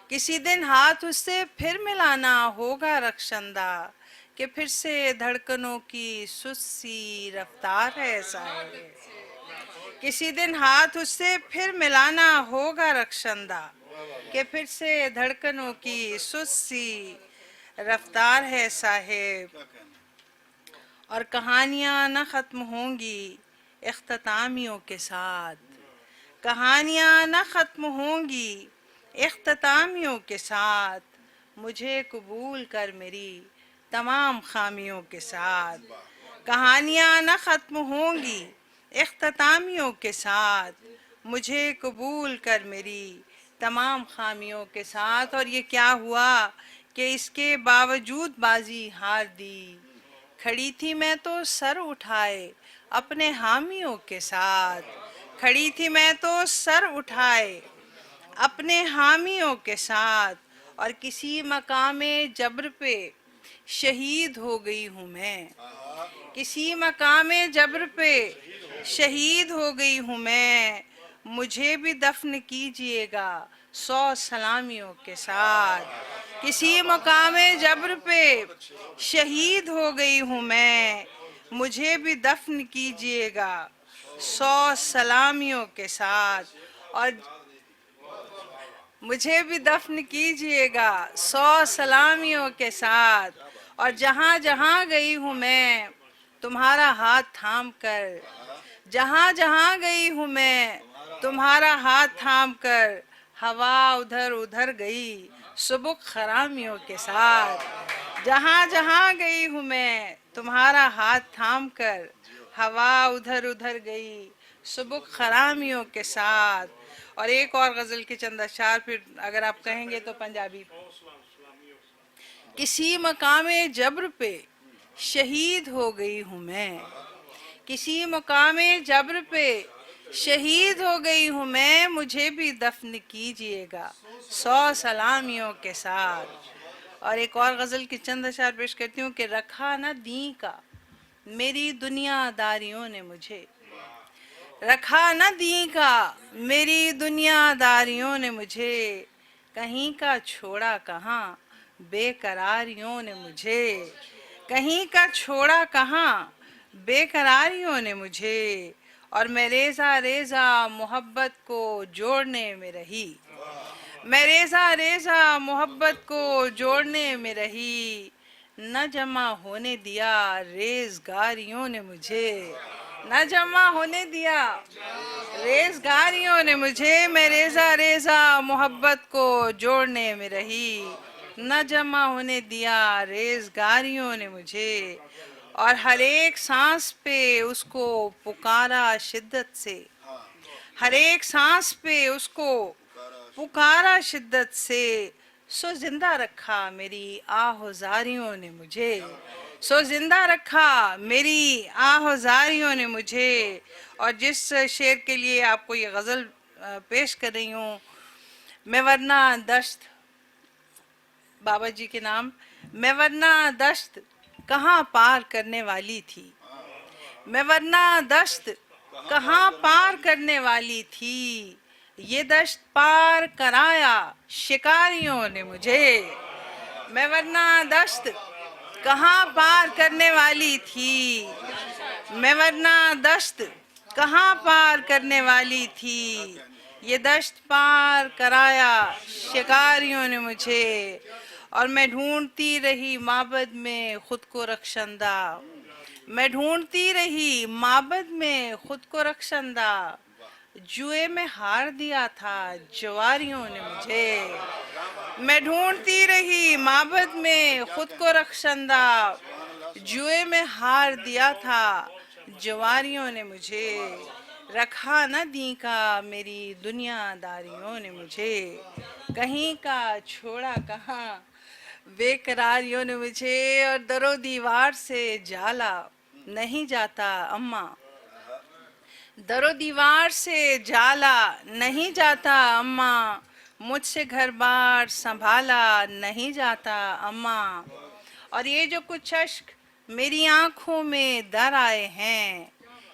کسی دن ہاتھ اس سے پھر ملانا ہوگا رکشندہ، کہ پھر سے دھڑکنوں کی سست سی رفتار ہے صاحب۔ کسی دن ہاتھ اس سے پھر ملانا ہوگا رکشندہ، کہ پھر سے دھڑکنوں کی سست سی رفتار ہے صاحب۔ اور کہانیاں نہ ختم ہوں گی اختتامیوں کے ساتھ۔ کہانیاں نہ ختم ہوں گی اختتامیوں کے ساتھ۔ مجھے قبول کر میری تمام خامیوں کے ساتھ۔ کہانیاں نہ ختم ہوں گی اختتامیوں کے ساتھ۔ مجھے قبول کر میری تمام خامیوں کے ساتھ۔ اور یہ کیا ہوا کہ اس کے باوجود بازی ہار دی۔ کھڑی تھی میں تو سر اٹھائے اپنے حامیوں کے ساتھ۔ کھڑی تھی میں تو سر اٹھائے اپنے حامیوں کے ساتھ۔ اور کسی مقام جبر پہ شہید ہو گئی ہوں میں۔ کسی مقام جبر پہ شہید ہو گئی ہوں میں۔ مجھے بھی دفن کیجیے گا سو سلامیوں کے ساتھ۔ کسی مقام جبر پہ شہید ہو گئی ہوں میں۔ مجھے بھی دفن کیجیے گا سو سلامیوں کے ساتھ۔ اور مجھے بھی دفن کیجیے گا سو سلامیوں کے ساتھ۔ اور جہاں جہاں گئی ہوں میں تمہارا ہاتھ تھام کر، جہاں جہاں گئی ہوں میں تمہارا ہاتھ تھام کر، ہوا ادھر ادھر گئی سبک خرامیوں کے ساتھ۔ جہاں جہاں گئی ہوں میں تمہارا ہاتھ تھام کر، ہوا ادھر ادھر گئی سبک خرامیوں کے ساتھ۔ اور ایک اور غزل کے چند اشعار، پھر اگر آپ کہیں گے تو پنجابی۔ کسی مقام جبر پہ شہید ہو گئی ہوں میں، کسی مقام جبر پہ شہید ہو گئی ہوں میں، مجھے بھی دفن کیجیے گا سو سلامیوں کے ساتھ۔ اور ایک اور غزل کی چند اشعار پیش کرتی ہوں کہ رکھا نہ دین کا میری دنیا داریوں نے مجھے، رکھا نہ دین کا میری دنیا داریوں نے مجھے، کہیں کا چھوڑا کہاں بے قراریوں نے مجھے، کہیں کا چھوڑا کہاں بے قراریوں نے مجھے۔ اور میں ریزہ ریزہ محبت کو جوڑنے میں رہی، میں ریزہ ریزہ محبت کو جوڑنے میں رہی، نہ جمع ہونے دیا ریزگاریوں نے مجھے، نہ جمع ہونے دیا ریزگاریوں نے مجھے، میں ریزہ ریزہ محبت کو جوڑنے میں رہی، نہ جمع ہونے دیا ریزگاریوں نے مجھے۔ اور ہر ایک سانس پہ اس کو پکارا شدت سے، ہر ایک سانس پہ اس کو پکارا شدت سے، سو زندہ رکھا میری آہ و زاریوں نے مجھے، سو زندہ رکھا میری آہوزاریوں نے مجھے۔ اور جس شعر کے لیے آپ کو یہ غزل، آ، پیش کر رہی ہوں، میں ورنہ دشت، بابا جی کے نام، میں ورنہ دشت کہاں پار کرنے والی تھی، میں ورنہ دشت کہاں پار کرنے والی تھی، یہ دشت پار کرایا شکاریوں نے مجھے۔ میں ورنہ دشت کہاں پار کرنے والی تھی، میں ورنہ دشت کہاں پار کرنے والی تھی، یہ دشت پار کرایا شکاریوں نے مجھے۔ اور میں ڈھونڈتی رہی معبد میں خود کو رخشندہ، میں ڈھونڈتی رہی معبد میں خود کو رخشندہ، جوئے میں ہار دیا تھا جواریوں نے مجھے۔ میں ڈھونڈتی رہی معبد میں خود کو رخشندہ، جوئے میں ہار دیا تھا جواریوں نے مجھے۔ رکھا نہ دیں کا میری دنیا داریوں نے مجھے، کہیں کا چھوڑا کہاں بے قراریوں نے مجھے۔ اور در و دیوار سے جالا نہیں جاتا اماں، در و دیوار سے جالا نہیں جاتا اماں، مجھ سے گھر بار سنبھالا نہیں جاتا اماں۔ اور یہ جو کچھ اشک میری آنکھوں میں در آئے ہیں،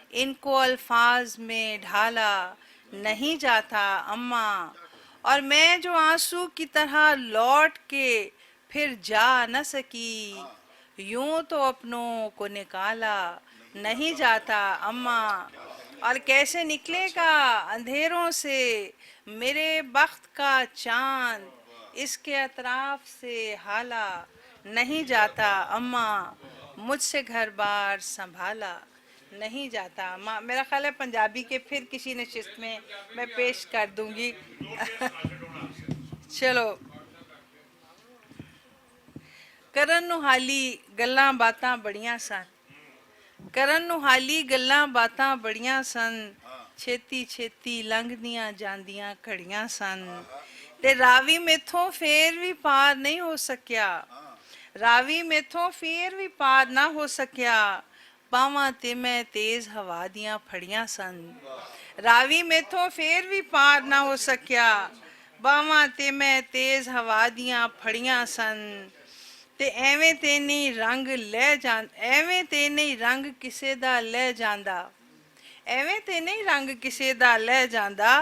ان کو الفاظ میں ڈھالا نہیں جاتا اماں۔ اور میں جو آنسو کی طرح لوٹ کے پھر جا نہ سکی، یوں تو اپنوں کو نکالا نہیں جاتا اماں۔ اور کیسے نکلے گا اندھیروں سے میرے بخت کا چاند، اس کے اطراف سے حالا نہیں جاتا اماں، مجھ سے گھر بار سنبھالا نہیں جاتا اماں۔ میرا خیال ہے پنجابی کے پھر کسی نشست میں میں پیش کر دوں گی۔ چلو، کرن نوں حالی گلاں باتاں بڑیاں سن، کرن نوں حالی گلاں باتاں بڑیاں سن، چھیتی چھیتی لنگھدیاں جاندیاں گھڑیاں سن۔ تے راوی میتھوں فیر وی پار نہیں ہو سکیا، راوی میتھوں فیر وی پار نہ ہو سکیا، باواں تے میں تیز ہوا دیاں پھڑیاں سن۔ راوی میتھوں فیر وی پار نہ ہو سکیا، باواں تے میں تیز ہوا دیاں پھڑیاں سن۔ تے ایویں تے نہیں رنگ لے جان، ایویں تے نہیں رنگ کسے دا لے جاندا، ایویں تے نہیں رنگ کسے دا لے جاندا۔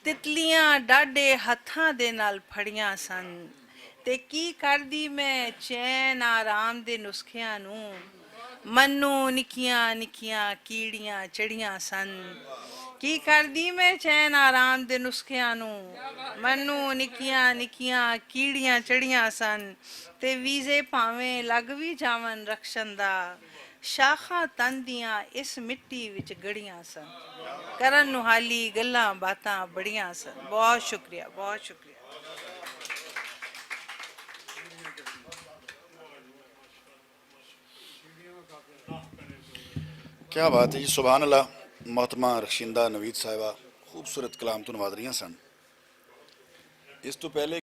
تتلیاں ڈاڈے ہتھاں دے نال پھڑیاں سن۔ تے کی کردی میں چین آرام دے نسخیاں نوں، منوں نکیاں نکیاں کیڑیاں چڑیاں سن۔ کی کردی میں چین آرام دے نسخیاں نوں، منوں نکیاں نکیاں کیڑیاں چڑیاں سن۔ تے ویزے پاویں لگ وی جاون رکشن دا، شاخاں تن دیاں اس مٹی وچ گڑیاں سن۔ کرن نوں حالی گلاں باتاں بڑیاں سن۔ بہت شکریہ، بہت شکریہ۔ کیا بات ہے جی، سبحان اللہ۔ محترمہ رخشندہ نوید صاحبہ خوبصورت کلام تو نواز رہیاں سن۔ اس تو پہلے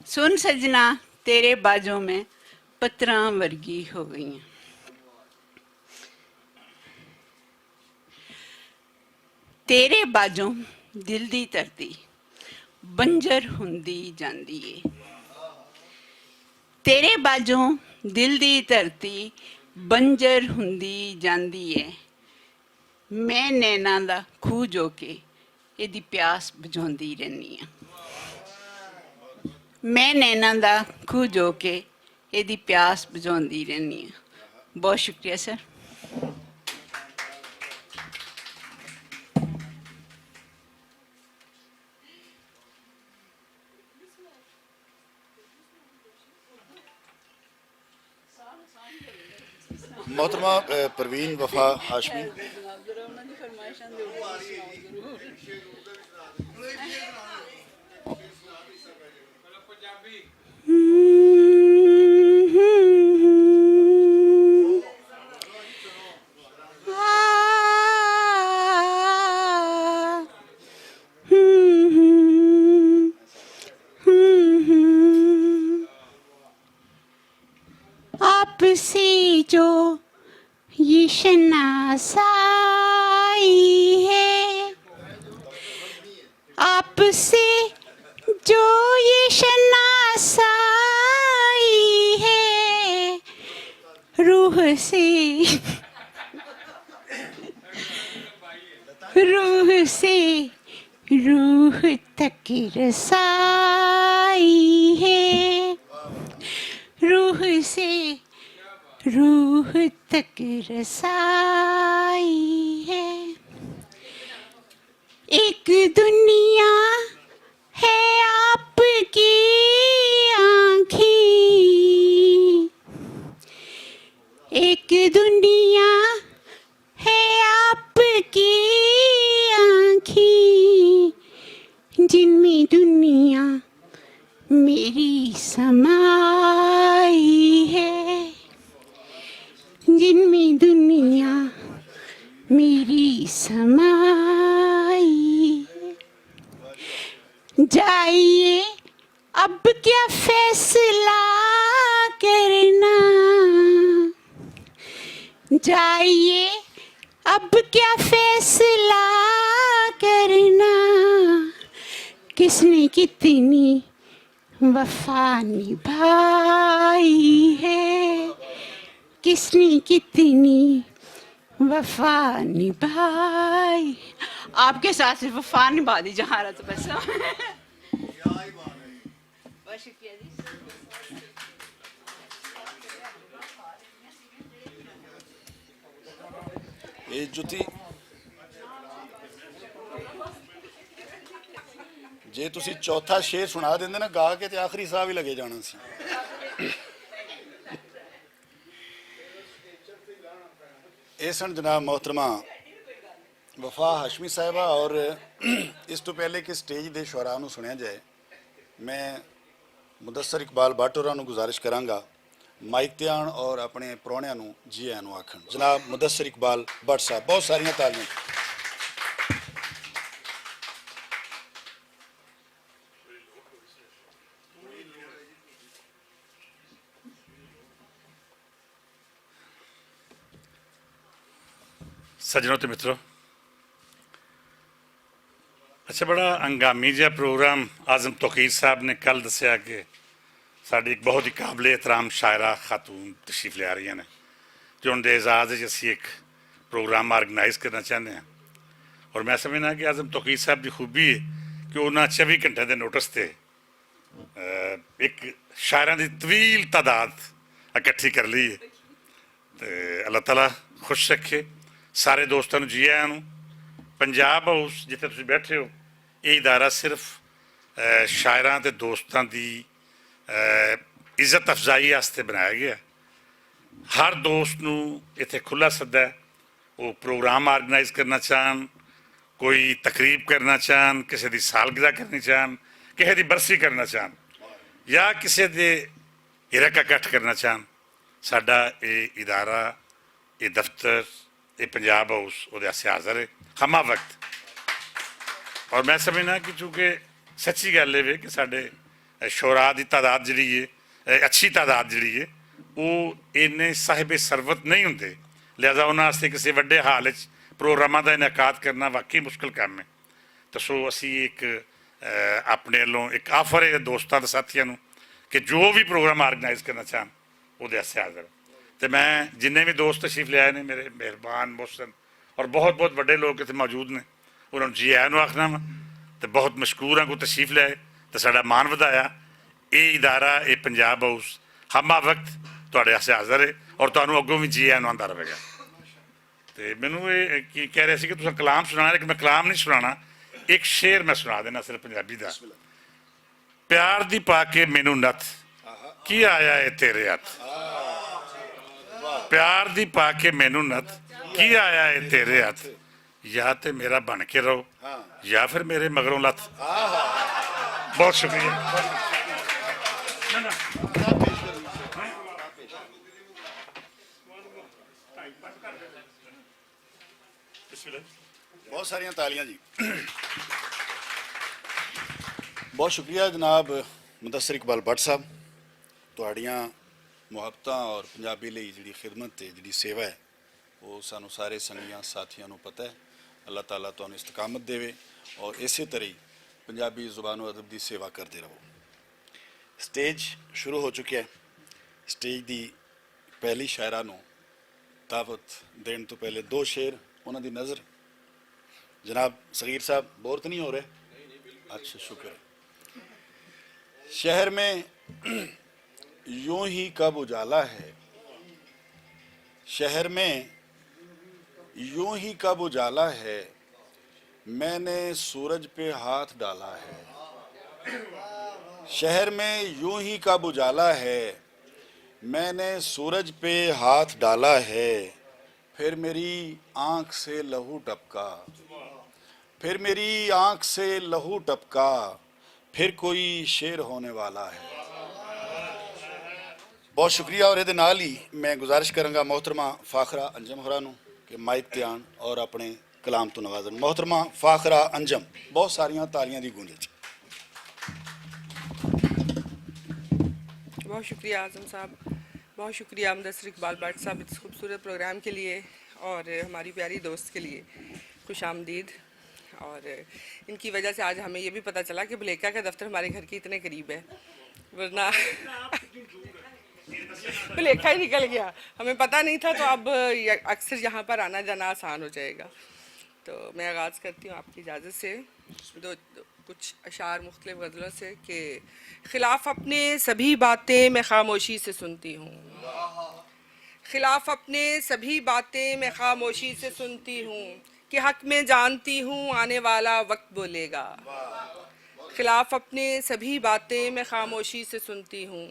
سن سجنا، تیرے بازوں میں پتراں ورگی ہو گئی ہیں۔ تیرے باجوں دل دی دھرتی بنجر ہوندی جاندی اے۔ تیرے باجوں دل دی دھرتی بنجر ہوندی جاندی اے۔ میں نینا دا کھو جو کے ایہدی پیاس بجھاندی رہنی آں۔ میں نینا دا کھو جو کے ایہدی پیاس بجھاندی رہنی آں۔ بہت شکریہ سر۔ محترمہ، اے، پروین وفا ہاشمی۔ آپ سے جو یہ شناسائی ہے، آپ سے جو یہ شناسائی ہے، روح سے، روح سے روح تک رسائی ہے، روح سے روح تک رسائی ہے۔ ایک دنیا ہے آپ کی آنکھیں، ایک دنیا ہے آپ کی آنکھیں، جن میں دنیا میری سمائی ہے، جن میں دنیا میری سمائی ہے۔ جائیے اب کیا فیصلہ کرنا، جائیے اب کیا فیصلہ کرنا، کس نے کتنی وفا نبھائی ہے، کس نے کتنی وفا نبھائی۔ آپ کے ساتھ صرف وفا نبھا دی جہاں رہا تو بس۔ بہت شکریہ جی۔ اے جتی، جے تسی چوتھا شعر سنا دیندے نا گا کے، تے آخری ساہ وی لگے جانا سی۔ اے سن جناب محترمہ وفا ہاشمی صاحبہ، اور اس تو پہلے کہ سٹیج دے شعراء نوں سنیا جائے، میں مدثر اقبال بٹ ہوراں نوں گزارش کراں گا مائک تے آن اور اپنے پرونیاں نوں جی آیاں نوں آکھن۔ جناب مدثر اقبال بٹ صاحب، بہت ساریاں تالیاں۔ سجنوں تے متروں، اچھا، بڑا ہنگامی جہا پروگرام۔ اعظم توقیر صاحب نے کل دسیا کہ ساڈی ایک بہت ہی قابل احترام شاعرہ خاتون تشریف لے آ رہی ہیں، جو ان دے اعزاز وچ اسی ایک پروگرام آرگنائز کرنا چاہندے ہیں۔ اور میں سمجھنا کہ اعظم توقیر صاحب دی خوبی ہے کہ انہاں چوبی گھنٹے دے نوٹس تے، اے، ایک شاعراں دی طویل تعداد اکٹھی کر لی ہے۔ تے اللہ تعالیٰ خوش رکھے سارے دوستاں نوں، جی آیاں نوں۔ پنجاب ہاؤس جتھے تسی بیٹھے ہو، یہ ادارہ صرف، اے، شاعراں تے دوستاں دی، اے، عزت افزائی واسطے بنایا گیا۔ ہر دوست نوں اتھے کھلا سدا ہے، وہ پروگرام آرگنائز کرنا چاہن، کوئی تقریب کرنا چاہن، کسی دی سالگرہ کرنی چاہن، کسی دی برسی کرنا چاہن، یا کسی دے ہرک اکٹھ کرنا چاہن، ساڈا اے ادارہ، اے دفتر، اے پنجاب ہاؤس اودے واسطے حاضر ہے ہما وقت۔ اور میں سمجھنا کہ چونکہ سچی گل اے وے کہ ساڈے شعراء دی تعداد جڑی ہے، اے اچھی تعداد جڑی ہے، وہ اینے صاحب ثروت نہیں ہوندے، لہذا انہاں واسطے کسی وڈے ہال وچ پروگراماں دا انعقاد کرنا واقعی مشکل کم ہے۔ تے سو اسی ایک، اے، اپنے ولوں ایک آفر ہے دوستاں تے ساتھیاں نوں کہ جو وی پروگرام آرگنائز کرنا چاہن، او دے اسے حاضر۔ تے میں جنہیں وی دوست تشریف لے آئے نے، میرے مہربان محسن اور بہت بہت وڈے لوگ اتھے موجود نے، انہاں نوں جی آیاں نوں آکھنا وا۔ تے بہت مشکور ہاں کہ تشریف لے آئے تے ساڈا مان ودھایا۔ اے ادارہ، اے پنجاب ہاؤس ہما وقت تہاڈے اسے حاضر ہے اور تہانوں اگوں وی جی آیاں نوں آندا رہے گا۔ تے مینوں اے، اے کی کہہ رہے سی کہ تساں کلام سنانا، لیکن میں کلام نہیں سنانا۔ ایک شعر میں سنا دینا صرف پنجابی دا۔ پیار دی پا کے مینوں نت، کی آیا اے تیرے ہتھ؟ پیار دی پا کے مینوں نت، کی آیا اے تیرے ہتھ؟ یا تے میرا بن کے رہو، یا پھر میرے مگروں لت۔ بہت شکریہ۔ بہت ساریاں تالیاں جی۔ بہت شکریہ جناب مدثر اقبال بٹ صاحب، تہاڈیاں محبتاں اور پنجابی لئی جڑی خدمت تے جڑی سیوا ہے، وہ سانوں سارے سنگیاں ساتھیاں نوں پتہ ہے۔ اللہ تعالیٰ تانوں استقامت دیوے اور اسے طرح ہی پنجابی زبان و ادب دی سیوا کردے رہو۔ سٹیج شروع ہو چکیا ہے۔ سٹیج دی پہلی شاعرہ نوں دعوت دین تو پہلے دو شعر انہاں دی نظر۔ جناب صغیر صاحب، بور تو نہیں ہو رہے؟ اچھا، شکر ہے۔ شہر میں یوں ہی کب اجالا ہے، شہر میں یوں ہی کب اجالا ہے، میں نے سورج پہ ہاتھ ڈالا ہے۔ شہر میں یوں ہی کب اجالا ہے، میں نے سورج پہ ہاتھ ڈالا ہے، پھر میری آنکھ سے لہو ٹپکا، پھر میری آنکھ سے لہو ٹپکا، پھر کوئی شیر ہونے والا ہے۔ بہت شکریہ، اور ایہدے نال ہی میں گزارش کراں گا محترمہ فاخرہ انجم ہورا نوں کہ مائک تے آن اور اپنے کلام تو نوازن۔ محترمہ فاخرہ انجم، بہت ساریاں تالیاں دی گونج وچ۔ بہت شکریہ اعظم صاحب، بہت شکریہ مدثر اقبال بٹ صاحب اس خوبصورت پروگرام کے لیے اور ہماری پیاری دوست کے لیے خوش آمدید۔ اور ان کی وجہ سے آج ہمیں یہ بھی پتہ چلا کہ بلیکا کا دفتر ہمارے گھر کے اتنے قریب ہے، ورنہ بلیکا ہی نکل گیا، ہمیں پتہ نہیں تھا۔ تو اب یہ اکثر یہاں پر آنا جانا آسان ہو جائے گا۔ تو میں آغاز کرتی ہوں آپ کی اجازت سے، دو، دو کچھ اشعار مختلف غزلوں سے کہ خلاف اپنے سبھی باتیں میں خاموشی سے سنتی ہوں، خلاف اپنے سبھی باتیں میں خاموشی سے سنتی ہوں، کہ حق میں جانتی ہوں آنے والا وقت بولے گا۔ خلاف اپنے سبھی باتیں میں خاموشی سے سنتی ہوں،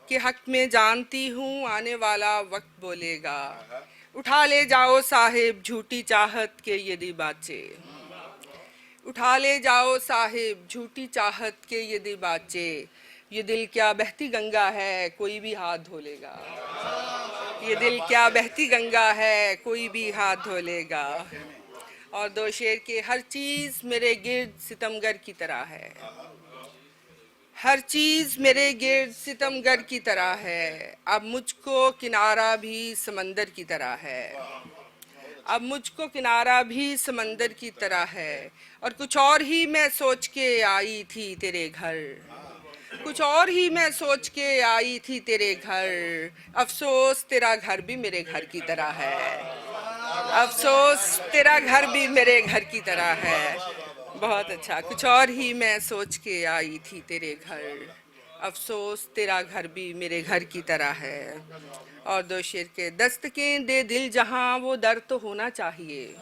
کہ حق میں جانتی ہوں آنے والا وقت بولے گا۔ اٹھا لے جاؤ صاحب جھوٹی چاہت کے یہ دی باچے، اٹھا لے جاؤ صاحب جھوٹی چاہت کے یہ دی باچے۔ یہ دل کیا بہتی گنگا ہے، کوئی بھی ہاتھ دھو لے گا۔ یہ دل کیا بہتی گنگا ہے، کوئی بھی ہاتھ دھو لے گا۔ اور دو شعر کے، ہر چیز میرے گرد ستمگر کی طرح ہے، ہر چیز میرے گرد ستمگر کی طرح ہے، اب مجھ کو کنارہ بھی سمندر کی طرح ہے، اب مجھ کو کنارہ بھی سمندر کی طرح ہے۔ اور کچھ اور ہی میں سوچ کے آئی تھی تیرے گھر، کچھ اور ہی میں سوچ کے آئی تھی تیرے گھر، افسوس تیرا گھر بھی میرے گھر کی طرح ہے، افسوس تیرا گھر بھی میرے گھر کی طرح ہے۔ بہت اچھا، کچھ اور ہی میں سوچ کے آئی تھی تیرے گھر، افسوس تیرا گھر بھی میرے گھر کی طرح ہے۔ اور دو شعر کے، دستکیں دے دل جہاں وہ در تو ہونا چاہیے،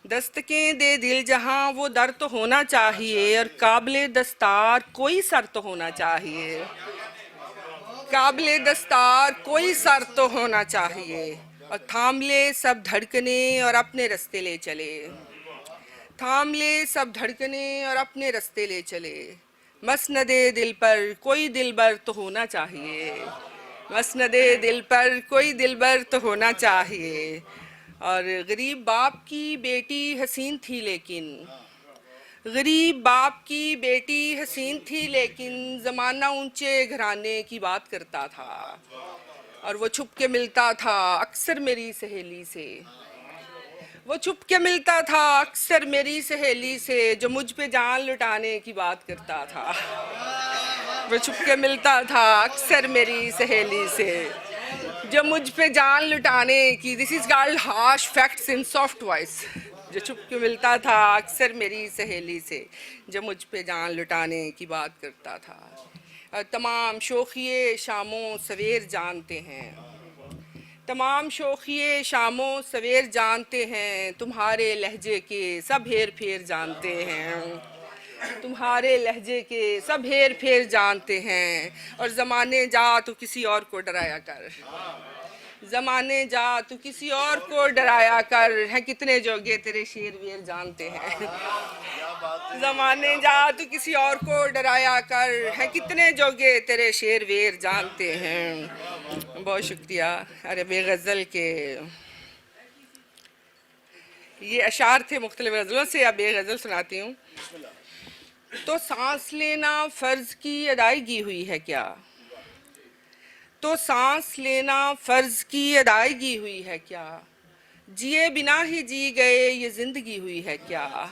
دستکیں دے دل جہاں وہ در تو ہونا چاہیے، اور قابل دستار کوئی سر تو ہونا چاہیے، قابل دستار کوئی سر تو ہونا چاہیے، اور تھام لے سب دھڑکنے اور اپنے رستے لے چلے، تھام لے سب دھڑکنے اور اپنے رستے لے چلے۔ مسند دل پر کوئی دلبر تو ہونا چاہیے، مسند دل پر کوئی دلبر تو ہونا چاہیے۔ اور غریب باپ کی بیٹی حسین تھی لیکن، غریب باپ کی بیٹی حسین تھی لیکن زمانہ اونچے گھرانے کی بات کرتا تھا، اور وہ چھپ کے ملتا تھا اکثر میری سہیلی سے، وہ چھپ کے ملتا تھا اکثر میری سہیلی سے، جو مجھ پہ جان لٹانے کی بات کرتا تھا۔ وہ چھپ کے ملتا تھا اکثر میری سہیلی سے، جو مجھ پہ جان لٹانے کی، this is called harsh facts in soft voice۔ جو چھپ کے ملتا تھا اکثر میری سہیلی سے، جو مجھ پہ جان لٹانے کی بات کرتا تھا۔ اور تمام شوخیے شاموں سویر جانتے ہیں، تمام شوخیے شاموں سویر جانتے ہیں، تمہارے لہجے کے سب ہیر پھیر جانتے ہیں، تمہارے لہجے کے سب ہیر پھیر جانتے ہیں۔ اور زمانے جا تو کسی اور کو ڈرایا کر، زمانے جا تو کسی اور کو ڈرایا کر، ہیں کتنے جوگے تیرے شیر ویر جانتے ہیں۔ زمانے جا تو کسی اور کو ڈرایا کر، ہیں کتنے جوگے تیرے شیر ویر جانتے ہیں۔ بہت شکریہ۔ عرب غزل کے یہ اشعار تھے مختلف غزلوں سے، اب ایک غزل سناتی ہوں۔ تو سانس لینا فرض کی ادائیگی ہوئی ہے کیا؟ تو سانس لینا فرض کی ادائیگی ہوئی ہے کیا؟ جیے بنا ہی جی گئے یہ زندگی ہوئی ہے کیا؟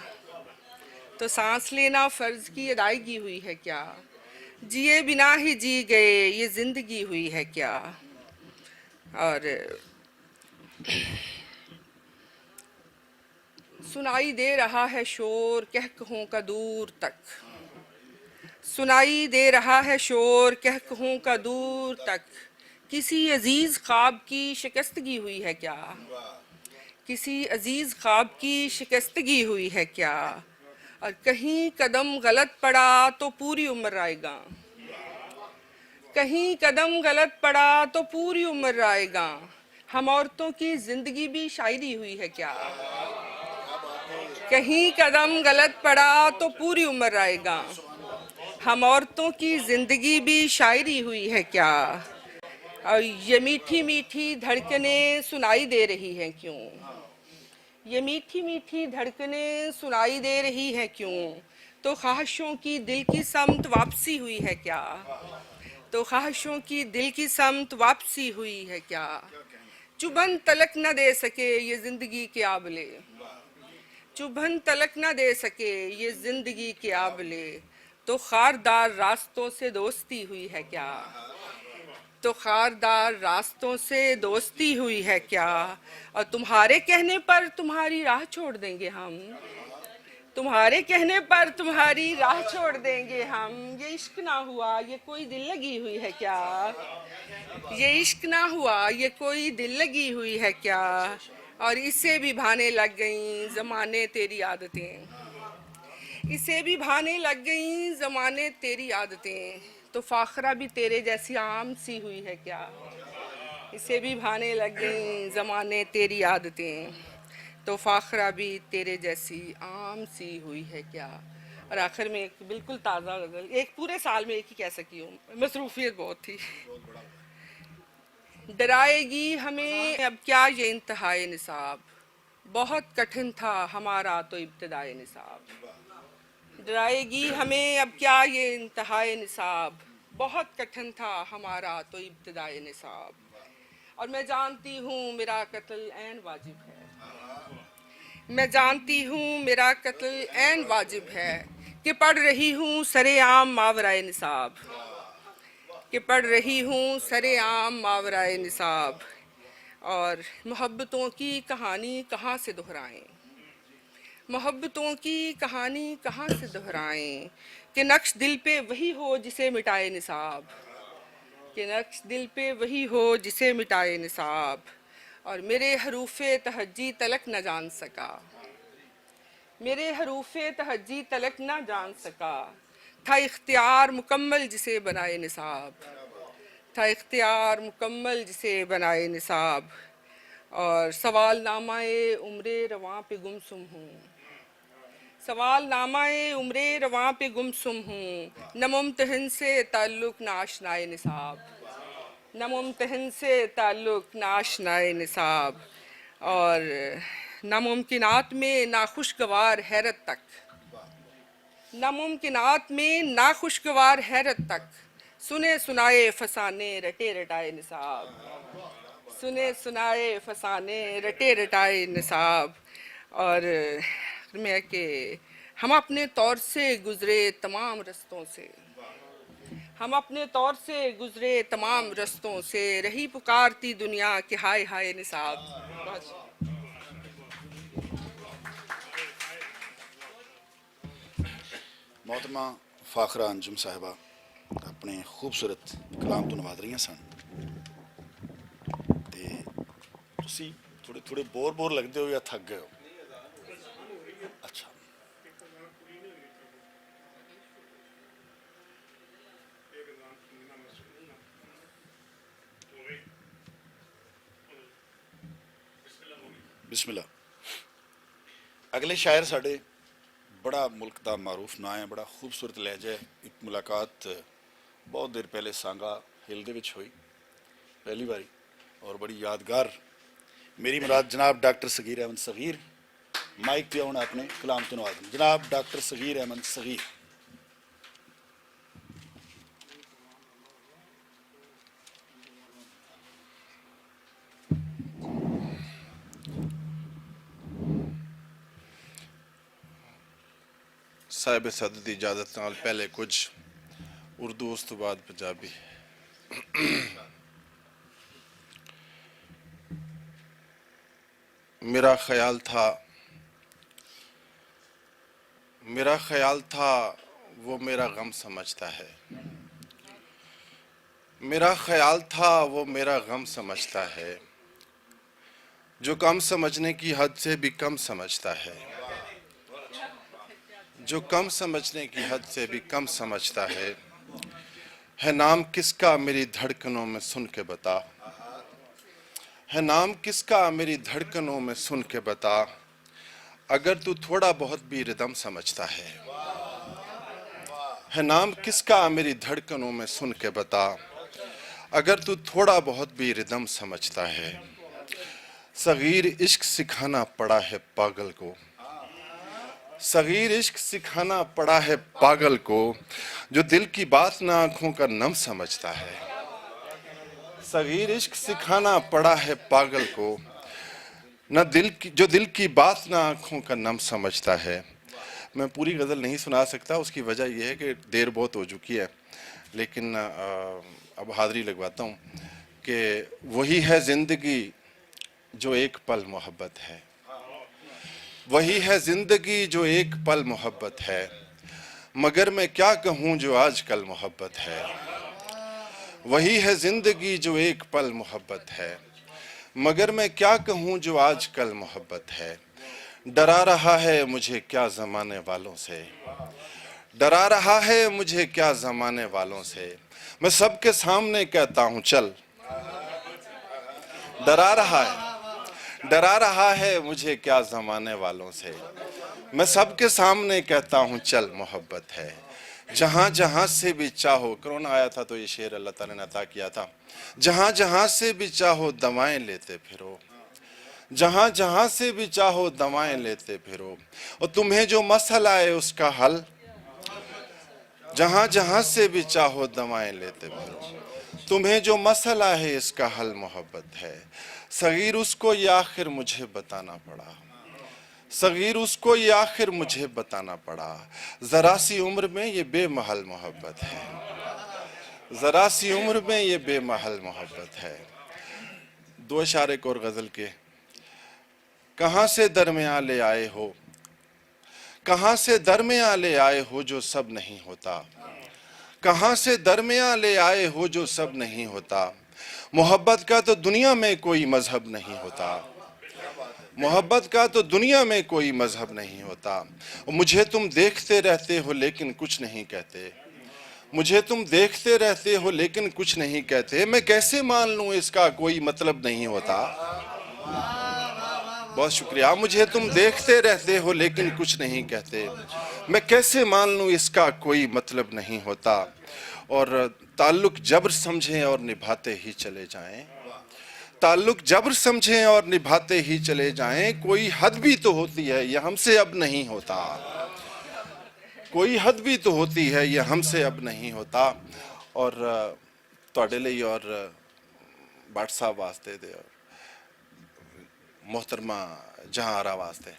تو سانس لینا فرض کی ادائیگی ہوئی ہے کیا؟ جیے بنا ہی جی گئے یہ زندگی ہوئی ہے کیا؟ اور سنائی دے رہا ہے شور کہکہوں کا دور تک، سنائی دے رہا ہے شور کہکہوں کا دور تک، کسی عزیز خواب کی شکستگی ہوئی ہے کیا؟ کسی عزیز خواب کی شکستگی ہوئی ہے کیا؟ اور کہیں قدم غلط پڑا تو پوری عمر آئے گا، کہیں قدم غلط پڑا تو پوری عمر آئے گا۔ ہم عورتوں کی زندگی بھی شاعری ہوئی ہے کیا؟ کہیں قدم غلط پڑا تو پوری عمر آئے گا۔ ہم عورتوں کی زندگی بھی شاعری ہوئی ہے کیا؟ اور یہ میٹھی میٹھی دھڑکنیں سنائی دے رہی ہیں کیوں؟ یہ میٹھی میٹھی دھڑکنیں سنائی دے رہی ہیں کیوں؟ تو خواہشوں کی دل کی سمت واپسی ہوئی ہے کیا؟ تو خواہشوں کی دل کی سمت واپسی ہوئی ہے کیا؟ چبھن تلک نہ دے سکے یہ زندگی کے آبلے، چبھن تلک نہ دے سکے یہ زندگی کے آبلے، تو خاردار راستوں سے دوستی ہوئی ہے کیا؟ تو خاردار راستوں سے دوستی ہوئی ہے کیا؟ اور تمہارے کہنے پر تمہاری راہ چھوڑ دیں گے ہم، تمہارے کہنے پر تمہاری راہ چھوڑ دیں گے ہم۔ یہ عشق نہ ہوا، یہ کوئی دل لگی ہوئی ہے کیا؟ یہ عشق نہ ہوا، یہ کوئی دل لگی ہوئی ہے کیا؟ اور اسے بھی بھانے لگ گئیں زمانے تیری عادتیں، اسے بھی بھانے لگ گئیں زمانے تیری عادتیں۔ تو فاخرہ بھی تیرے جیسی عام سی ہوئی ہے کیا؟ اسے بھی بھانے لگ گئیں زمانے تیری عادتیں، تو فاخرہ بھی تیرے جیسی عام سی ہوئی ہے کیا؟ اور آخر میں ایک بالکل تازہ غزل، ایک پورے سال میں ایک ہی کہہ سکی ہوں، مصروفیت بہت تھی۔ ڈرائے گی ہمیں اب کیا یہ انتہائے نصاب، بہت کٹھن تھا ہمارا تو ابتدائے نصاب۔ ڈرائے گی ہمیں اب کیا یہ انتہائے نصاب، بہت کٹھن تھا ہمارا تو ابتدائے نصاب۔ اور میں جانتی ہوں میرا قتل عین واجب ہے، میں جانتی ہوں میرا قتل عین واجب ہے، کہ پڑھ رہی ہوں سرے عام ماورائے نصاب، کہ پڑھ رہی ہوں سرے عام ماورائے نصاب۔ اور محبتوں کی کہانی کہاں سے دہرائیں، محبتوں کی کہانی کہاں سے دہرائیں، کہ نقش دل پہ وہی ہو جسے مٹائے نصاب، کہ نقش دل پہ وہی ہو جسے مٹائے نصاب۔ اور میرے حروف تہجی تلک نہ جان سکا، میرے حروف تہجی تلک نہ جان سکا، تھا اختیار مکمل جسے بنائے نصاب، تھا اختیار مکمل جسے بنائے نصاب۔ اور سوال نامہ عمر رواں پہ گمسم ہوں، سوال نامہ عمر رواں پہ گمسم ہوں، نہ ممتحن سے تعلق نہ آشنائے نصاب، نہ ممتحن سے تعلق نہ آشنائے نصاب۔ اور ناممکنات میں ناخوشگوار حیرت تک، ناممکنات میں ناخوشگوار حیرت تک، سنے سنائے فسانے رٹے رٹائے نصاب، سنے سنائے فسانے رٹے رٹائے نصاب۔ اور میں کہ ہم اپنے طور سے گزرے تمام رستوں سے، ہم اپنے طور سے گزرے تمام رستوں سے، رہی پکارتی دنیا کہ ہائے ہائے نصاب۔ بس۔ محترمہ فاخرہ انجم صاحبہ اپنے خوبصورت کلام تو نواز رہیاں سن۔ تے تسی تھوڑے تھوڑے بور بور لگدے ہو یا تھک گئے ہو؟ اچھا۔ بسم اللہ۔ اگلے شاعر ساڈے بڑا ملک دا معروف ناں ہے، بڑا خوبصورت لہجہ ہے۔ ایک ملاقات بہت دیر پہلے سانگا ہل دے وچ ہوئی، پہلی باری، اور بڑی یادگار۔ میری مراد جناب ڈاکٹر صغیر احمد صغیر، مائک پہ آؤن اپنے کلام تو نوازن۔ جناب ڈاکٹر صغیر احمد صغیر۔ صاحب صدر دی اجازت نال پہلے کچھ اردو، اس تو بعد پنجابی۔ میرا خیال تھا، میرا خیال تھا، وہ میرا غم سمجھتا ہے۔ میرا خیال تھا، وہ میرا غم سمجھتا ہے۔ جو کم سمجھنے کی حد سے بھی کم سمجھتا ہے، جو کم سمجھنے کی حد سے بھی کم سمجھتا ہے۔ ہے نام کس کا میری دھڑکنوں میں سن کے بتا، ہے نام کس کا میری دھڑکنوں میں سن کے بتا۔ اگر تو تھوڑا بہت بھی ردم سمجھتا ہے، ہے نام کس کا میری دھڑکنوں میں سن کے بتا۔ اگر تو تھوڑا بہت بھی ردم سمجھتا ہے۔ صغیر عشق سکھانا پڑا ہے پاگل کو، صغیر عشق سکھانا پڑا ہے پاگل کو، جو دل کی بات نہ آنکھوں کا نم سمجھتا ہے۔ صغیر عشق سکھانا پڑا ہے پاگل کو، نہ دل کی، جو دل کی بات نہ آنکھوں کا نم سمجھتا ہے۔ میں پوری غزل نہیں سنا سکتا، اس کی وجہ یہ ہے کہ دیر بہت ہو چکی ہے، لیکن اب حاضری لگواتا ہوں کہ وہی ہے زندگی جو ایک پل محبت ہے، وہی ہے زندگی جو ایک پل محبت ہے، مگر میں کیا کہوں جو آج کل محبت ہے۔ وہی ہے زندگی جو ایک پل محبت ہے، مگر میں کیا کہوں جو آج کل محبت ہے۔ ڈرا رہا ہے مجھے کیا زمانے والوں سے، ڈرا رہا ہے مجھے کیا زمانے والوں سے۔ میں سب کے سامنے کہتا ہوں چل، ڈرا رہا ہے، ڈرا رہا ہے مجھے کیا زمانے والوں سے۔ میں سب کے سامنے کہتا ہوں چل محبت ہے۔ جہاں جہاں سے بھی چاہو، کرونا آیا تھا تو یہ شعر اللہ تعالیٰ نے عطا کیا تھا۔ جہاں جہاں سے بھی چاہو دوائیں لیتے پھرو، جہاں جہاں سے بھی چاہو دوائیں لیتے پھرو، اور تمہیں جو مسئلہ ہے اس کا حل، جہاں جہاں سے بھی چاہو دوائیں لیتے پھرو، تمہیں جو مسئلہ ہے اس کا حل محبت ہے۔ صغیر اس کو یہ آخر مجھے بتانا پڑا، صغیر اس کو یہ آخر مجھے بتانا پڑا، ذرا سی عمر میں یہ بے محل محبت ہے، ذرا سی عمر میں یہ بے محل محبت ہے۔ دو اشعار ایک اور غزل کے۔ کہاں سے درمیان لے آئے ہو، کہاں سے درمیان لے آئے ہو جو سب نہیں ہوتا، کہاں سے درمیان لے آئے ہو جو سب نہیں ہوتا۔ محبت کا تو دنیا میں کوئی مذہب نہیں ہوتا، محبت کا تو دنیا میں کوئی مذہب نہیں ہوتا۔ مجھے تم دیکھتے رہتے ہو لیکن کچھ نہیں کہتے، مجھے تم دیکھتے رہتے ہو لیکن کچھ نہیں کہتے، میں کیسے مان لوں اس کا کوئی مطلب نہیں ہوتا۔ بہت شکریہ۔ مجھے تم دیکھتے رہتے ہو لیکن کچھ نہیں کہتے، میں کیسے مان لوں اس کا کوئی مطلب نہیں ہوتا۔ اور تعلق جبر سمجھیں اور نبھاتے ہی چلے جائیں، تعلق جبر سمجھیں اور نبھاتے ہی چلے جائیں، کوئی حد بھی تو ہوتی ہے یہ ہم سے اب نہیں ہوتا، کوئی حد بھی تو ہوتی ہے یہ ہم سے اب نہیں ہوتا۔ اور تہاڈے لئی اور بٹ صاحب واسطے تے اور محترمہ جہاں آرا واسطے۔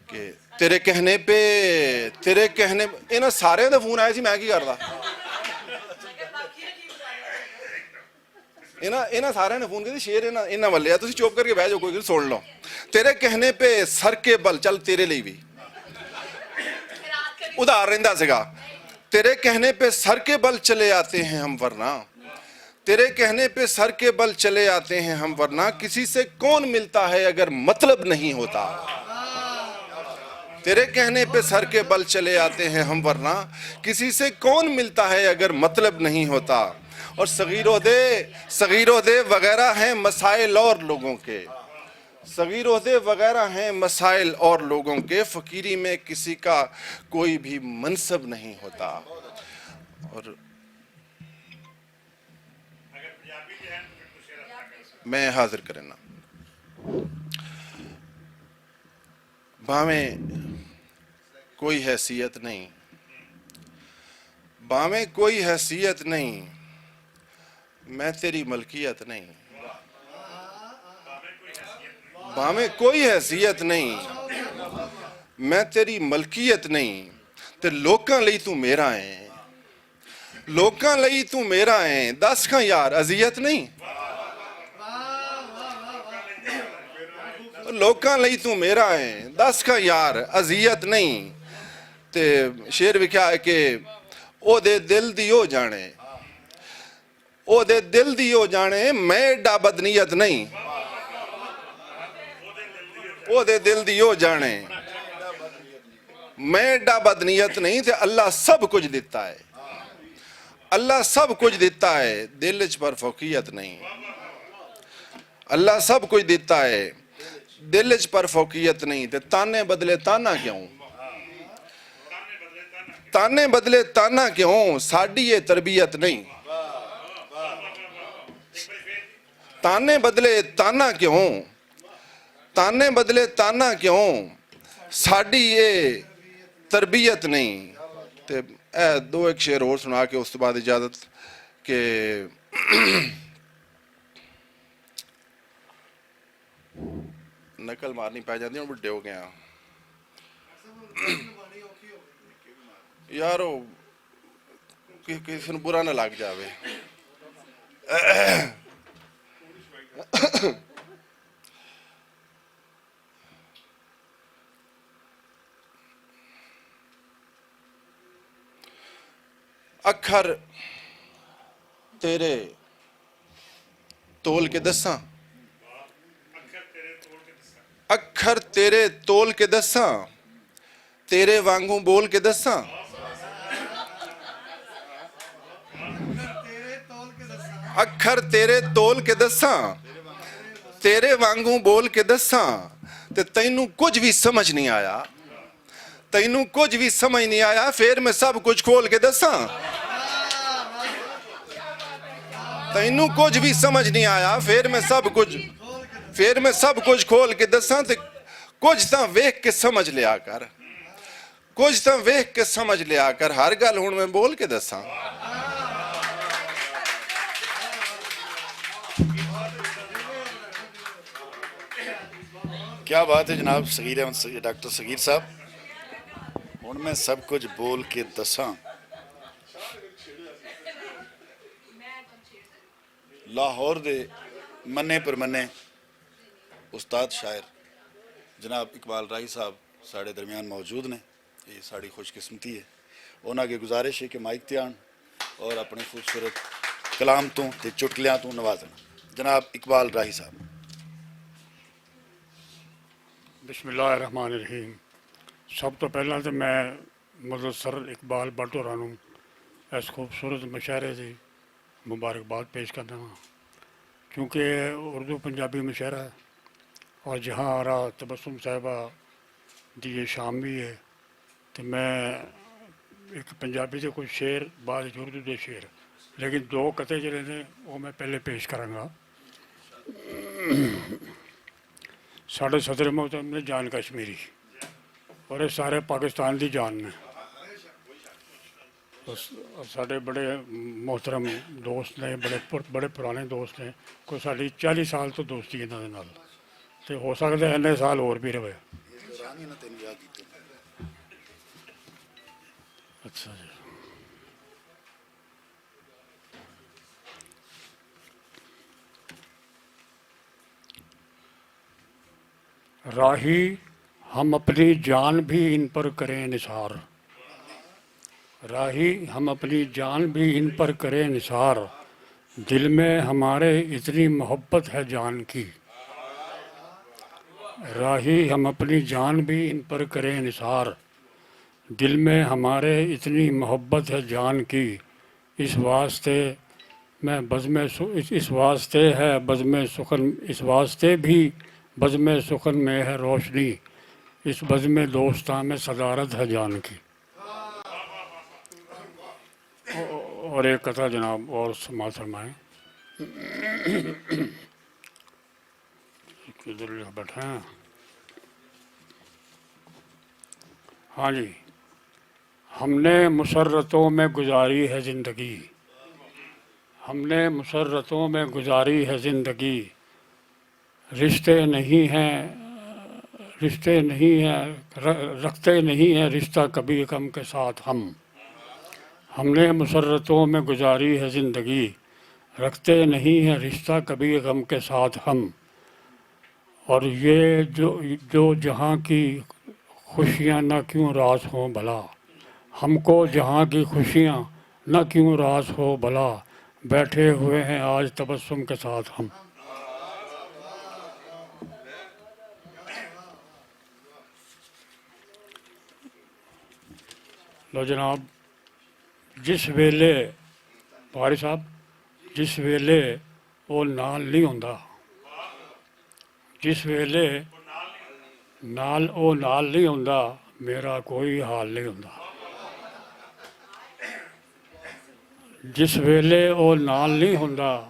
کہ تیرے کہنے پہ، تیرے کہنے، انہاں سارے دے فون آئے سی، میں کی کردا؟ انہاں، انہاں سارے نے فون کیتے، شعر انہاں، انہاں والے آ، تسی چپ کر کے بہہ جاؤ، کوئی نہیں، سن لو۔ تیرے کہنے پہ سر کے بل، چل تیرے لئی بھی ادھار رہندا سگا۔ تیرے کہنے پہ سر کے بل چلے آتے ہیں ہم، ورنہ تیرے کہنے پہ سر کے بل چلے آتے ہیں ہم، ورنہ کسی سے کون ملتا ہے اگر مطلب نہیں ہوتا؟ تیرے کہنے پہ سر کے بل چلے آتے ہیں ہم، ورنہ کسی سے کون ملتا ہے اگر مطلب نہیں ہوتا؟ اور صغیر عہدے، صغیر عہدے وغیرہ ہیں مسائل اور لوگوں کے، صغیر عہدے وغیرہ ہیں مسائل اور لوگوں کے، فقیری میں کسی کا کوئی بھی منصب نہیں ہوتا۔ اور میں حاضر کرنا۔ باویں کوئی حیثیت نہیں، باویں کوئی حیثیت نہیں، میں تیری ملکیت نہیں۔ باویں کوئی حیثیت نہیں، میں تیری ملکیت نہیں، تے لوکاں لئی تو میرا ہے۔ لوکاں لئی تو میرا ہے، دس کھاں یار، اذیت نہیں۔ لوکاں لئی تو میرا ہے، دس کھاں یار، اذیت نہیں۔ تے شعر وکھیا ہے کہ او دے دل دی او جانے، او دے دل دی او جانے، میں ایڈا بدنیت نہیں۔ او دے دل دی او جانے، میں ایڈا بدنیت نہیں، تے اللہ سب کچھ دتا ہے۔ اللہ سب کچھ دتا ہے، دل وچ پر فوقیت نہیں۔ اللہ سب کچھ دتا ہے، دل وچ پر فوقیت نہیں۔ تے تانے بدلے تانا کیوں؟ تانے بدلے تانا کیوں؟ ساڈی یہ تربیت نہیں۔ تانے بدلے تانا کیوں؟ تانے بدلے تانا کیوں؟ ساڈی یہ تربیت نہیں۔ تے اے دو ایک شعر اور سنا کے اس تو بعد اجازت کہ نقل مارنی پی جاندی، ہن وڈے ہو گئے ہاں۔ یار، او کہ-، کسی نوں برا نہ لگ جاوے۔ اکھر تیرے تول کے دساں، اکھر تیرے تول کے دساں، تیرے وانگوں بول کے دساں، اکھر تیرے تول کے دساں، تیرے وانگوں بول کے دساں، تے تینوں کچھ بھی سمجھ نہیں آیا۔ تینوں کچھ بھی سمجھ نہیں آیا، پھر میں سب کچھ کھول کے دساں۔ تینوں کچھ بھی سمجھ نہیں آیا، پھر میں سب کچھ، پھر میں سب کچھ کھول کے دساں۔ تے کچھ تاں ویکھ کے سمجھ لیا کر، کچھ تاں ویکھ کے سمجھ لیا کر، ہر گل ہن میں بول کے دساں۔ کیا بات ہے جناب صغیر احمد صغیر، ڈاکٹر صغیر صاحب۔ ہن میں سب کچھ بول کے دساں۔ لاہور دے منے پر منے استاد شاعر جناب اقبال راہی صاحب ساڈے درمیان موجود نے۔ یہ ساڈی خوش قسمتی ہے۔ انہاں اگے گزارش ہے کہ مائک تے آن اور اپنے خوبصورت کلام تو تے چٹکلیاں تو نوازن۔ جناب اقبال راہی صاحب۔ بسم اللہ الرحمن الرحیم۔ سب تو پہلاں تے میں مدد سر اقبال بٹ ہوراں نوں اس خوبصورت مشاعرے دی مبارکباد پیش کردا ہاں، کیونکہ اردو پنجابی مشاعرہ ہے اور جہاں آرا تبسم صاحبہ دی یہ شام بھی ہے۔ تے میں ایک پنجابی دے کچھ شعر، بعد وچ اردو دے شعر، لیکن دو قطعے جڑے نے، وہ میں پہلے پیش کراں گا۔ ساڈے صدر محترم نے جان کشمیری، اور یہ سارے پاکستان دی جان نے۔ اور س-، اور ساڈے بڑے محترم دوست نے، بڑے پر-، بڑے پرانے دوست نے، کوئی ساڈی چالی سال تو دوستی انہاں دے نال، تے ہو سکدا ہے اینے سال ہور بھی رہے۔ اچھا جی۔ راہی، ہم اپنی جان بھی ان پر کریں نثار۔ راہی، ہم اپنی جان بھی ان پر کریں نثار۔ دل میں ہمارے اتنی محبت ہے جان کی۔ راہی، ہم اپنی جان بھی ان پر کریں نثار۔ دل میں ہمارے اتنی محبت ہے جان کی، اس واسطے میں بزم سو-، اس، اس واسطے ہے بزم سخن، اس واسطے بھی بزم سخن میں ہے روشنی، اس بزم دوستاں میں صدارت ہے جان کی۔ اور ایک قطعہ جناب اور سماعت فرمائیں۔ کدھر بیٹھا ہے؟ ہاں جی۔ ہم نے مسرتوں میں گزاری ہے زندگی۔ ہم نے مسرتوں میں گزاری ہے زندگی۔ رشتے نہیں ہیں، رشتے نہیں ہیں، ر-، رکھتے نہیں ہیں رشتہ کبھی غم کے ساتھ ہم۔ ہم نے مسرتوں میں گزاری ہے زندگی، رکھتے نہیں ہیں رشتہ کبھی غم کے ساتھ ہم۔ اور یہ جو، جو جہاں کی خوشیاں نہ کیوں راس ہوں بھلا، ہم کو جہاں کی خوشیاں نہ کیوں راس ہو بھلا، بیٹھے ہوئے ہیں آج تبسم کے ساتھ ہم۔ لو جناب، جس ویلے، بخاری صاحب، جس ویلے او نال نہیں ہوندا، جس ویلے نال او نال نہیں ہوندا، میرا کوئی حال نہیں ہوندا۔ جس ویلے او نال نہیں ہوندا،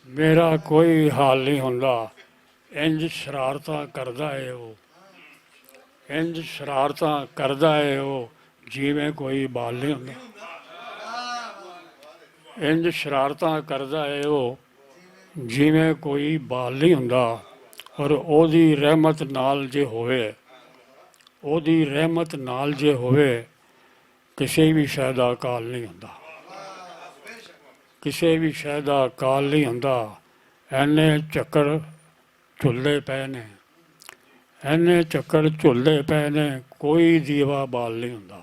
میرا کوئی حال نہیں ہوندا۔ انج شرارتاں کردا اے او، انج شرارتاں کردا اے او، جیویں کوئی بال نہیں ہوندا۔ انج شرارتاں کردا اے او، جیویں کوئی بال نہیں ہوندا۔ اور او دی رحمت نال جے ہووے، او دی رحمت نال جے ہووے، کسے وی شے دا کال نہیں ہوندا۔ کسے وی شے دا کال نہیں ہوندا۔ اینے چکر جھلدے پئے نے، اینے چکر جھلدے پئے نے، کوئی دیوا بال نہیں ہوندا۔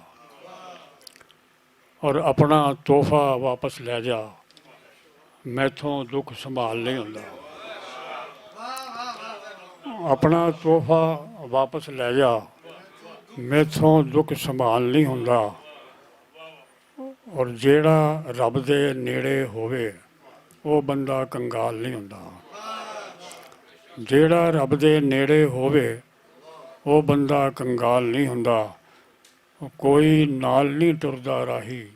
اور اپنا تحفہ واپس لے جا، میتھوں دکھ سنبھال نہیں ہوندا۔ اپنا تحفہ واپس لے جا، میتھوں دکھ سنبھال نہیں ہوندا۔ اور جیڑا رب دے نیڑے ہووے، او بندہ کنگال نہیں ہوندا۔ جیڑا رب دے نیڑے ہووے، او بندہ کنگال نہیں ہوندا۔ کوئی نال نہیں ٹردا راہی،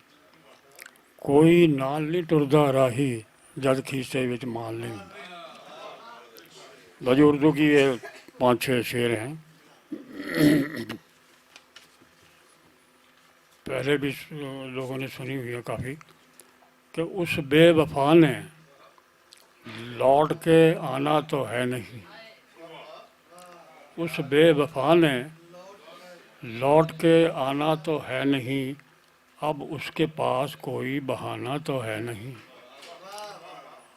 کوئی نال نہیں ٹردا راہی، جد کھیسے وچ مال نہیں ہوندا۔ بھائی، اردو کی یہ پانچ چھ شعر ہیں۔ پہلے بھی لوگوں نے سنی ہوئی ہے کافی، کہ اس بے وفا نے لوٹ کے آنا تو ہے نہیں، اس بے وفا نے لوٹ کے آنا تو ہے نہیں، اب اس کے پاس کوئی بہانہ تو ہے نہیں،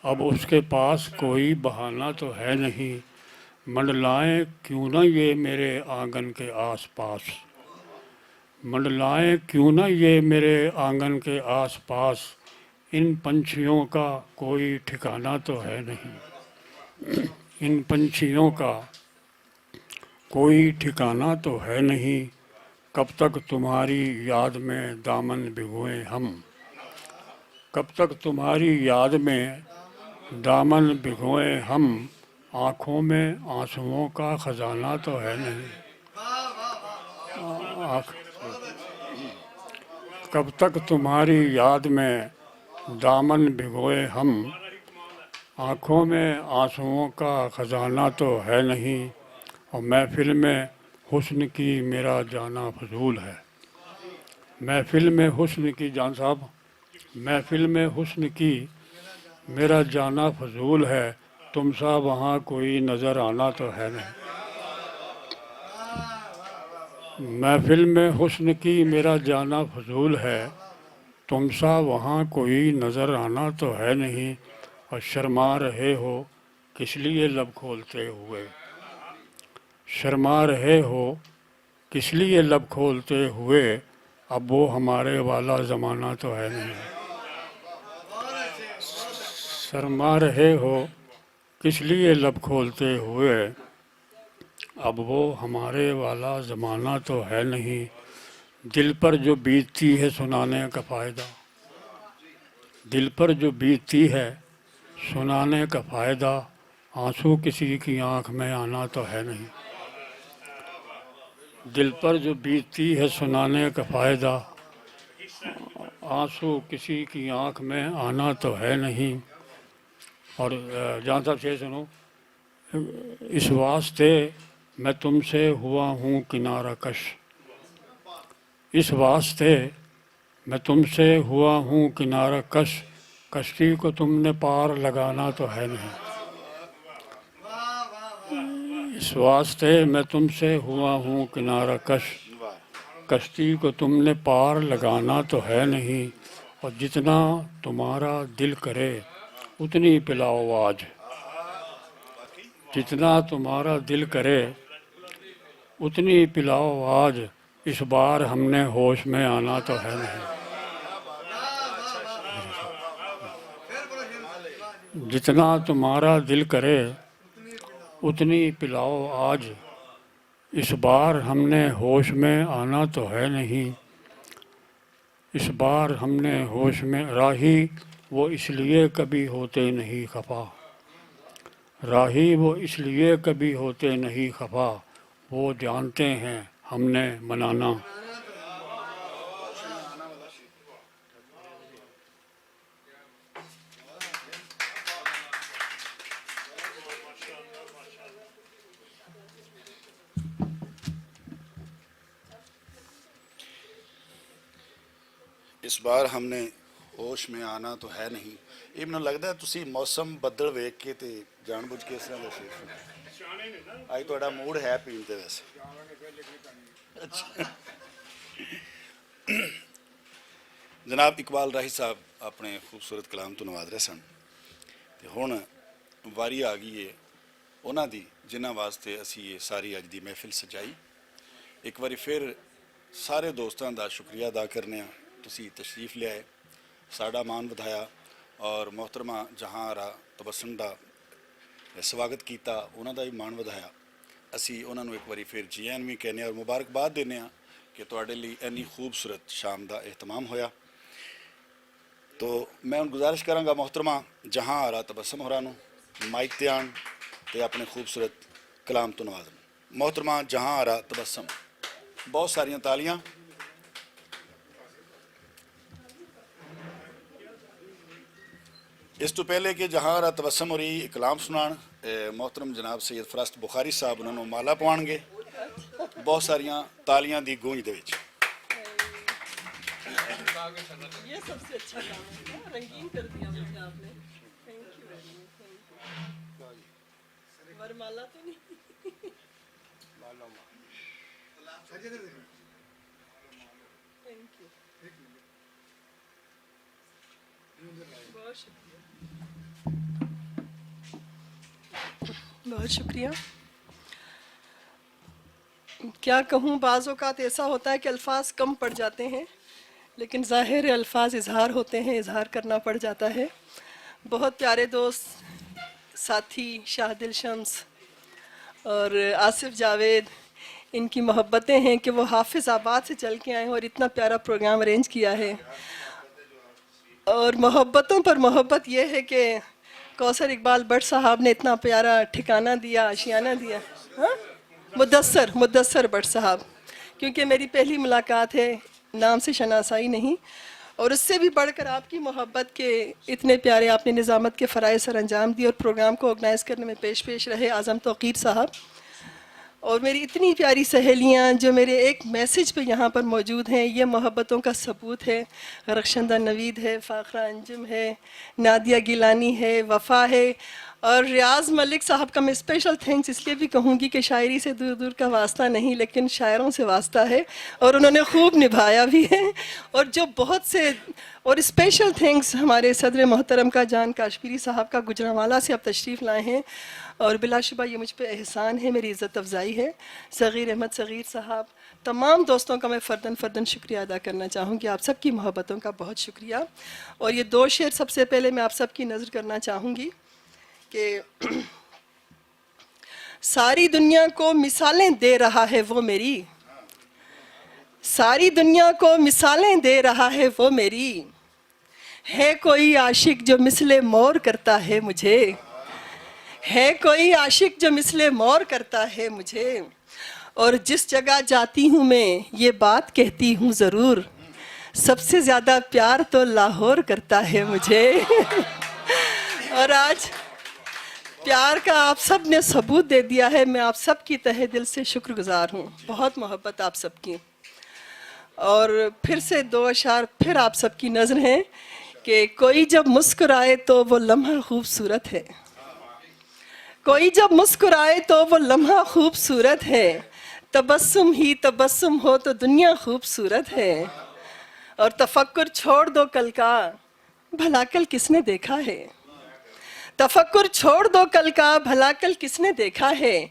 اب اس کے پاس کوئی بہانہ تو ہے نہیں۔ منڈلائیں کیوں نہ یہ میرے آنگن کے آس پاس، منڈلائیں کیوں نہ یہ میرے آنگن کے آس پاس، ان پنچھیوں کا کوئی ٹھکانہ تو ہے نہیں، ان پنچھیوں کا کوئی ٹھکانہ تو ہے نہیں۔ کب تک تمہاری یاد میں دامن بھگوئیں ہم، کب تک تمہاری یاد میں دامن بھگوئیں ہم، آنکھوں میں آنسوؤں کا خزانہ تو ہے نہیں۔ آنکھ-، کب تک تمہاری یاد میں دامن بھگوئے ہم، آنکھوں میں آنسوؤں کا خزانہ تو ہے نہیں، اور محفل میں حسن کی میرا جانا فضول ہے۔ محفل میں حسن کی، جان صاحب، محفل میں حسن کی میرا جانا فضول ہے، تم سا وہاں کوئی نظر آنا تو ہے نہیں۔ محفل میں حسن کی میرا جانا فضول ہے، تم سا وہاں کوئی نظر آنا تو ہے نہیں، اور شرما رہے ہو کس لیے لب کھولتے ہوئے، شرما رہے ہو کس لیے لب کھولتے ہوئے، اب وہ ہمارے والا زمانہ تو ہے نہیں۔ شرما رہے ہو کس لیے لب کھولتے ہوئے، اب وہ ہمارے والا زمانہ تو ہے نہیں۔ دل پر جو بیتتی ہے سنانے کا فائدہ، دل پر جو بیتتی ہے سنانے کا فائدہ، آنسو کسی کی آنکھ میں آنا تو ہے نہیں۔ دل پر جو بیتتی ہے سنانے کا فائدہ، آنسو کسی کی آنکھ میں آنا تو ہے نہیں۔ اور جان صاحب شعر سنو۔ اس واسطے میں تم سے ہوا ہوں کنارہ کش، اس واسطے میں تم سے ہوا ہوں کنارہ کش، کشتی کو تم نے پار لگانا تو ہے نہیں۔ اس واسطے میں تم سے ہوا ہوں کنارہ کش، کشتی کو تم نے پار لگانا تو ہے نہیں۔ اور جتنا تمہارا دل کرے اتنی پلاؤ آج، جتنا تمہارا دل کرے اتنی پلاؤ آج، اس بار ہم نے ہوش میں آنا تو ہے نہیں۔ جتنا تمہارا دل کرے اتنی پلاؤ آج، اس بار ہم نے ہوش میں آنا تو ہے نہیں۔ اس بار ہم نے ہوش میں، راہی وہ اس لیے کبھی ہوتے نہیں خفا، راہی وہ اس لیے کبھی ہوتے نہیں خفا، وہ جانتے ہیں ہم نے منانا۔ اس بار ہم نے ہوش میں آنا تو ہے نہیں۔ یہ مینوں لگدا ہے تسی موسم بدل ویکھ کے تے جان بوجھ کے اس طرح دا شعر سنیا۔ اج تہاڈا موڈ ہے پین تے ویسے۔ اچھا۔ جناب اقبال راہی صاحب اپنے خوبصورت کلام تو نواز رہے سن، تے ہن واری آ گئی ہے انہاں دی، جنہاں واسطے اسی یہ ساری اج دی محفل سجائی۔ ایک واری پھر سارے دوستاں دا شکریہ ادا کرنے ہاں، تسی تشریف لے آئے، ساڈا مان ودھایا، اور محترمہ جہاں آرا تبسم دا سواگت کیتا، انہاں دا بھی مان ودھایا۔ اسی انہاں نوں ایک واری پھر جی آیاں وی کہنے اور مبارکباد دینے ہاں کہ تہاڈے لئی اینی خوبصورت شام دا اہتمام ہویا۔ تو میں ہن گزارش کراں گا محترمہ جہاں آرا تبسم ہوراں نوں مائک تے آن تے اپنے خوبصورت کلام تو نوازن۔ محترمہ جہاں آرا تبسم، بہت ساریاں تالیاں۔ اس تو پہلے کہ جہاں آرا تبسم ہوری کلام سنان، اے، محترم جناب سید فرست بخاری صاحب انہاں نوں مالا پوان گے۔ بہت ساریاں تالیاں دی گونج دے وچ۔ یہ سب سے اچھا کام ہے، رنگین کر دیا مجھے آپ نے۔ تھینک یو ویری مچ، تھینک یو۔ ورمالا تو نہیں؟ تھینک یو۔ بہت شکریہ۔ بہت شکریہ۔ کیا کہوں، بعض اوقات ایسا ہوتا ہے کہ الفاظ کم پڑ جاتے ہیں، لیکن ظاہر ہے الفاظ اظہار ہوتے ہیں، اظہار کرنا پڑ جاتا ہے۔ بہت پیارے دوست، ساتھی شاہ دل شمس اور آصف جاوید، ان کی محبتیں ہیں کہ وہ حافظ آباد سے چل کے آئے ہیں اور اتنا پیارا پروگرام ارینج کیا ہے۔ اور محبتوں پر محبت یہ ہے کہ کوثر اقبال بٹ صاحب نے اتنا پیارا ٹھکانہ دیا، آشیانہ دیا۔ ہاں؟ مدثر، مدثر بٹ صاحب، کیونکہ میری پہلی ملاقات ہے، نام سے شناسائی نہیں، اور اس سے بھی بڑھ کر آپ کی محبت کے اتنے پیارے آپ نے نظامت کے فرائض سر انجام دیے اور پروگرام کو آرگنائز کرنے میں پیش پیش رہے اعظم توقیر صاحب۔ اور میری اتنی پیاری سہیلیاں جو میرے ایک میسج پہ یہاں پر موجود ہیں، یہ محبتوں کا ثبوت ہے۔ رخشندہ نوید ہے، فاخرہ انجم ہے، نادیہ گیلانی ہے، وفا ہے، اور ریاض ملک صاحب کا میں اسپیشل تھینکس اس لیے بھی کہوں گی کہ شاعری سے دور دور کا واسطہ نہیں، لیکن شاعروں سے واسطہ ہے، اور انہوں نے خوب نبھایا بھی ہے۔ اور جو بہت سے، اور اسپیشل تھینکس ہمارے صدر محترم کا، جان کاشمیری صاحب کا، گجرانوالہ سے آپ تشریف لائے ہیں، اور بلا شبہ یہ مجھ پہ احسان ہے، میری عزت افزائی ہے۔ صغیر احمد صغیر صاحب، تمام دوستوں کا میں فردن فردن شکریہ ادا کرنا چاہوں گی۔ آپ سب کی محبتوں کا بہت شکریہ۔ اور یہ دو شعر سب سے پہلے میں آپ سب کی نظر کرنا چاہوں گی کہ ساری دنیا کو مثالیں دے رہا ہے وہ میری، ساری دنیا کو مثالیں دے رہا ہے وہ میری۔ ہے کوئی عاشق جو مثل مور کرتا ہے مجھے، ہے کوئی عاشق جو مثل مور کرتا ہے مجھے، اور جس جگہ جاتی ہوں میں یہ بات کہتی ہوں ضرور، سب سے زیادہ پیار تو لاہور کرتا ہے مجھے۔ اور آج پیار کا آپ سب نے ثبوت دے دیا ہے، میں آپ سب کی تہہ دل سے شکر گزار ہوں، بہت محبت آپ سب کی۔ اور پھر سے دو اشعار پھر آپ سب کی نظر ہیں کہ کوئی جب مسکرائے تو وہ لمحہ خوبصورت ہے، کوئی جب مسکرائے تو وہ لمحہ خوبصورت ہے، تبسم ہی تبسم ہو تو دنیا خوبصورت ہے۔ اور تفکر چھوڑ دو کل کا، بھلا کل کس نے دیکھا ہے؟ تفکر چھوڑ دو کل کا، بھلا کل کس نے دیکھا ہے؟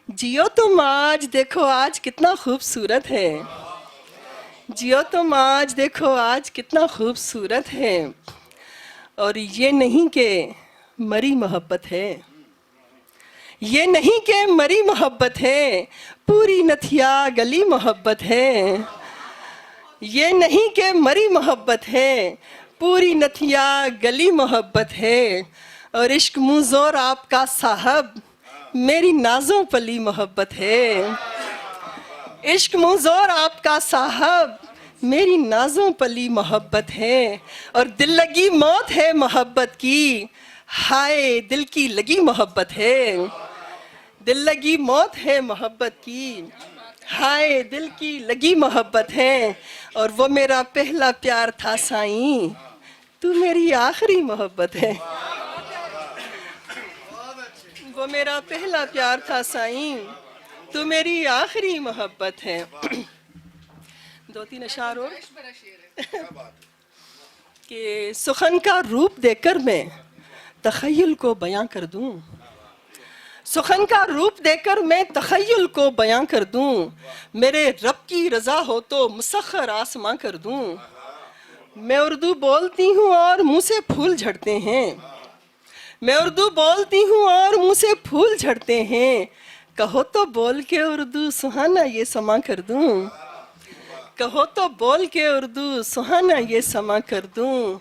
جیو تم آج، دیکھو آج کتنا خوبصورت ہے۔ جیو تم آج، دیکھو آج کتنا خوبصورت ہے۔ اور یہ نہیں کہ مری محبت ہے، یہ نہیں کہ مری محبت ہے، پوری نتھیا گلی محبت ہے۔ یہ نہیں کہ مری محبت ہے، پوری نتھیا گلی محبت ہے۔ اور عشق منظور آپ کا صاحب، میری نازوں پلی محبت ہے۔ عشق منظور آپ کا صاحب، میری نازوں پلی محبت ہے۔ اور دل لگی موت ہے محبت کی، ہائے دل کی لگی محبت ہے۔ دل لگی موت ہے محبت کی، ہائے دل کی لگی محبت ہے۔ اور وہ میرا پہلا پیار تھا سائیں، تو میری آخری محبت ہے۔ وہ میرا پہلا پیار تھا سائیں، تو میری آخری محبت ہے۔ دو تین اشعار اور۔ کہ سخن کا روپ دے کر میں تخیل کو بیاں کر دوں، سخن کا روپ دے کر میں تخیل کو بیاں کر دوں، میرے رب کی رضا ہو تو مسخر آسماں کر دوں۔ میں اردو بولتی ہوں اور منہ سے پھول جھڑتے ہیں، میں اردو بولتی ہوں اور منہ سے پھول جھڑتے ہیں، کہو تو بول کے اردو سہانا یہ سماں کر دوں، کہو تو بول کے اردو سہانا یہ سماں کر دوں۔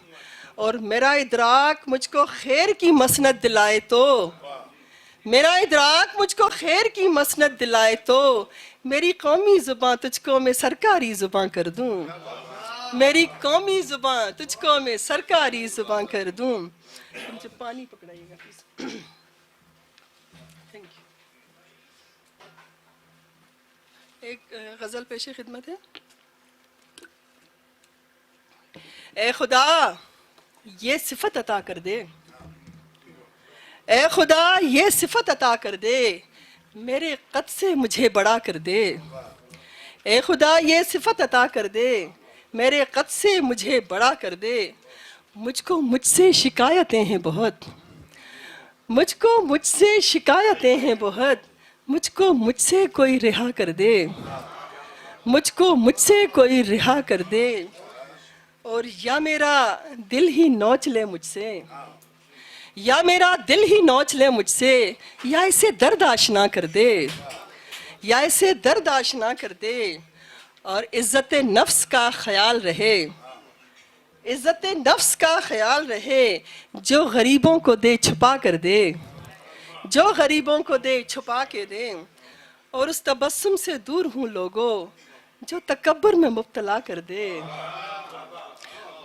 اور میرا ادراک مجھ کو خیر کی مسند دلائے تو، میرا ادراک مجھ کو خیر کی مسند دلائے تو، میری قومی زباں تجھ کو میں سرکاری زباں کر دوں، میری قومی زباں تجھ کو میں سرکاری زباں کر دوں۔ مجھے پانی پکڑائیے گا پلیز۔ تھینک یو۔ ایک غزل پیش خدمت ہے۔ اے خدا، یہ صفت عطا کر دے، اے خدا، یہ صفت عطا کر دے، میرے قد سے مجھے بڑا کر دے۔ اے خدا، یہ صفت عطا کر دے، میرے قد سے مجھے بڑا کر دے۔ مجھ کو مجھ سے شکایتیں ہیں بہت، مجھ کو مجھ سے شکایتیں ہیں بہت، مجھ کو مجھ سے کوئی رہا کر دے، مجھ کو مجھ سے کوئی رہا کر دے۔ اور یا میرا دل ہی نوچ لے مجھ سے، یا میرا دل ہی نوچ لے مجھ سے، یا اسے درد آشنا کر دے، یا اسے درد آشنا کر دے۔ اور عزت نفس کا خیال رہے، عزت نفس کا خیال رہے، جو غریبوں کو دے چھپا کر دے، جو غریبوں کو دے چھپا کے دے۔ اور اس تبسم سے دور ہوں لوگوں، جو تکبر میں مبتلا کر دے،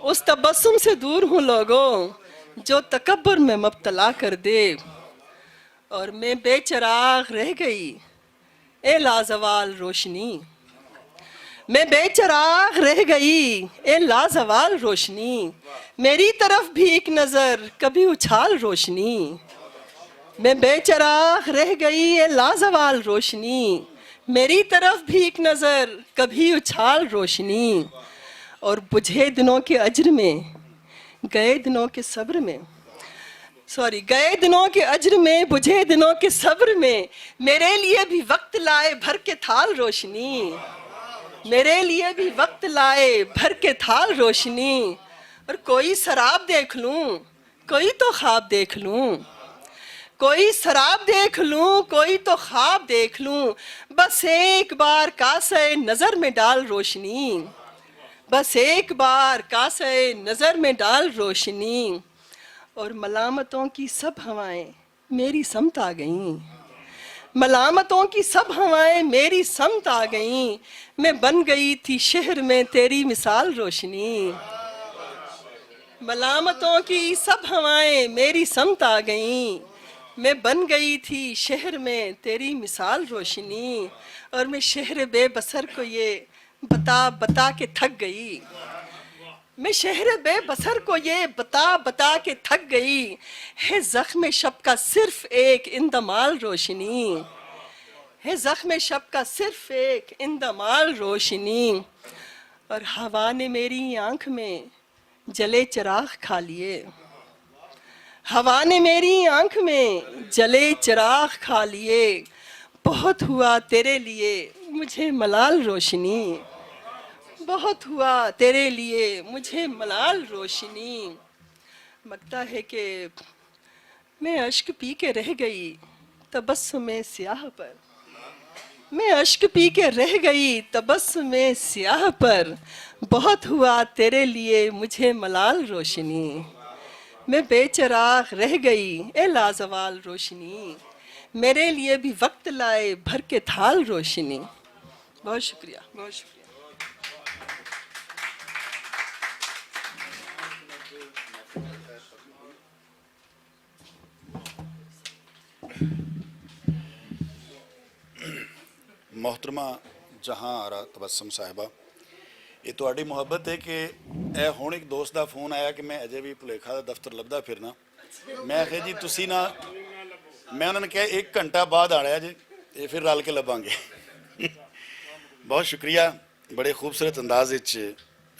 اس تبسم سے دور ہوں لوگوں، جو تکبر میں مبتلا کر دے۔ اور میں بے چراغ رہ گئی، اے لازوال روشنی، میں بے چراغ رہ گئی، اے لازوال روشنی، میری طرف بھی ایک نظر، کبھی اچھال روشنی۔ میں بے چراغ رہ گئی، اے لازوال روشنی، میری طرف بھی ایک نظر، کبھی اچھال روشنی۔ اور بجھے دنوں کے اجر میں، گئے دنوں کے صبر میں، سوری، گئے دنوں کے اجر میں، بجھے دنوں کے صبر میں، میرے لیے بھی وقت لائے بھر کے تھال روشنی، میرے لیے بھی وقت لائے بھر کے تھال روشنی۔ اور کوئی سراب دیکھ لوں، کوئی تو خواب دیکھ لوں، کوئی سراب دیکھ لوں، کوئی تو خواب دیکھ لوں، بس ایک بار کاسے نظر میں ڈال روشنی، بس ایک بار کاسے نظر میں ڈال روشنی۔ اور ملامتوں کی سب ہوائیں میری سمت آ گئیں، ملامتوں کی سب ہوائیں میری سمت آ گئیں، میں بن گئی تھی شہر میں تیری مثال روشنی۔ ملامتوں کی سب ہوائیں میری سمت آ گئیں، میں بن گئی تھی شہر میں تیری مثال روشنی۔ اور میں شہر بے بسر کو یہ بتا بتا کے تھک گئی، میں شہر بے بسر کو یہ بتا بتا کے تھک گئی۔ ہے زخم شب کا صرف ایک اندمال روشنی، ہے زخم شب کا صرف ایک اندمال روشنی۔ اور ہوا نے میری آنکھ میں جلے چراغ کھا لیے، ہوا نے میری آنکھ میں جلے چراغ کھا لیے۔ بہت ہوا تیرے لیے مجھے ملال روشنی، بہت ہوا تیرے لیے مجھے ملال روشنی۔ لگتا ہے کہ میں اشک پی کے رہ گئی تبسم سیاہ پر، میں اشک پی کے رہ گئی تبسم سیاہ پر، بہت ہوا تیرے لیے مجھے ملال روشنی۔ میں بے چراغ رہ گئی اے لازوال روشنی، میرے لیے بھی وقت لائے بھر کے تھال روشنی۔ بہت شکریہ، بہت شکریہ۔ محترمہ جہاں آرا تبسم صاحبہ، یہ تہاڈی محبت ہے کہ اے ہن ایک دوست دا فون آیا کہ میں اجے بھی بھلیکھا دا دفتر لبدا پھرنا۔ میں آخیا جی تسی نہ، میں انہوں نے کہا ایک گھنٹہ بعد آنا ہے جی، یہ پھر رل کے لباں گے۔ بہت شکریہ۔ بڑے خوبصورت انداز وچ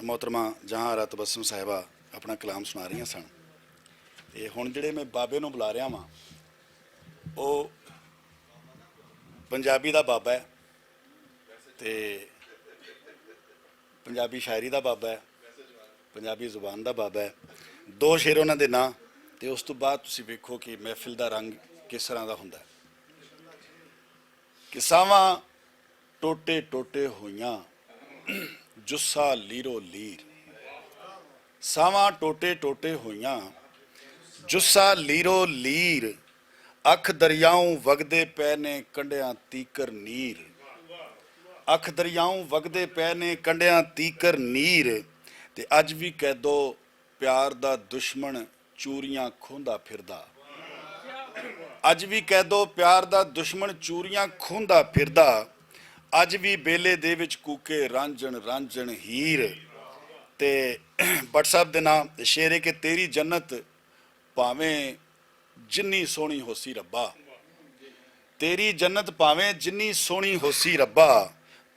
محترمہ جہاں آرا تبسم صاحبہ اپنا کلام سنا رہیاں سن۔ تے ہن جڑے میں بابے نوں بلا رہیا واں، او پنجابی دا بابا ہے تے پنجابی شاعری دا بابا ہے، پنجابی زبان دا بابا ہے۔ دو شعر انہاں دے ناں، تے اس تو بعد تسی ویکھو کہ محفل دا رنگ کس طرح دا ہوندا ہے۔ کہ ساواں ٹوٹے ٹوٹے ہوئیاں، جسا لیرو لیر۔ ساواں ٹوٹے ٹوٹے ہوئیاں، جسا لیرو لیر۔ اکھ دریاؤں وگدے پے نے کنڈیاں تیکر نیر۔ اکھ دریاؤں وگدے پے نے کنڈیاں تیکر نیر۔ تے اج وی کہہ دو پیار دا دشمن چوریاں کھوندا پھردا۔ اج وی کہہ دو پیار دا دشمن چوریاں کھوندا پھردا۔ اج وی بیلے دے وچ کوکے رانجن رانجن ہیر۔ تے بٹ صاحب دے نام شعر ہے کہ تیری جنت پاویں جنی سوہنی ہوسی ربا، تیری جنت پاویں جنی سوہنی ہوسی ربا،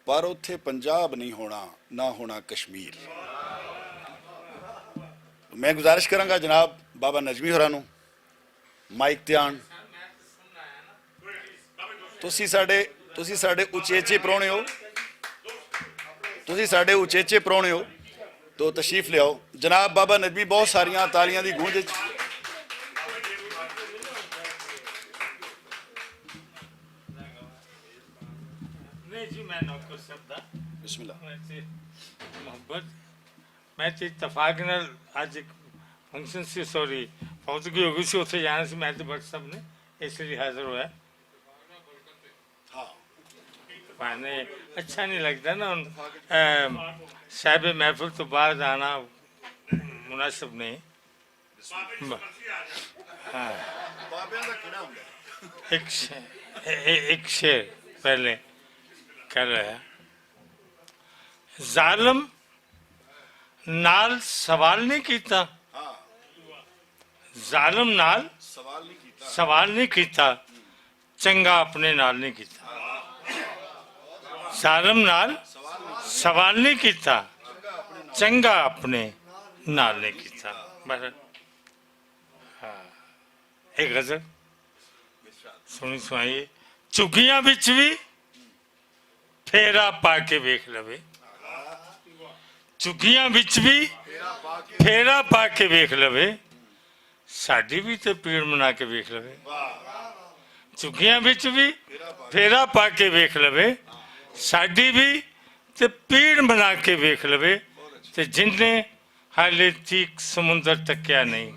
پر اوتھے پنجاب نہیں ہونا، نہ ہونا کشمیر۔ میں گزارش کراں گا جناب بابا نجمی ہوراں نوں مائک تے آن۔ تسی ساڈے تسی ساڈے اچیچے پرونے ہو، تسی ساڈے اچیچے پرونے ہو، تو تشریف لیاؤ۔ جناب بابا نجمی بہت ساریاں تالیاں دی گونج وچ۔ نہیں جی، میں نوکر صاحب دا۔ بسم اللہ۔ میں تے محبت، میں تے اتفاق نال اج ایک فنکشن سی، سوری، فوتگی ہو گئی سی، اتھے جانا سی، میں تے بٹ صاحب نے اس لیے حاضر ہویا۔ میں نے اچھا نہیں لگتا نا، ہن، اے، صاحب محفل تو بعد آنا مناسب نہیں۔ ایک شے-، اے-، اے-، ایک شعر پہلے کر رہا۔ ظالم نال سوال نہیں کیتا۔ ظالم نال سوال نہیں کیتا، چنگا اپنے نال نہیں کیتا۔ ظالم نال سوال نہیں کیتا، چنگا اپنے نال نہیں کیتا۔ بس، ہاں، ایک غزل سنی سنائیے۔ چگیاں وچ بھی پھیرا پا کے ویکھ لوے، چگیاں وچ بھی پھیرا پا کے ویکھ لوے، ساڈی بھی تے پیڑ منا کے ویکھ لوے۔ چگیاں وچ بھی پھیرا پا کے ویکھ لوے، ساڈی بھی تے پیڑ منا کے ویکھ لوے۔ تے جن نے حالے تیک سمندر تکیا نہیں،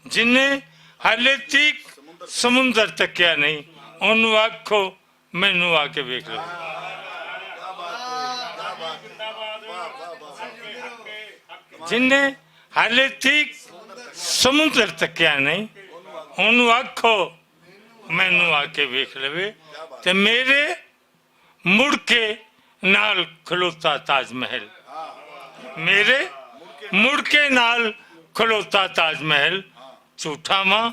جن نے حالے تیک سمندر تکیا نہیں، اونوں آکھو، مینوں آ کے ویکھ لو۔ جن نے حالے تیک سمندر تکیا نہیں، اونوں آکھو، مینوں آ کے ویکھ لوے۔ تے میرے مڑ کے نال کھلوتا تاج محل، میرے مڑ کے نال کھلوتا تاج محل، جھوٹا واں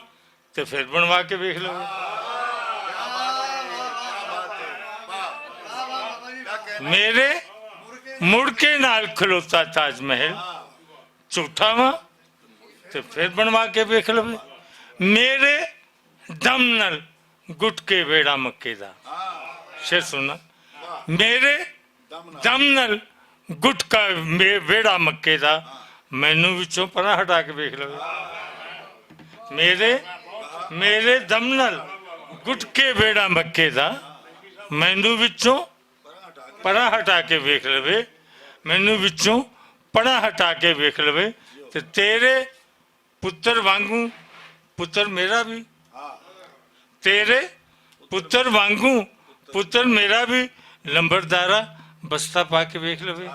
تے پھر بنوا کے ویکھ لو۔ میرے مڑ کے نال کھلوتا تاج محل، جھوٹا واں تے پھر بنوا کے ویکھ لو۔ میرے دم نال گٹ کے ویڑا مکے دا۔ شعر سننا۔ میرے دم نال گٹ کا وے- ویڑا مکے دا، مینوں وچوں پرا ہٹا کے ویکھ لو۔ میرے میرے دم نال گٹ کے ویڑا مکے دا، مینوں وچوں پرا ہٹا کے ویکھ لوے، مینوں وچوں پرا ہٹا کے ویکھ لوے۔ تے تیرے پتر وانگوں پتر میرا بھی، تیرے پتر وانگوں پتر میرا بھی، لمبردارا بستہ پا کے ویکھ لوے۔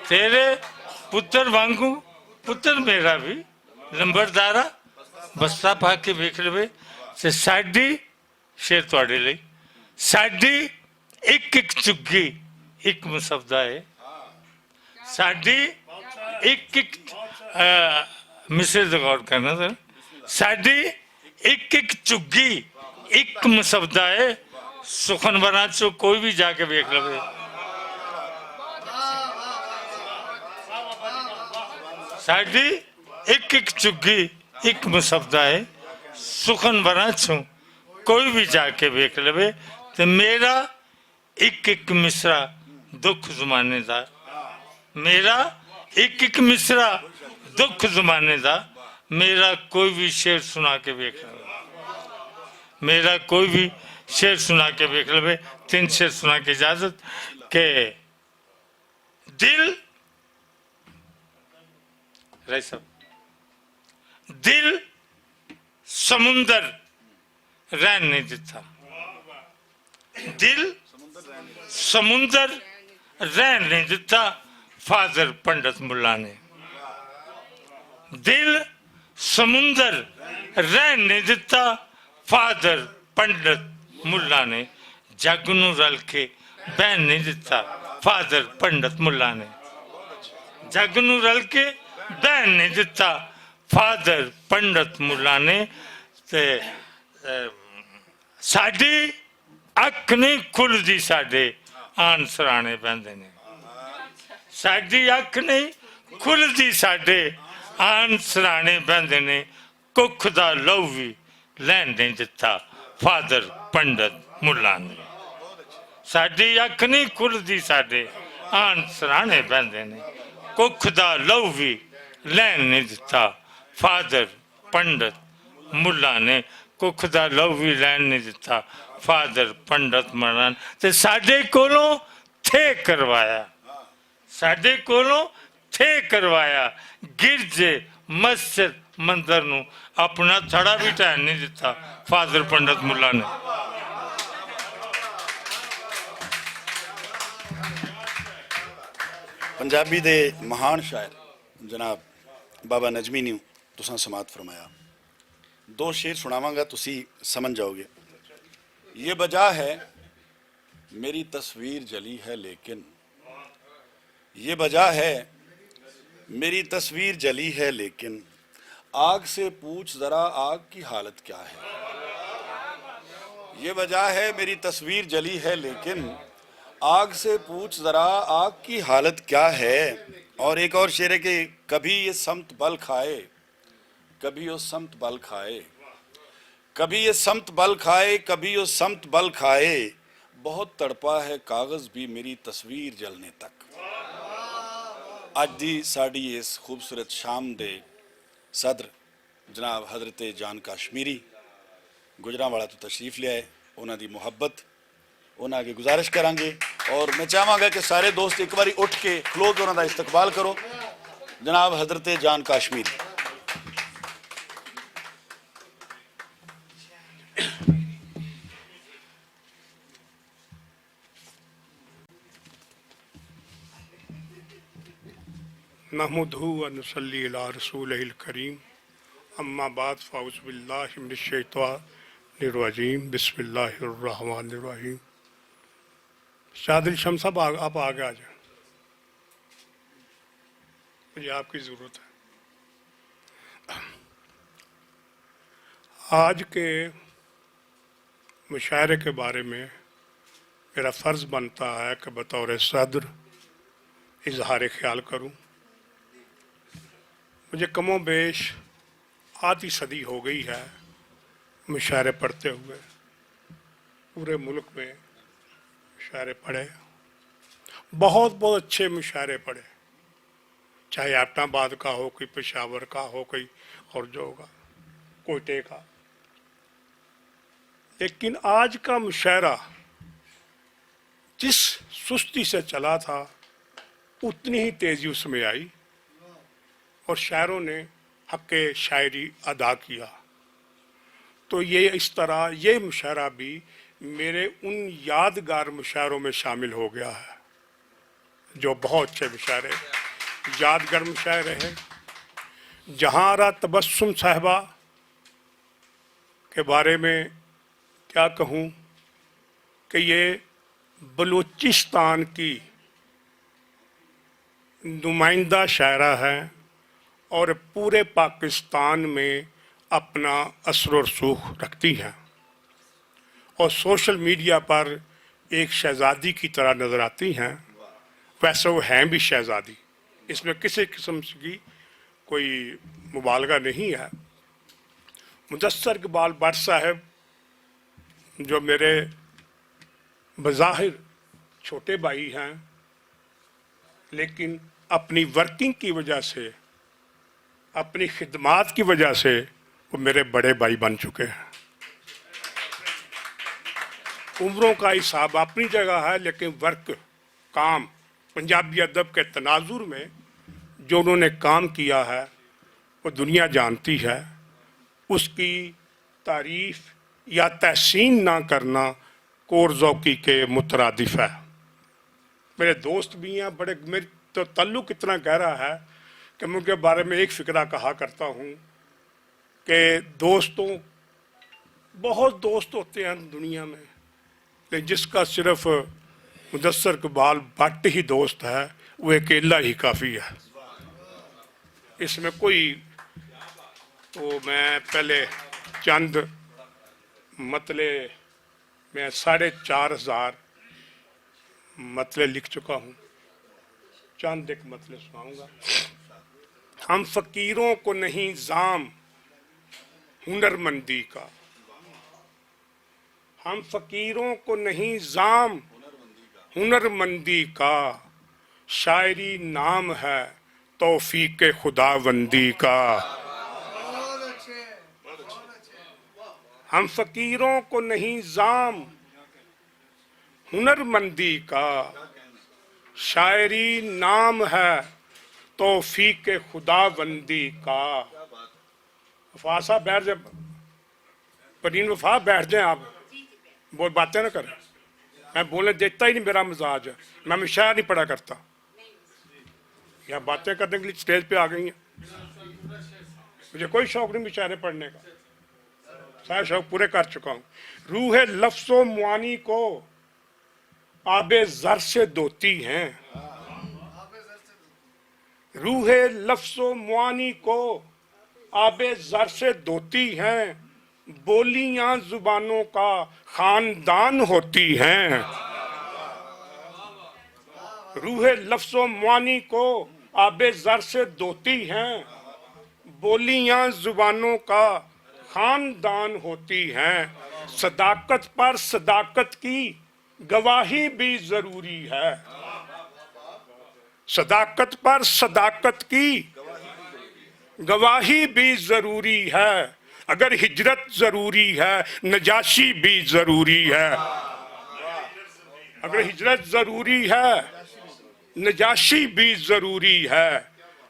تیرے پتر وانگوں پتر میرا بھی، لمبردارا بستہ پا کے ویکھ لوے۔ تے ساڈی، شعر تہاڈے لئی، ساڈی اک اک چگی اک مسودہ ہے۔ ساڈی اک اک، آ، مصرے تے غور کرنا ذرا۔ ساڈی اک اک چگی اک مسودہ ہے۔ سخن وراں چوں کوئی بھی جا کے ویکھ لوے۔ ساڈی اک اک چگی اک مسودہ ہے۔ سخن وراں چوں کوئی بھی جا کے ویکھ لوے۔ تے میرا اک اک مصرا دکھ زمانے دا، میرا اک اک مصرا دکھ زمانے دا، میرا کوئی بھی شعر سنا کے ویکھ لوے۔ میرا کوئی بھی شعر سنا کے ویکھ لوے۔ تین شعر سنا کے اجازت کہ دل، رائی صاحب، دل سمندر رہن نہیں دتا۔ دل سمندر رہن نہیں دتا فادر پنڈت ملا نے۔ دل سمندر رہن نہیں دتا فادر پنڈت ملا نے۔ جگ نوں رل کے بہن نہیں دتا فادر پنڈت ملا نے۔ جگ نوں رل کے بہن نہیں دتا فادر پنڈت ملا نے۔ تے، اے، ساڈی اکھ نہیں کھلدی ساڈے آن سرانے بہندے نے۔ ساڈی اکھ نہیں کھلدی ساڈے آن سرانے بہندے نے۔ ککھ دا لو وی لین نہیں دتا فادر پنڈت ملا نے۔ ساڈی اکھ نہیں کھلدی ساڈے آن سرانے بہندے نے۔ ککھ دا لو وی لین نہیں دتا فادر پنڈت ملا نے۔ ککھ دا لو وی لین نہیں دتا فادر پنڈت ملا نے۔ تے ساڈے کولوں تھے کروایا، ساڈے کولوں تھے کروایا، گرجے مسجد مندر نوں اپنا تھڑا بھی ٹہن نہیں دتا فادر پنڈت ملا نے۔ پنجابی دے مہان شاعر جناب بابا نجمی نے تساں سماعت فرمایا۔ دو شعر سناواں گا، تسی سمجھ جاؤ گے۔ یہ وجہ ہے میری تصویر جلی ہے، لیکن یہ وجہ ہے میری تصویر جلی ہے، لیکن آگ سے پوچھ ذرا، آگ کی حالت کیا ہے؟ یہ وجہ ہے میری تصویر جلی ہے، لیکن آگ سے پوچھ ذرا، آگ کی حالت کیا ہے؟ اور ایک اور شعر ہے کہ کبھی یہ سمت بل کھائے، کبھی وہ سمت بل کھائے، کبھی یہ سمت بل کھائے، کبھی وہ سمت بل کھائے، بہت تڑپا ہے کاغذ بھی میری تصویر جلنے تک۔ اج دی ساڈی اس خوبصورت شام دے صدر جناب حضرت جان کاشمیری گجرانوالہ تو تشریف لے آئے، انہاں دی محبت، انہاں اگے گزارش کراں گے۔ اور میں چاہواں گا کہ سارے دوست ایک باری اٹھ کے کھلو کے انہاں دا استقبال کرو۔ جناب حضرت جان کاشمیری۔ نحمده ونصلي على رسوله الكريم، اما بعد، فاعوذ بالله من الشيطان الرجيم، بسم الله الرحمن الرحيم۔ شادل شمس صاحب، آ- آپ آگے آ جائیں، مجھے آپ کی ضرورت ہے۔ آج کے مشاعرے کے بارے میں میرا فرض بنتا ہے کہ بطور صدر اظہار خیال کروں۔ مجھے کم و بیش آدھی صدی ہو گئی ہے مشاعرے پڑھتے ہوئے۔ پورے ملک میں مشاعرے پڑھے، بہت بہت اچھے مشاعرے پڑھے، چاہے ایبٹ آباد کا ہو، کوئی پشاور کا ہو، کوئی اور جو ہوگا، کوئٹے کا۔ لیکن آج کا مشاعرہ جس سستی سے چلا تھا، اتنی ہی تیزی اس میں آئی اور شاعروں نے حق شاعری ادا کیا۔ تو یہ اس طرح یہ مشاعرہ بھی میرے ان یادگار مشاعروں میں شامل ہو گیا ہے، جو بہت اچھے مشاعرے، یادگار مشاعرے ہیں۔ جہاں آرا تبسم صاحبہ کے بارے میں کیا کہوں کہ یہ بلوچستان کی نمائندہ شاعرہ ہیں اور پورے پاکستان میں اپنا اثر و رسوخ رکھتی ہیں اور سوشل میڈیا پر ایک شہزادی کی طرح نظر آتی ہیں۔ ویسے وہ ہیں بھی شہزادی، اس میں کسی قسم کی کوئی مبالغہ نہیں ہے۔ مدثر اقبال بٹ صاحب، جو میرے بظاہر چھوٹے بھائی ہیں، لیکن اپنی ورکنگ کی وجہ سے، اپنی خدمات کی وجہ سے وہ میرے بڑے بھائی بن چکے ہیں۔ عمروں کا حساب اپنی جگہ ہے، لیکن ورک، کام، پنجابی ادب کے تناظر میں جو انہوں نے کام کیا ہے، وہ دنیا جانتی ہے۔ اس کی تعریف یا تحسین نہ کرنا کور ذوقی کے مترادف ہے۔ میرے دوست بھی ہیں، بڑے، میرے تو تعلق اتنا گہرا ہے کہ میں ان کے بارے میں ایک فقرہ کہا کرتا ہوں کہ دوستوں، بہت دوست ہوتے ہیں دنیا میں، لیکن جس کا صرف مدثر اقبال بٹ ہی دوست ہے، وہ اکیلا ہی کافی ہے۔ اس میں کوئی، تو میں پہلے چند مطلب، میں ساڑھے چار ہزار مطلب لکھ چکا ہوں، چند ایک مطلب سناؤں گا۔ ہم فقیروں کو نہیں زام ہنرمندی کا، ہم فقیروں کو نہیں زام ہنرمندی کا، شاعری نام ہے توفیق خداوندی کا۔ ہم فقیروں کو نہیں زام ہنرمندی کا، شاعری نام ہے توفیق خداوندی کا۔ وفا صاحب بیٹھ جائیں، پرین وفا بیٹھ جائیں آپ، بول، باتیں نہ کریں۔ میں بولنے دیتا ہی نہیں، میرا مزاج ہے، میں ہمیشہ نہیں پڑھا کرتا۔ یا باتیں کرنے کے لیے اسٹیج پہ آ گئی ہیں۔ مجھے کوئی شوق نہیں مشاعرے پڑھنے کا، سارے شوق پورے کر چکا ہوں۔ روح لفظ و معانی کو آب زر سے دھوتی ہیں، روح لفظ و معانی کو آب زر سے دھوتی ہیں، بولیاں زبانوں کا خاندان ہوتی ہیں۔ روح لفظ و معانی کو آب زر سے دھوتی ہیں، بولیاں زبانوں کا خاندان ہوتی ہیں۔ صداقت پر صداقت کی گواہی بھی ضروری ہے۔ صداقت پر صداقت کی گواہی بھی ضروری ہے۔ اگر ہجرت ضروری ہے، نجاشی بھی ضروری ہے۔ اگر ہجرت ضروری ہے، نجاشی بھی ضروری ہے۔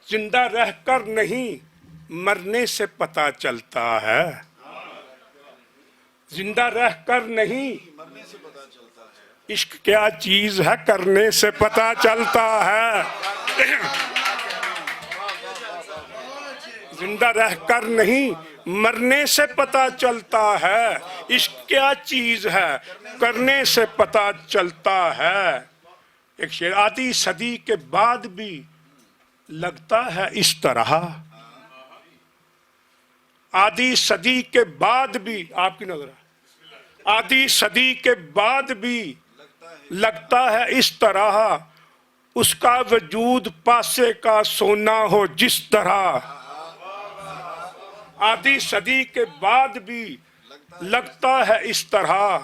زندہ رہ کر نہیں، مرنے سے پتہ چلتا ہے۔ زندہ رہ کر نہیں، عشق کیا چیز ہے، کرنے سے پتہ چلتا ہے۔ زندہ رہ کر نہیں، مرنے سے پتہ چلتا ہے۔ عشق کیا چیز ہے، کرنے سے پتہ چلتا ہے۔ ایک شعر، آدھی صدی کے بعد بھی لگتا ہے اس طرح۔ آدھی صدی کے بعد بھی، آپ کی نظر ہے، آدھی صدی کے بعد بھی لگتا ہے اس طرح، اس کا وجود پاسے کا سونا ہو جس طرح۔ آدھی صدی کے بعد بھی لگتا ہے اس طرح،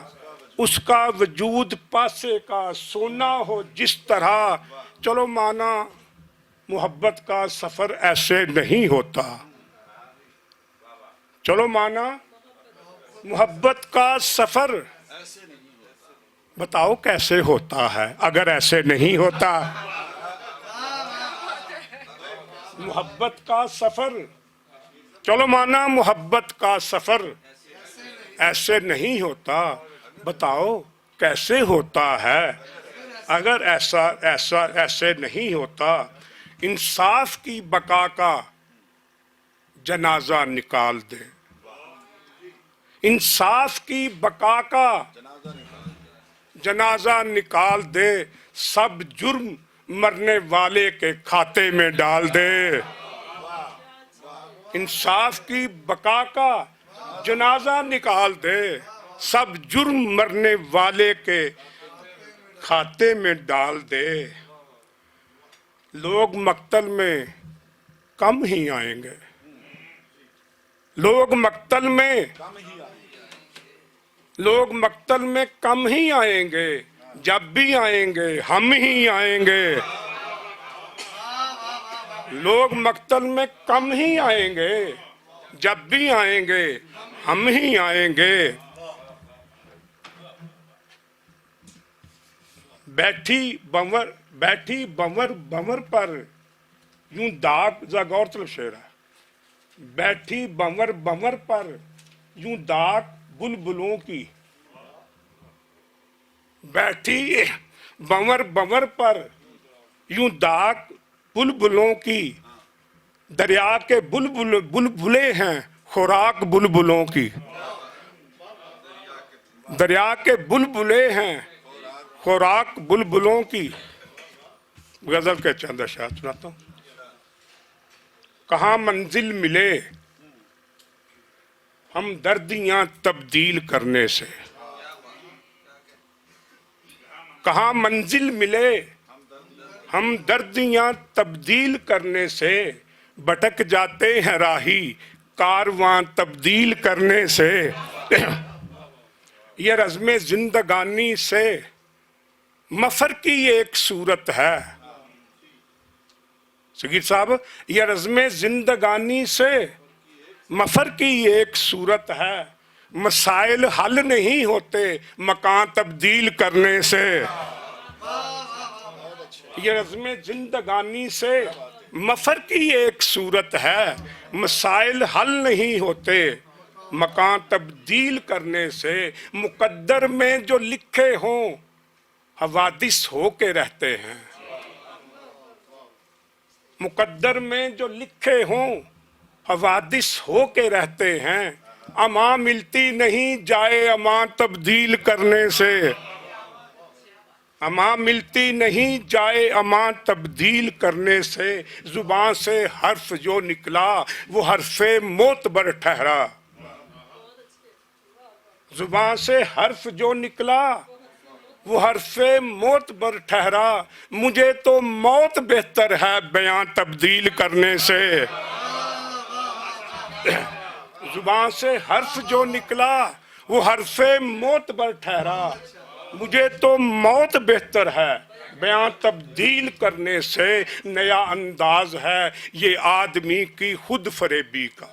اس کا وجود پاسے کا سونا ہو جس طرح۔ چلو مانا، محبت کا سفر ایسے نہیں ہوتا۔ چلو مانا، محبت کا سفر بتاؤ کیسے ہوتا ہے اگر ایسے نہیں ہوتا۔ محبت کا سفر، چلو مانا، محبت کا سفر ایسے نہیں ہوتا۔ بتاؤ کیسے ہوتا ہے اگر ایسا ایسا ایسے نہیں ہوتا؟ انصاف کی بقا کا جنازہ نکال دے، انصاف کی بقا کا جنازہ نکال دے، سب جرم مرنے والے کے کھاتے میں ڈال دے۔ انصاف کی بقا کا جنازہ نکال دے، سب جرم مرنے والے کے کھاتے میں ڈال دے۔ لوگ مقتل میں کم ہی آئیں گے، لوگ مقتل میں لوگ مقتل میں کم ہی آئیں گے، جب بھی آئیں گے ہم ہی آئیں گے۔ لوگ مقتل میں کم ہی آئیں گے، جب بھی آئیں گے ہم ہی آئیں گے۔ بیٹھی بنور بیٹھی بنور بنور پر یوں داغ، ذرا غور سے شعر ہے۔ بیٹھی بنور بنور پر یوں داغ بلبلوں کی، بیٹھی بنور بنور پر یوں داغ بلبلوں کی، دریا کے بلبل بلبلے ہیں خوراک بلبلوں کی۔ دریا کے بلبلے ہیں خوراک بلبلوں کی۔ غزل کے چند اشعار سناتا ہوں۔ کہاں منزل ملے ہمدردیاں تبدیل کرنے سے، کہاں منزل ملے ہمدردیاں تبدیل کرنے سے، بھٹک جاتے ہیں راہی کارواں تبدیل کرنے سے۔ یہ رزم زندگانی سے مفر کی ایک صورت ہے۔ سگیر صاحب، یہ رزم زندگانی سے مفر کی ایک صورت ہے۔ مسائل حل نہیں ہوتے مکان تبدیل کرنے سے۔ یہ رزم زندگانی سے مفر کی ایک صورت ہے۔ مسائل حل نہیں ہوتے مکان تبدیل کرنے سے۔ مقدر میں جو لکھے ہوں حوادث ہو کے رہتے ہیں۔ مقدر میں جو لکھے ہوں حوادث ہو کے رہتے ہیں۔ امان ملتی نہیں جائے امان تبدیل کرنے سے۔ امان ملتی نہیں جائے امان تبدیل کرنے سے۔ زبان سے حرف جو نکلا، وہ حرف موت بر ٹھہرا۔ زبان سے حرف جو نکلا، وہ حرف موت بر ٹھہرا۔ مجھے تو موت بہتر ہے بیان تبدیل کرنے سے۔ زبان سے حرف جو نکلا، وہ حرف موت بر ٹھہرا۔ مجھے تو موت بہتر ہے بیان تبدیل کرنے سے۔ نیا انداز ہے یہ آدمی کی خود فریبی کا۔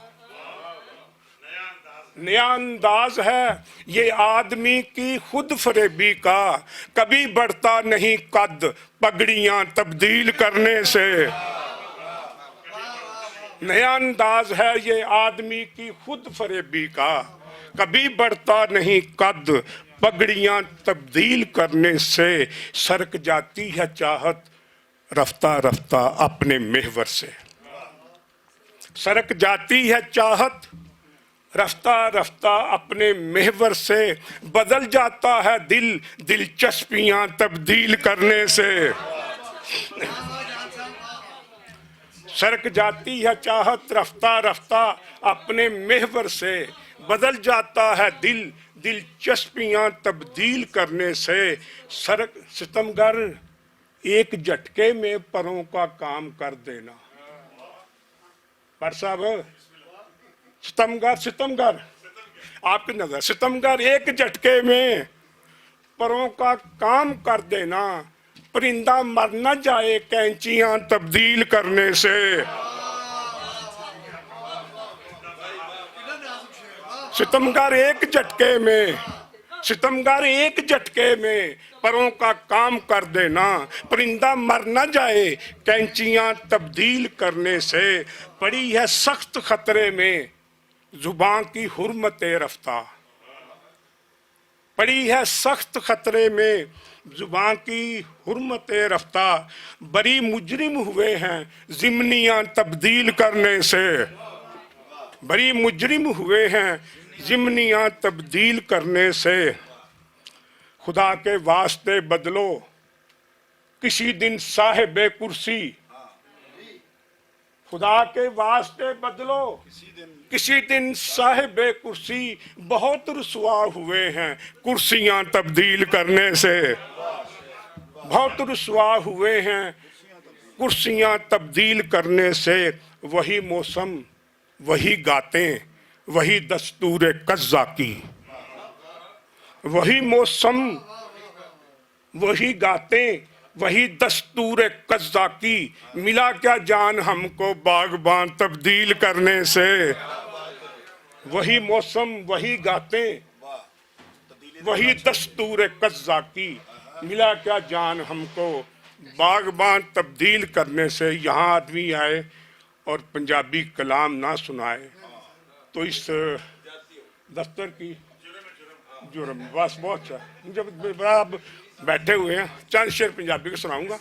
نیا انداز ہے یہ آدمی کی خود فریبی کا۔ کبھی بڑھتا نہیں قد پگڑیاں تبدیل کرنے سے۔ نیا انداز ہے یہ آدمی کی خود فریبی کا۔ کبھی بڑھتا نہیں قد پگڑیاں تبدیل کرنے سے۔ سرک جاتی ہے چاہت رفتہ رفتہ اپنے محور سے۔ سرک جاتی ہے چاہت رفتہ رفتہ اپنے محور سے۔ بدل جاتا ہے دل دلچسپیاں تبدیل کرنے سے۔ سرک جاتی ہے چاہت رفتہ رفتہ اپنے محور سے۔ بدل جاتا ہے دل دلچسپیاں تبدیل کرنے سے۔ سرک ستمگر ایک جھٹکے میں پروں کا کام کر دینا۔ پر صاحب، ستمگر ستمگر، آپ کی نظر، ستمگر ایک جھٹکے میں پروں کا کام کر دینا۔ پرندہ مر نہ جائے کینچیاں تبدیل کرنے سے۔ ستمگر ایک جھٹکے میں، ستمگر ایک جھٹکے میں پروں کا کام کر دینا۔ پرندہ مر نہ جائے کینچیاں تبدیل کرنے سے۔ پڑی ہے سخت خطرے میں زباں کی حرمت رفتہ۔ پڑی ہے سخت خطرے میں زباں کی حرمت رفتہ۔ بری مجرم ہوئے ہیں زمنیاں تبدیل کرنے سے۔ بری مجرم ہوئے ہیں زمنیاں تبدیل کرنے سے۔ خدا کے واسطے بدلو کسی دن صاحب کرسی۔ خدا کے واسطے بدلو کسی دن صاحب کرسی۔ بہت رسوا ہوئے ہیں کرسیاں تبدیل کرنے سے۔ بہت رسوا ہوئے ہیں کرسیاں تبدیل کرنے سے۔ وہی موسم، وہی گاتیں، وہی دستور قزاقی۔ وہی موسم، وہی گاتیں، وہی دستور قزاقی۔ ملا کیا جان ہم کو باغبان تبدیل کرنے سے؟ وہی موسم، وہی گاتیں، وہی دستور قزاقی۔ ملا کیا جان ہم کو باغبان تبدیل کرنے سے۔ یہاں آدمی آئے اور پنجابی کلام نہ سنائے تو اس دفتر کی جرم۔ بس بہت اچھا۔ جب آپ بیٹھے ہوئے ہیں، چند شعر پنجابی کو سناؤں گا۔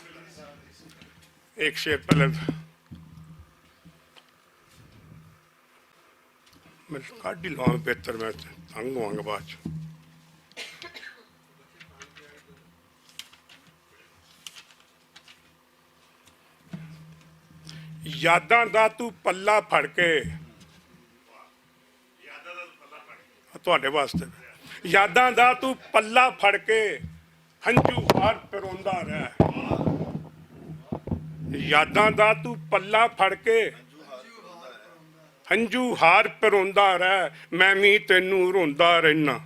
ایک شعر پہلے میں کاڈی لواں بہتر، میں تنگ ہواں گا بعد چ۔ یاداں دا تو پلہ پھڑ کے، تہاڈے واسطے، یاداں دا تو پلہ پھڑ کے ہنجو ہار پروندا رہ۔ یاداں دا تو پلہ پھڑ کے ہنجو ہار پروندا رہ، میں وی تینوں روندا رہنا۔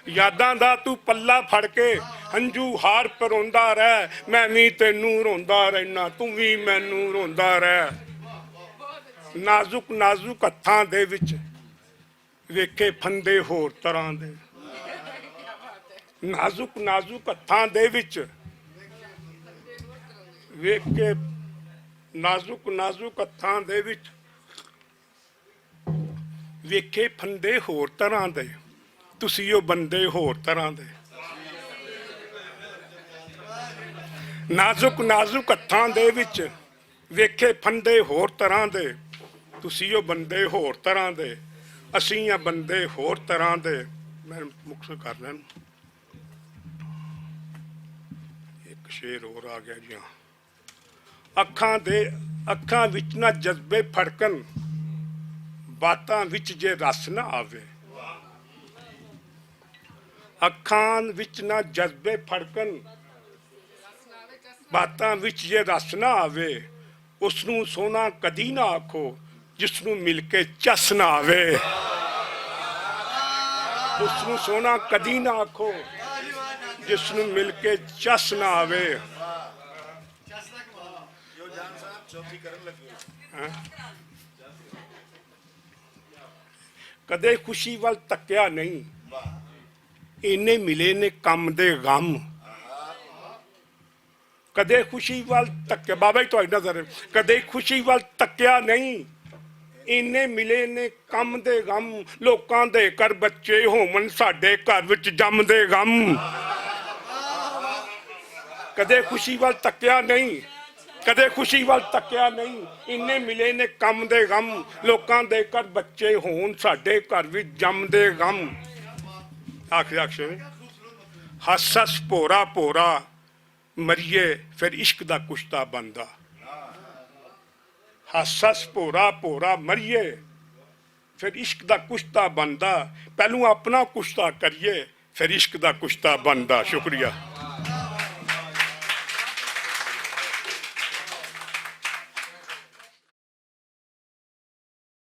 یاداں دا تو پلہ پھڑ کے ہنجو ہار پروندا رہ، میں وی تینوں روندا رہنا، توں وی مینوں روندا رہ۔ نازک نازک ہتھاں دے وچ ویکھے پھندے ہور طرح دے۔ نازک نازک ہتھاں دے وچ ویکھے، نازک نازک ہتھاں دے وچ ویکھے پھندے ہور طرح دے، تسی او بندے ہور طرح دے۔ نازک نازک ہتھاں دے وچ ویکھے پھندے ہور طرح دے، تسی او بندے ہور طرح دے۔ اسی آ بندے ہور طرح دے۔ میں مختصر کر لینا، ایک شعر ہور آ گیا جی۔ ہاں، اکھاں دے، اکھاں وچ نہ جذبے پھڑکن، باتاں وچ جے رس نہ آوے۔ اکھاں وچ نہ جذبے پھڑکن، باتاں وچ جے رس نہ آوے، اس نوں سونا کدی نہ آکھو، جس نوں مل کے چس نہ آوے۔ اس نوں سونا کدی نہ آکھو، جس نوں مل کے چس نہ آوے۔ ہاں؟ کدے خوشی ول تکیا نہیں، اینے ملے نے کم دے غم۔ کدے خوشی ول تکیا، بابا جی تہاڈی نظر ہے، کدے خوشی ول تکیا نہیں، اینے ملے نے کم دے غم۔ لوکاں دے گھر بچے ہوون، ساڈے گھر وچ جم دے غم۔ کدے خوشی ول تکیا نہیں، کدے خوشی ول تکیا نہیں، اینے ملے نے کم دے غم۔ لوکاں دے گھر بچے ہون، ساڈے گھر وچ جم دے غم۔ آخری آخر، ہس ہس پورا پورا مریے، پھر عشق دا کشتا بندا۔ ہس ہس پورا پورا مریے، پھر عشق دا کشتا بندا۔ پہلو اپنا کشتا کریے، پھر عشق دا کشتا بندا۔ شکریہ۔